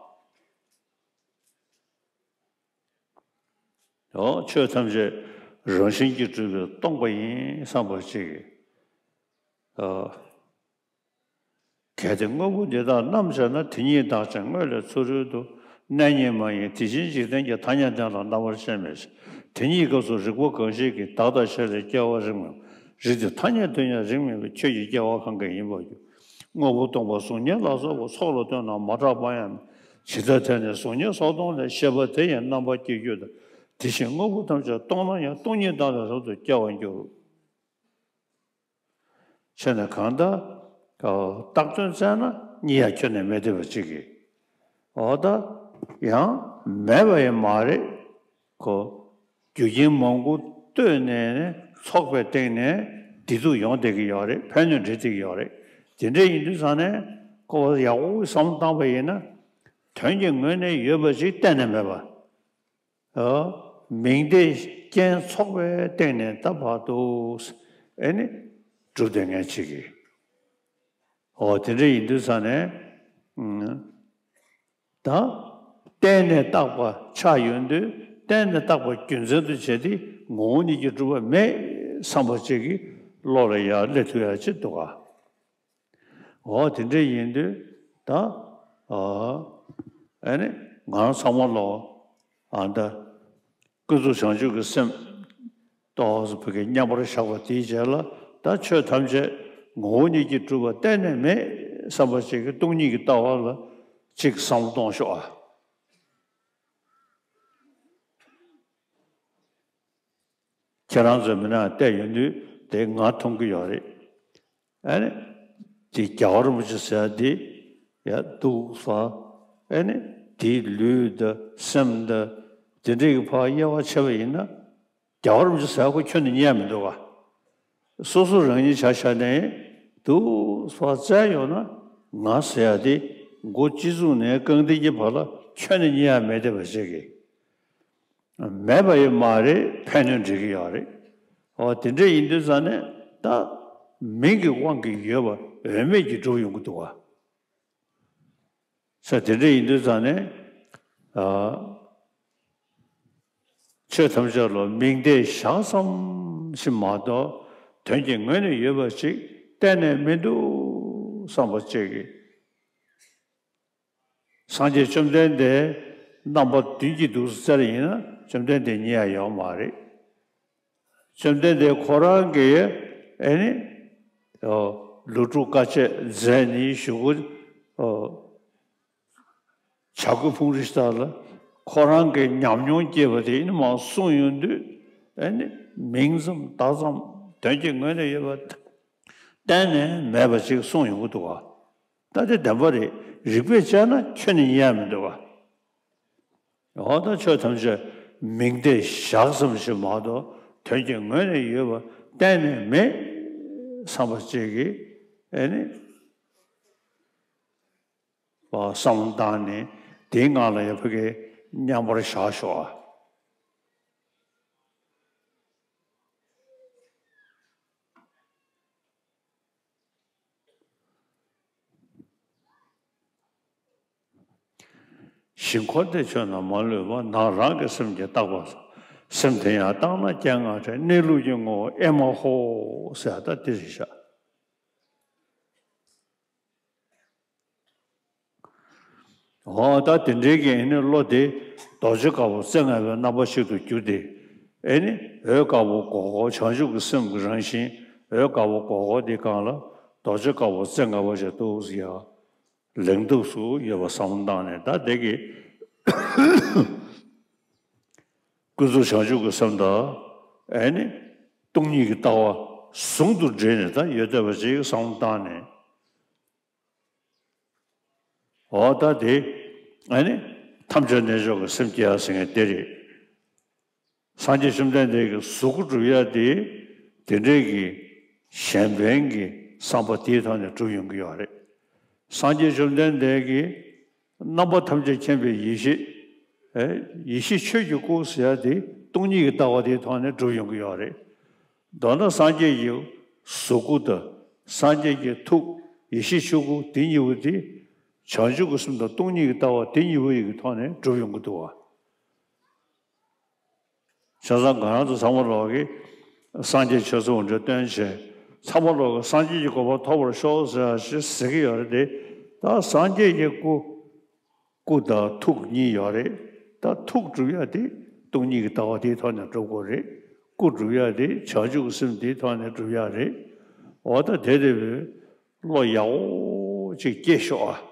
ཨོ། ཆོས་ཐམས་ཅད་རང་བཞིན་གྱིས་གྲུབ་པས་སྟོང་པ་ཡིན་བསམ་པ་ཅིག་གིས། ཨོ། གལ་ཏེ་དངོས་པོ་འདི་དག་རྣམ་སྦྱར་ན། དེ་ཉིད་བདག་ཀྱང་དངོས་ལས་ཚུ་རོལ་དུ། གནས་རྙེད་མ་ཡིན་དེ་བཞིན་འཇིག་རྟེན་གྱི། ཐ་སྙད་ལྡན་ལ་རྣམ་པར་ཤེས་མེད་ཅིང་། དེ་ཉིད་སྐབས་སུ་རིག་པ་གང་ཞིག་གིས། བདག་དང་ཤེས་རབ་སྐྱེ་བོ་རིགས་མེད་པ། རིགས་དེ་ཐ་སྙད་དུ་ཡང་རིགས་མེད་པས། ཁྱོད་ཀྱི་སྐྱེ་བ་གང་གིས་ཡིན་པར་འགྱུར། དངོས་པོ་སྟོང་པ་གཟུགས་བརྙན་ལ་སོགས་པ། ཚོགས་ལ་ལྟོས་ན་མ་གྲགས་པ་ཡང་མེད། ཇི་ལྟར་དེ་ནི་གཟུགས་བརྙན་སོགས་སྟོང་ལས། ཤེས་པ་དེ་ཡང་རྣམ་པར་སྐྱེ་འགྱུར་ཏོ། དེ་བཞིན་དངོས་པོ་ཐམས་ཅད་སྟོང་ན་ཡང་། སྟོང་ཉིད་བདག་ལས་རབ་ཏུ་སྐྱེ་བར་འགྱུར། བྱས་ནས་གང་ལྟར་བཏགས་དོན་བཙལ་ན། གཉིས་ཡང་ཁྱོན་ནས་མེད་བསྡད་པ་ཅིག་གིས། འོ་ད་ཡང་མེད་པ་ཡང་མ་རེད། ཁོ་རྒྱུ་རྐྱེན་མང་པོ་ལྟོས་ནས་ནས་ཚོགས་པའི་སྟེང་ནས་བདེ་སྡུག་ཡོང་བསྡད་ཀྱི་ཡོད་རེད། ཕན་གནོད་འདྲེས་བསྡད་ཀྱི་ཡོད་རེད། དེ་འདྲ་ཡིན་དུས་ཙང་ནས་ཁོ་ཡག་པོ་བསམ་བློ་བཏང་པ་ཡིན་ན། དོན་གྱི་ངོས་ནས་ཡོད་པ་ཅིག་གཏན་ནས་མེད་པ། ཨོ། མིང་བརྡས་རྐྱེན་ཚོགས་པའི་སྟེང་ནས་ད་བར་དུ་ཨེ་ནི་གྲུབ་བསྡད་མཁན་ཅིག་གིས། ཨོ་དེ་འདྲ་ཡིན་དུས་ཙང་ནས་ཨུམ། ད་གཏན་ནས་བཏགས་པ་ཆགས་ཡོང་དུས་གཏན་ནས་བཏགས་པ་རྒྱུ་མཚན་དུ་བྱས་ཏེ་ངོ་བོ་ཉིད་ཀྱིས་གྲུབ་པ་མེད་བསམ་པ་ཅིག་གིས་བློ་ལ་ཡར་སླེབས་ཐུབ་ཡ་ཅིག་འདུག་ག། འོ་དེ་འདྲ་ཡིན་དུས་ད་ཨ་ཨ་ནི་ང་རང་ཚང་མ་ལོ་ཨ་ད་ཀུན་རྫོབ་བྱང་ཆུབ་ཀྱི་སེམས་ཏོག་ཙམ་བུ་གའི་མཉམ་པར་བཞག་པ་དེའི་རྗེས་ལ་ད་ཆོས་ཐམས་ཅད་ངོ་བོ་ཉིད་ཀྱིས་གྲུབ་པ་གཏན་ནས་མེད་བསམ་པ་ཅིག་གིས་སྟོང་ཉིད་ཀྱི་ལྟ་བ་ལ་ཅིག་བསམ་བློ་གཏོང་ཤོག་ཨ། ཁྱེད་རང་ཚོས་མིན་ན་བལྟས་ཡོང་དུས་དེ་ང་མཐོང་གི་ཡོད་རེད། ཨ་ནི་དེ་རྒྱལ་བ་རིན་པོ་ཆེ་ཟེར་ཡ་དེ་ཡ་འདུག་ས། ཨ་ནི་དེའི་ལུས་དང་སེམས་དང་དེ་འདྲའི་གི་ཕར་དབྱེ་བ་ཕྱེ་བ་ཡིན་ན་རྒྱལ་བ་རིན་པོ་ཆེ་ཟེར་ཡ་ཁོ་ཁྱོན་ནས་རྙེད་ཡ་མི་འདུག་ག། སོ་སོ་རང་ཉིད་ཆ་བཞག་ནས་འདུག་ས་བཙལ་ཡོང་ན་ང་ཟེར་ཡ་དེ་མགོ་སྤྱི་གཙུག་ནས་རྐང་མཐིལ་གྱི་བར་ལ་ཁྱོན་ནས་རྙེད་ཡ་མེད་བསྡད་པ་ཞིག་གིས། མེད་པ་ཡང་མ་རེད། ཕན་གནོད་འདྲེས་ཀྱི་ཡོད་རེད། འོ་དེ་འདྲ་ཡིན་དུས་ཙང་ནས་ད་མིང་གི་དབང་གིས་ཡོད་པ་འོས་མེད་ཀྱི་སྒྲུབ་ཡོང་གི་འདུག་བ། ས་དེ་འདྲ་ཡིན་དུས་ཙང་ནས་ཨ་ཆོས་ཐམས་ཅད་ལ་མིང་བརྡས་བཞག་ཙམ་ཞིག་མ་གཏོགས་དོན་གྱི་ངོས་ནས་ཡོད་པ་ཞིག་གཏན་ནས་མི་འདུག་བསམ་པ་བཅས་ཀྱི། སངས་རྒྱས་བཅོམ་ལྡན་འདས་རྣམ་པ་བདུན་གྱིས་འདུག་ཟེར་ཡིན་ན་བཅོམ་ལྡན་འདས་རྙེད་ཡ་ཡོད་མ་རེད། བཅོམ་ལྡན་འདས་ཁོ་རང་གིས་ཨེ་ནི། ཨོ། ལོ་དྲུག་དཀའ་སྤྱད་མཛད་ནི་གཞུག་གུ། ཨོ། བྱ་རྒོད་ཕུང་རིས་དག་ལ་ཁོ་རང་གི་ཉམས་མྱོང་སྐྱེས་པ་དེ་ཨེ་ནི་མར་གསུངས་ཡོང་དུས། ཨེ་ནི་མིང་ཙམ་བརྡ་ཙམ་དོན་གྱི་ངོས་ནས་ཡོད་པ་གཏན་ནས་མེད་པ་ཅིག་གསུངས་ཡོང་གི་འདུག་ག། ད་དེ་བདེན་པ་རེད། རིགས་པས་དཔྱད་ན་ཁྱོན་ནས་ཡལ་མི་འདུག་ག། འོ་ད་ཆོས་ཐམས་ཅད་མིང་བརྡས་བཞག་ཙམ་ཞིག་མ་གཏོགས་དོན་གྱི་ངོས་ནས་ཡོད་པ་གཏན་ནས་མེད་བསམ་པ་ཅིག་གིས་ཨེ་ནི། བསམ་བློ་བཏང་ནས་དེའི་ངང་ལ་ཡང་ཕ་གིར་མཉམ་པར་བཞག་ཤོག་ཨ། ཞིང་འཁོར་འདས་ཆོས་རྣམས་མ་ལུས་པ། ནང་རང་གི་སེམས་ཀྱིས་བརྟག་པ་སོགས། སེམས་དེ་ཡང་བརྟགས་ན་རྐྱེན་ངན་བྲལ། གནས་ལུགས་ཀྱི་ངོ་བོ་ཨེ་མ་ཧོ་ཟེར་ད་འདི་རེད་ཤག། འོ་ད་དེ་འདྲའི་གི་ཨེ་ནི་བློ་དེ་རྡོ་རྗེ་དཀར་པོ་རྩེ་ལྔ་པའི་རྣམ་པ་ཞིག་ཏུ་གྱུར་ཏེ། ཨེ་ནི་འོད་དཀར་པོ་སྒོར་སྒོར་བྱང་ཆུབ་ཀྱི་སེམས་ཀྱི་རང་བཞིན་འོད་དཀར་པོ་སྒོར་སྒོར་དེ་སྒང་ལ་རྡོ་རྗེ་དཀར་པོ་རྩེ་ལྔ་པ་ཞིག་ཏུ་ཡང་ལེགས་འདུག་སུ་ཡོད་པ་བསམ་བློ་བཏང་ནས། ད་དེ་གི་ཀུན་རྫོབ་བྱང་ཆུབ་ཀྱི་སེམས་དང་། ཨེ་ནི་སྟོང་ཉིད་ཀྱི་ལྟ་བ་ཟུང་དུ་འབྲེལ་ནས་ད་ཡོད་བསྡད་པ་ཅིག་བསམ་བློ་བཏང་ནས། འོ་ད་དེ་ཨ་ནི་ཐམས་ཅད་རྣལ་འབྱོར་གྱི་སེམས་སྐྱེ་ཡ་ཟེར་མཁན་དེ་རེད། སངས་རྒྱས་བཅོམ་ལྡན་འདས་ཀྱི་གཟུགས་སྐུ་སྒྲུབ་ཡ་དེ་དེ་འདྲའི་གི་གཞན་ཕན་གྱི་བསམ་པ་དེའི་ཐོག་ནས་སྒྲུབ་ཡོང་གི་ཡོད་རེད། སངས་རྒྱས་བཅོམ་ལྡན་འདས་ཀྱི་རྣམ་པ་ཐམས་ཅད་མཁྱེན་པའི་ཡེ་ཤེས། ཨེ། ཡེ་ཤེས་ཆོས་ཀྱི་སྐུ་ཟེར་ཡ་དེ་སྟོང་ཉིད་ཀྱི་ལྟ་བ་དེའི་ཐོག་ནས་སྒྲུབ་ཡོང་གི་ཡོད་རེད། མདོར་ན་སངས་རྒྱས་ཀྱི་གཟུགས་སྐུ་དང་སངས་རྒྱས་ཀྱི་ཐུགས་ཡེ་ཤེས་ཆོས་སྐུ་དེ་གཉིས་པོ་དེ་བྱང་ཆུབ་ཀྱི་སེམས་དང་སྟོང་ཉིད་ཀྱི་ལྟ་བ་དེ་གཉིས་པོ་ཡི་གི་ཐོག་ནས་སྒྲུབ་ཡོང་གི་འདུག་བ། བྱས་ཙང་ང་རང་ཚོ་ཚང་མ་ལོག་གིས་སངས་རྒྱས་ཆོས་ཚོགས་འདྲ་སྟོན་བྱས། ཚང་མ་ལོག་གིས་སངས་རྒྱས་ཀྱི་གོ་འཕང་ཐོབ་པར་ཤོག་ཟེར་ཞེས་ཟེར་གྱི་ཡོད་རེད་དེ། ད་སངས་རྒྱས་ཀྱི་སྐུ། སྐུ་དང་ཐུགས་གཉིས་ཡོད་རེད། ད་ཐུགས་སྒྲུབ་ཡ་དེ་སྟོང་ཉིད་ཀྱི་ལྟ་བ་དེའི་ཐོག་ནས་སྒྲུབ་དགོས་རེད། སྐུ་སྒྲུབ་ཡ་དེ་བྱང་ཆུབ་ཀྱི་སེམས་དེའི་ཐོག་ནས་སྒྲུབ་ཡ་རེད། འོ་ད་དེ་དེ་བས་བློ་ཡག་པོ་ཅིག་སྐྱེས་ཤོག་ཨ།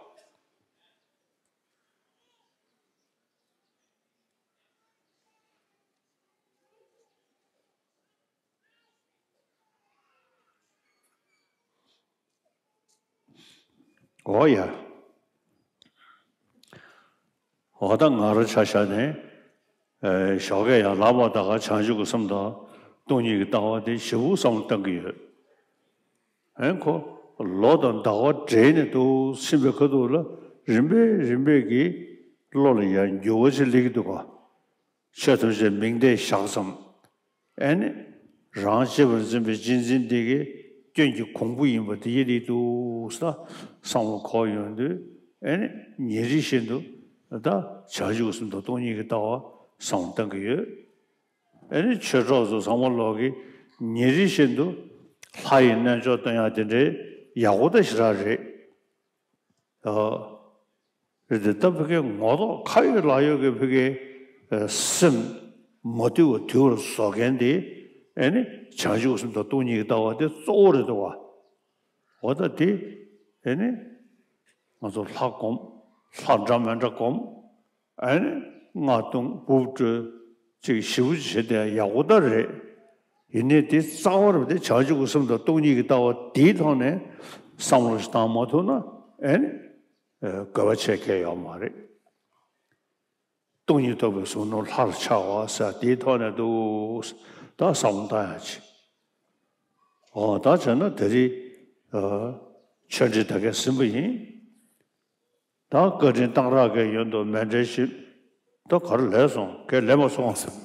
འོ་ཡ། འོ་ད་ང་རང་ཆ་བཞག་ནས། ཨེ། ཞོགས་ཀས་ཡང་ལངས་པ་ད་ག་བྱང་ཆུབ་ཀྱི་སེམས་དང་སྟོང་ཉིད་ཀྱི་ལྟ་བ་དེ་ཞེ་པོ་བསམ་བློ་གཏང་གི་ཡོད། ཨེ། ཁོ་ལོ་དང་ཟླ་བ་འབྲེལ་ནས་འདུག་ཕྱིན་པའི་ཁ་ཐུག་ལ་རིམ་པས་རིམ་པས་ཀྱིས་བློ་ལ་ཡང་འགྱུར་བ་ཞིག་སླེབས་ཀྱི་འདུག་ག། ཆོས་ཐམས་ཅད་མིང་བརྡས་བཞག་ཙམ། ཨེ་ནི། རང་གཅེས་པར་འཛིན་པའི་གཅེས་འཛིན་དེ་གའི་སྐྱོན་གྱི་གོང་བུ་ཡིན་པ་དེ་ཡི་རིགས་འདུག་ས། བསམ་བློ་འཁོར་ཡོང་དུས། ཨེ་ནི། ཉིན་རེ་བཞིན་དུ་ད་བྱང་ཆུབ་སེམས་དང་སྟོང་ཉིད་ཀྱི་ལྟ་བ་བསམ་བློ་གཏང་གི་ཡོད། ཨེ་ནི་ཆོས་གྲོགས་ཚོ་ཚང་མ་ལོག་གིས་ཉིན་རེ་བཞིན་དུ་ལྷ་ཡི་རྣལ་འབྱོར་སྟོན་ཡག་དེ་འདྲའི་ཡག་པོ་ད་ཞེ་དྲག་རེད། ཨ། རེད་དེ། ད་ཕ་གིའི་ངོ་ཐོག་ཁ་ཡོད་ལག་ཡོད་ཀྱི་ཕ་གིའི་སེམས་མ་དུལ་བ་དུལ་བར་བཟོ་མཁན་དེ། ཨེ་ནི་བྱང་ཆུབ་སེམས་དང་སྟོང་ཉིད་ཀྱི་ལྟ་བ་དེ་གཙོ་བོ་རེད་འདུག་བ། འོ་ད་དེ། ཨེ་ནི་ང་ཚོ་ལྷ་སྒོམ། ལྷ་འདྲ་མི་འདྲ་སྒོམ། ཨེ་ནི་སྔགས་བཏུང་འབུབ་དཀྲོལ་ཅིག་ཞེ་པོ་བྱེད་དེ་ཡག་པོ་ད་རེད། ཡིན་ནའི་དེ་རྩ་བ་རུ་དེ་བྱང་ཆུབ་ཀྱི་སེམས་དང་སྟོང་ཉིད་ཀྱི་ལྟ་བ་དེའི་ཐོག་ནས་བསམ་བློ་ཞིག་བཏང་མ་ཐུབ་ན། ཨེ་ནི་དགོས་པ་ཆེ་གལ་ཡོད་མ་རེད། སྟོང་ཉིད་རྟོགས་པའི་གཟུགས་སྣང་ལྷར་འཆར་བ་ཟེར་དེའི་ཐོག་ནས་འདུག། ད་བསམ་བློ་བཏང་ཡག་ཅིག། འོ་ད་བྱས་ན་དེ་རིང་། ཨ། ཆོས་འབྲེལ་ད་གས་ཟིན་པ་ཡིན། ད་བཀའ་དྲིན་གཏང་རག་གི་ཡོན་དུ་མཎྜལ་ཞུས། ད་ག་རེ་ལས་སོང་། གས་ལས་མ་སོང་ཟེར།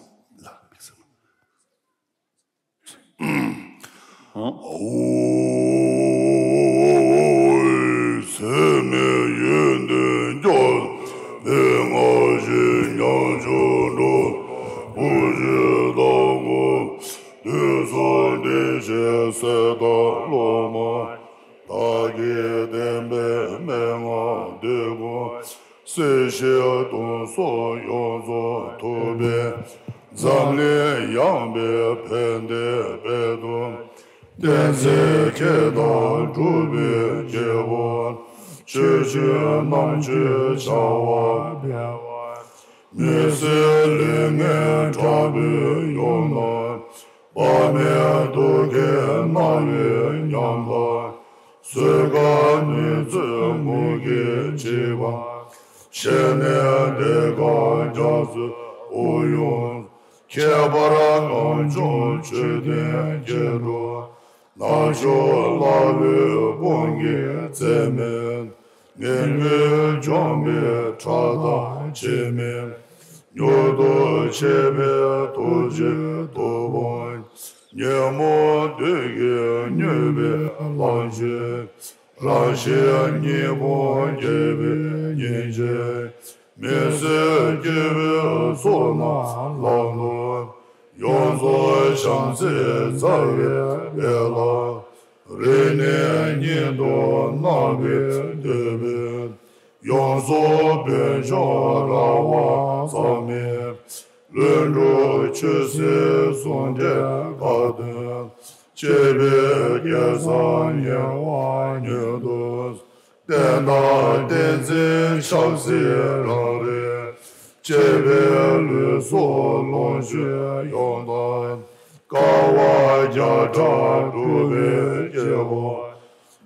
ཨོ། སེམས་ཡོན་ཏན་སྐྱོབ་པའི་སྔགས་ཀྱི་ཉམས་སུ་འགྲོ། བུ་ཞིག་དང་པོ། དུས་གསུམ་བདེ་གཤེགས་སྲས་དང་སློབ་མ། བདག་གིས་བསྟན་པའི་མན་ངག་འདི་ཀུན། སྲིད་ཞིའི་དུག་གསུམ་ཡོངས་རྫོགས་ཐུབ་པའི། འཛམ་གླིང་ཡངས་པའི་ཕན་བདེའི་དཔལ་དུ། བསྟན་འཛིན་མཁས་དང་གྲུབ་པའི་སྐྱེ་བོ། ཆོས་སྤྱོད་རྣམ་དཔྱོད་བྱ་བ་སྤེལ་བ། མི་བཟོད་ལས་ངན་དྲག་པོའི་ཡུལ་ན། དཔག་མེད་དུ་ཁྱེད་སྣང་བའི་ཉམས་ལ། གསོད་དཀའ་ནུས་རྩོད་མུ་གེས་འཇིགས་པ། ཞི་གནས་བདེ་དཀའ་རྒྱ་མཚོའི་དབུགས་དབྱུང་། ཁྱད་པར་གངས་ལྗོངས་ཆོས་ལྡན་སྐྱེ་འགྲོ། ནག་ཕྱོགས་ཀླ་ཀློའི་དཔུང་གིས་འཛད་མེད། ངན་སྐུལ་འཇོམས་པའི་ཁྲག་དང་བྱེ་མའི། མྱུར་དུ་མཆེད་པའི་ཐུགས་རྗེའི་ཐུབ་དབང་། ཉོན་མོངས་བདུད་ཀྱིས་མྱོས་པའི་ལམ་གྱི། རང་བཞིན་གཉིས་ཕུང་རྒྱས་པའི་ཉིན་བྱེད། མི་བཟོད་སྐྱེ་བོའི་ཚོགས་རྣམས་ལམ་དུ། ཡོངས་རྫོགས་བྱང་སེམས་རྩ་བའི་དཔལ་ལ། རིང་ནས་ཉིད་དུ་སྣང་བའི་འདོད་པས། ཡོངས་སུ་བོད་ལྗོངས་ར་བ་གཙང་མའི། ལྷུན་གྲུབ་ཆོས་སྲིད་ཟུང་འབྲེལ་དགའ་སྟོན། བཅས་པའི་སྐལ་བཟང་ཉེ་བར་མྱུར་དུ། བསྟན་དང་བསྟན་འཛིན་ཆབ་སྲིད་རང་རེ། གཅེས་པའི་ལུས་སྲོག་ལོངས་སྤྱོད་ཡོངས་དག་དཀའ་བ་བརྒྱ་ཕྲག་སྒྲུབ་པའི་སྐྱེ་བོ།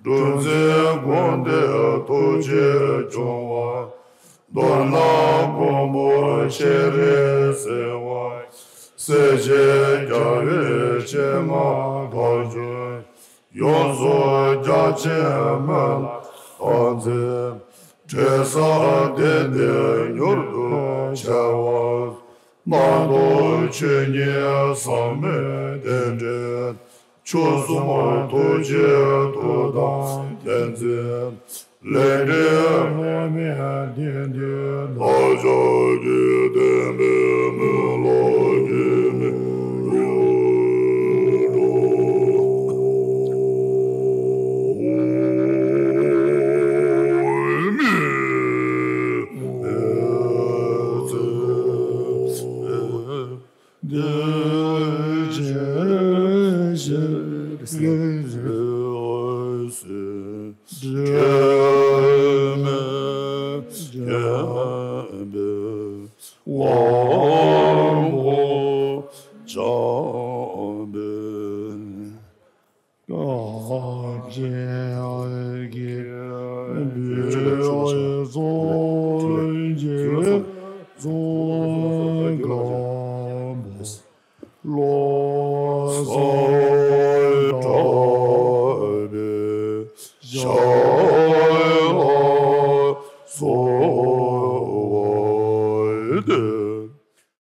འབྲུ་འཛིན་དགོངས་འདུས་ཐུགས་རྗེ་སྐྱོང་བ། མདོར་ན་མགོན་པོ་སྤྱན་རས་གཟིགས་དབང་། སྲས་བཅས་རྒྱལ་བའི་སྤྱན་སྔར་དགའ་སྐྱོང་། ཡོངས་སུ་རྒྱ་ཆེན་སྨོན་ལམ་བཏབ་མཛད། འབྲེལ་ཟབ་གཏན་བདེ་མྱུར་དུ་འཆར་བ། རྣམ་རྟོག་ཆོས་ཉིད་ཟབ་མོའི་རྟེན་འབྲེལ། མཆོག་གསུམ་ཐུགས་རྗེའི་མཐུ་དང་བསྟན་འཛིན། ལས་འབྲས་ལྷད་མེད་བདེན་མཐུས་བདག་ཅག་གི་བསྟན་པའི་མི་ལ་སྐྱེ་མེད་རུ་འགྲོ།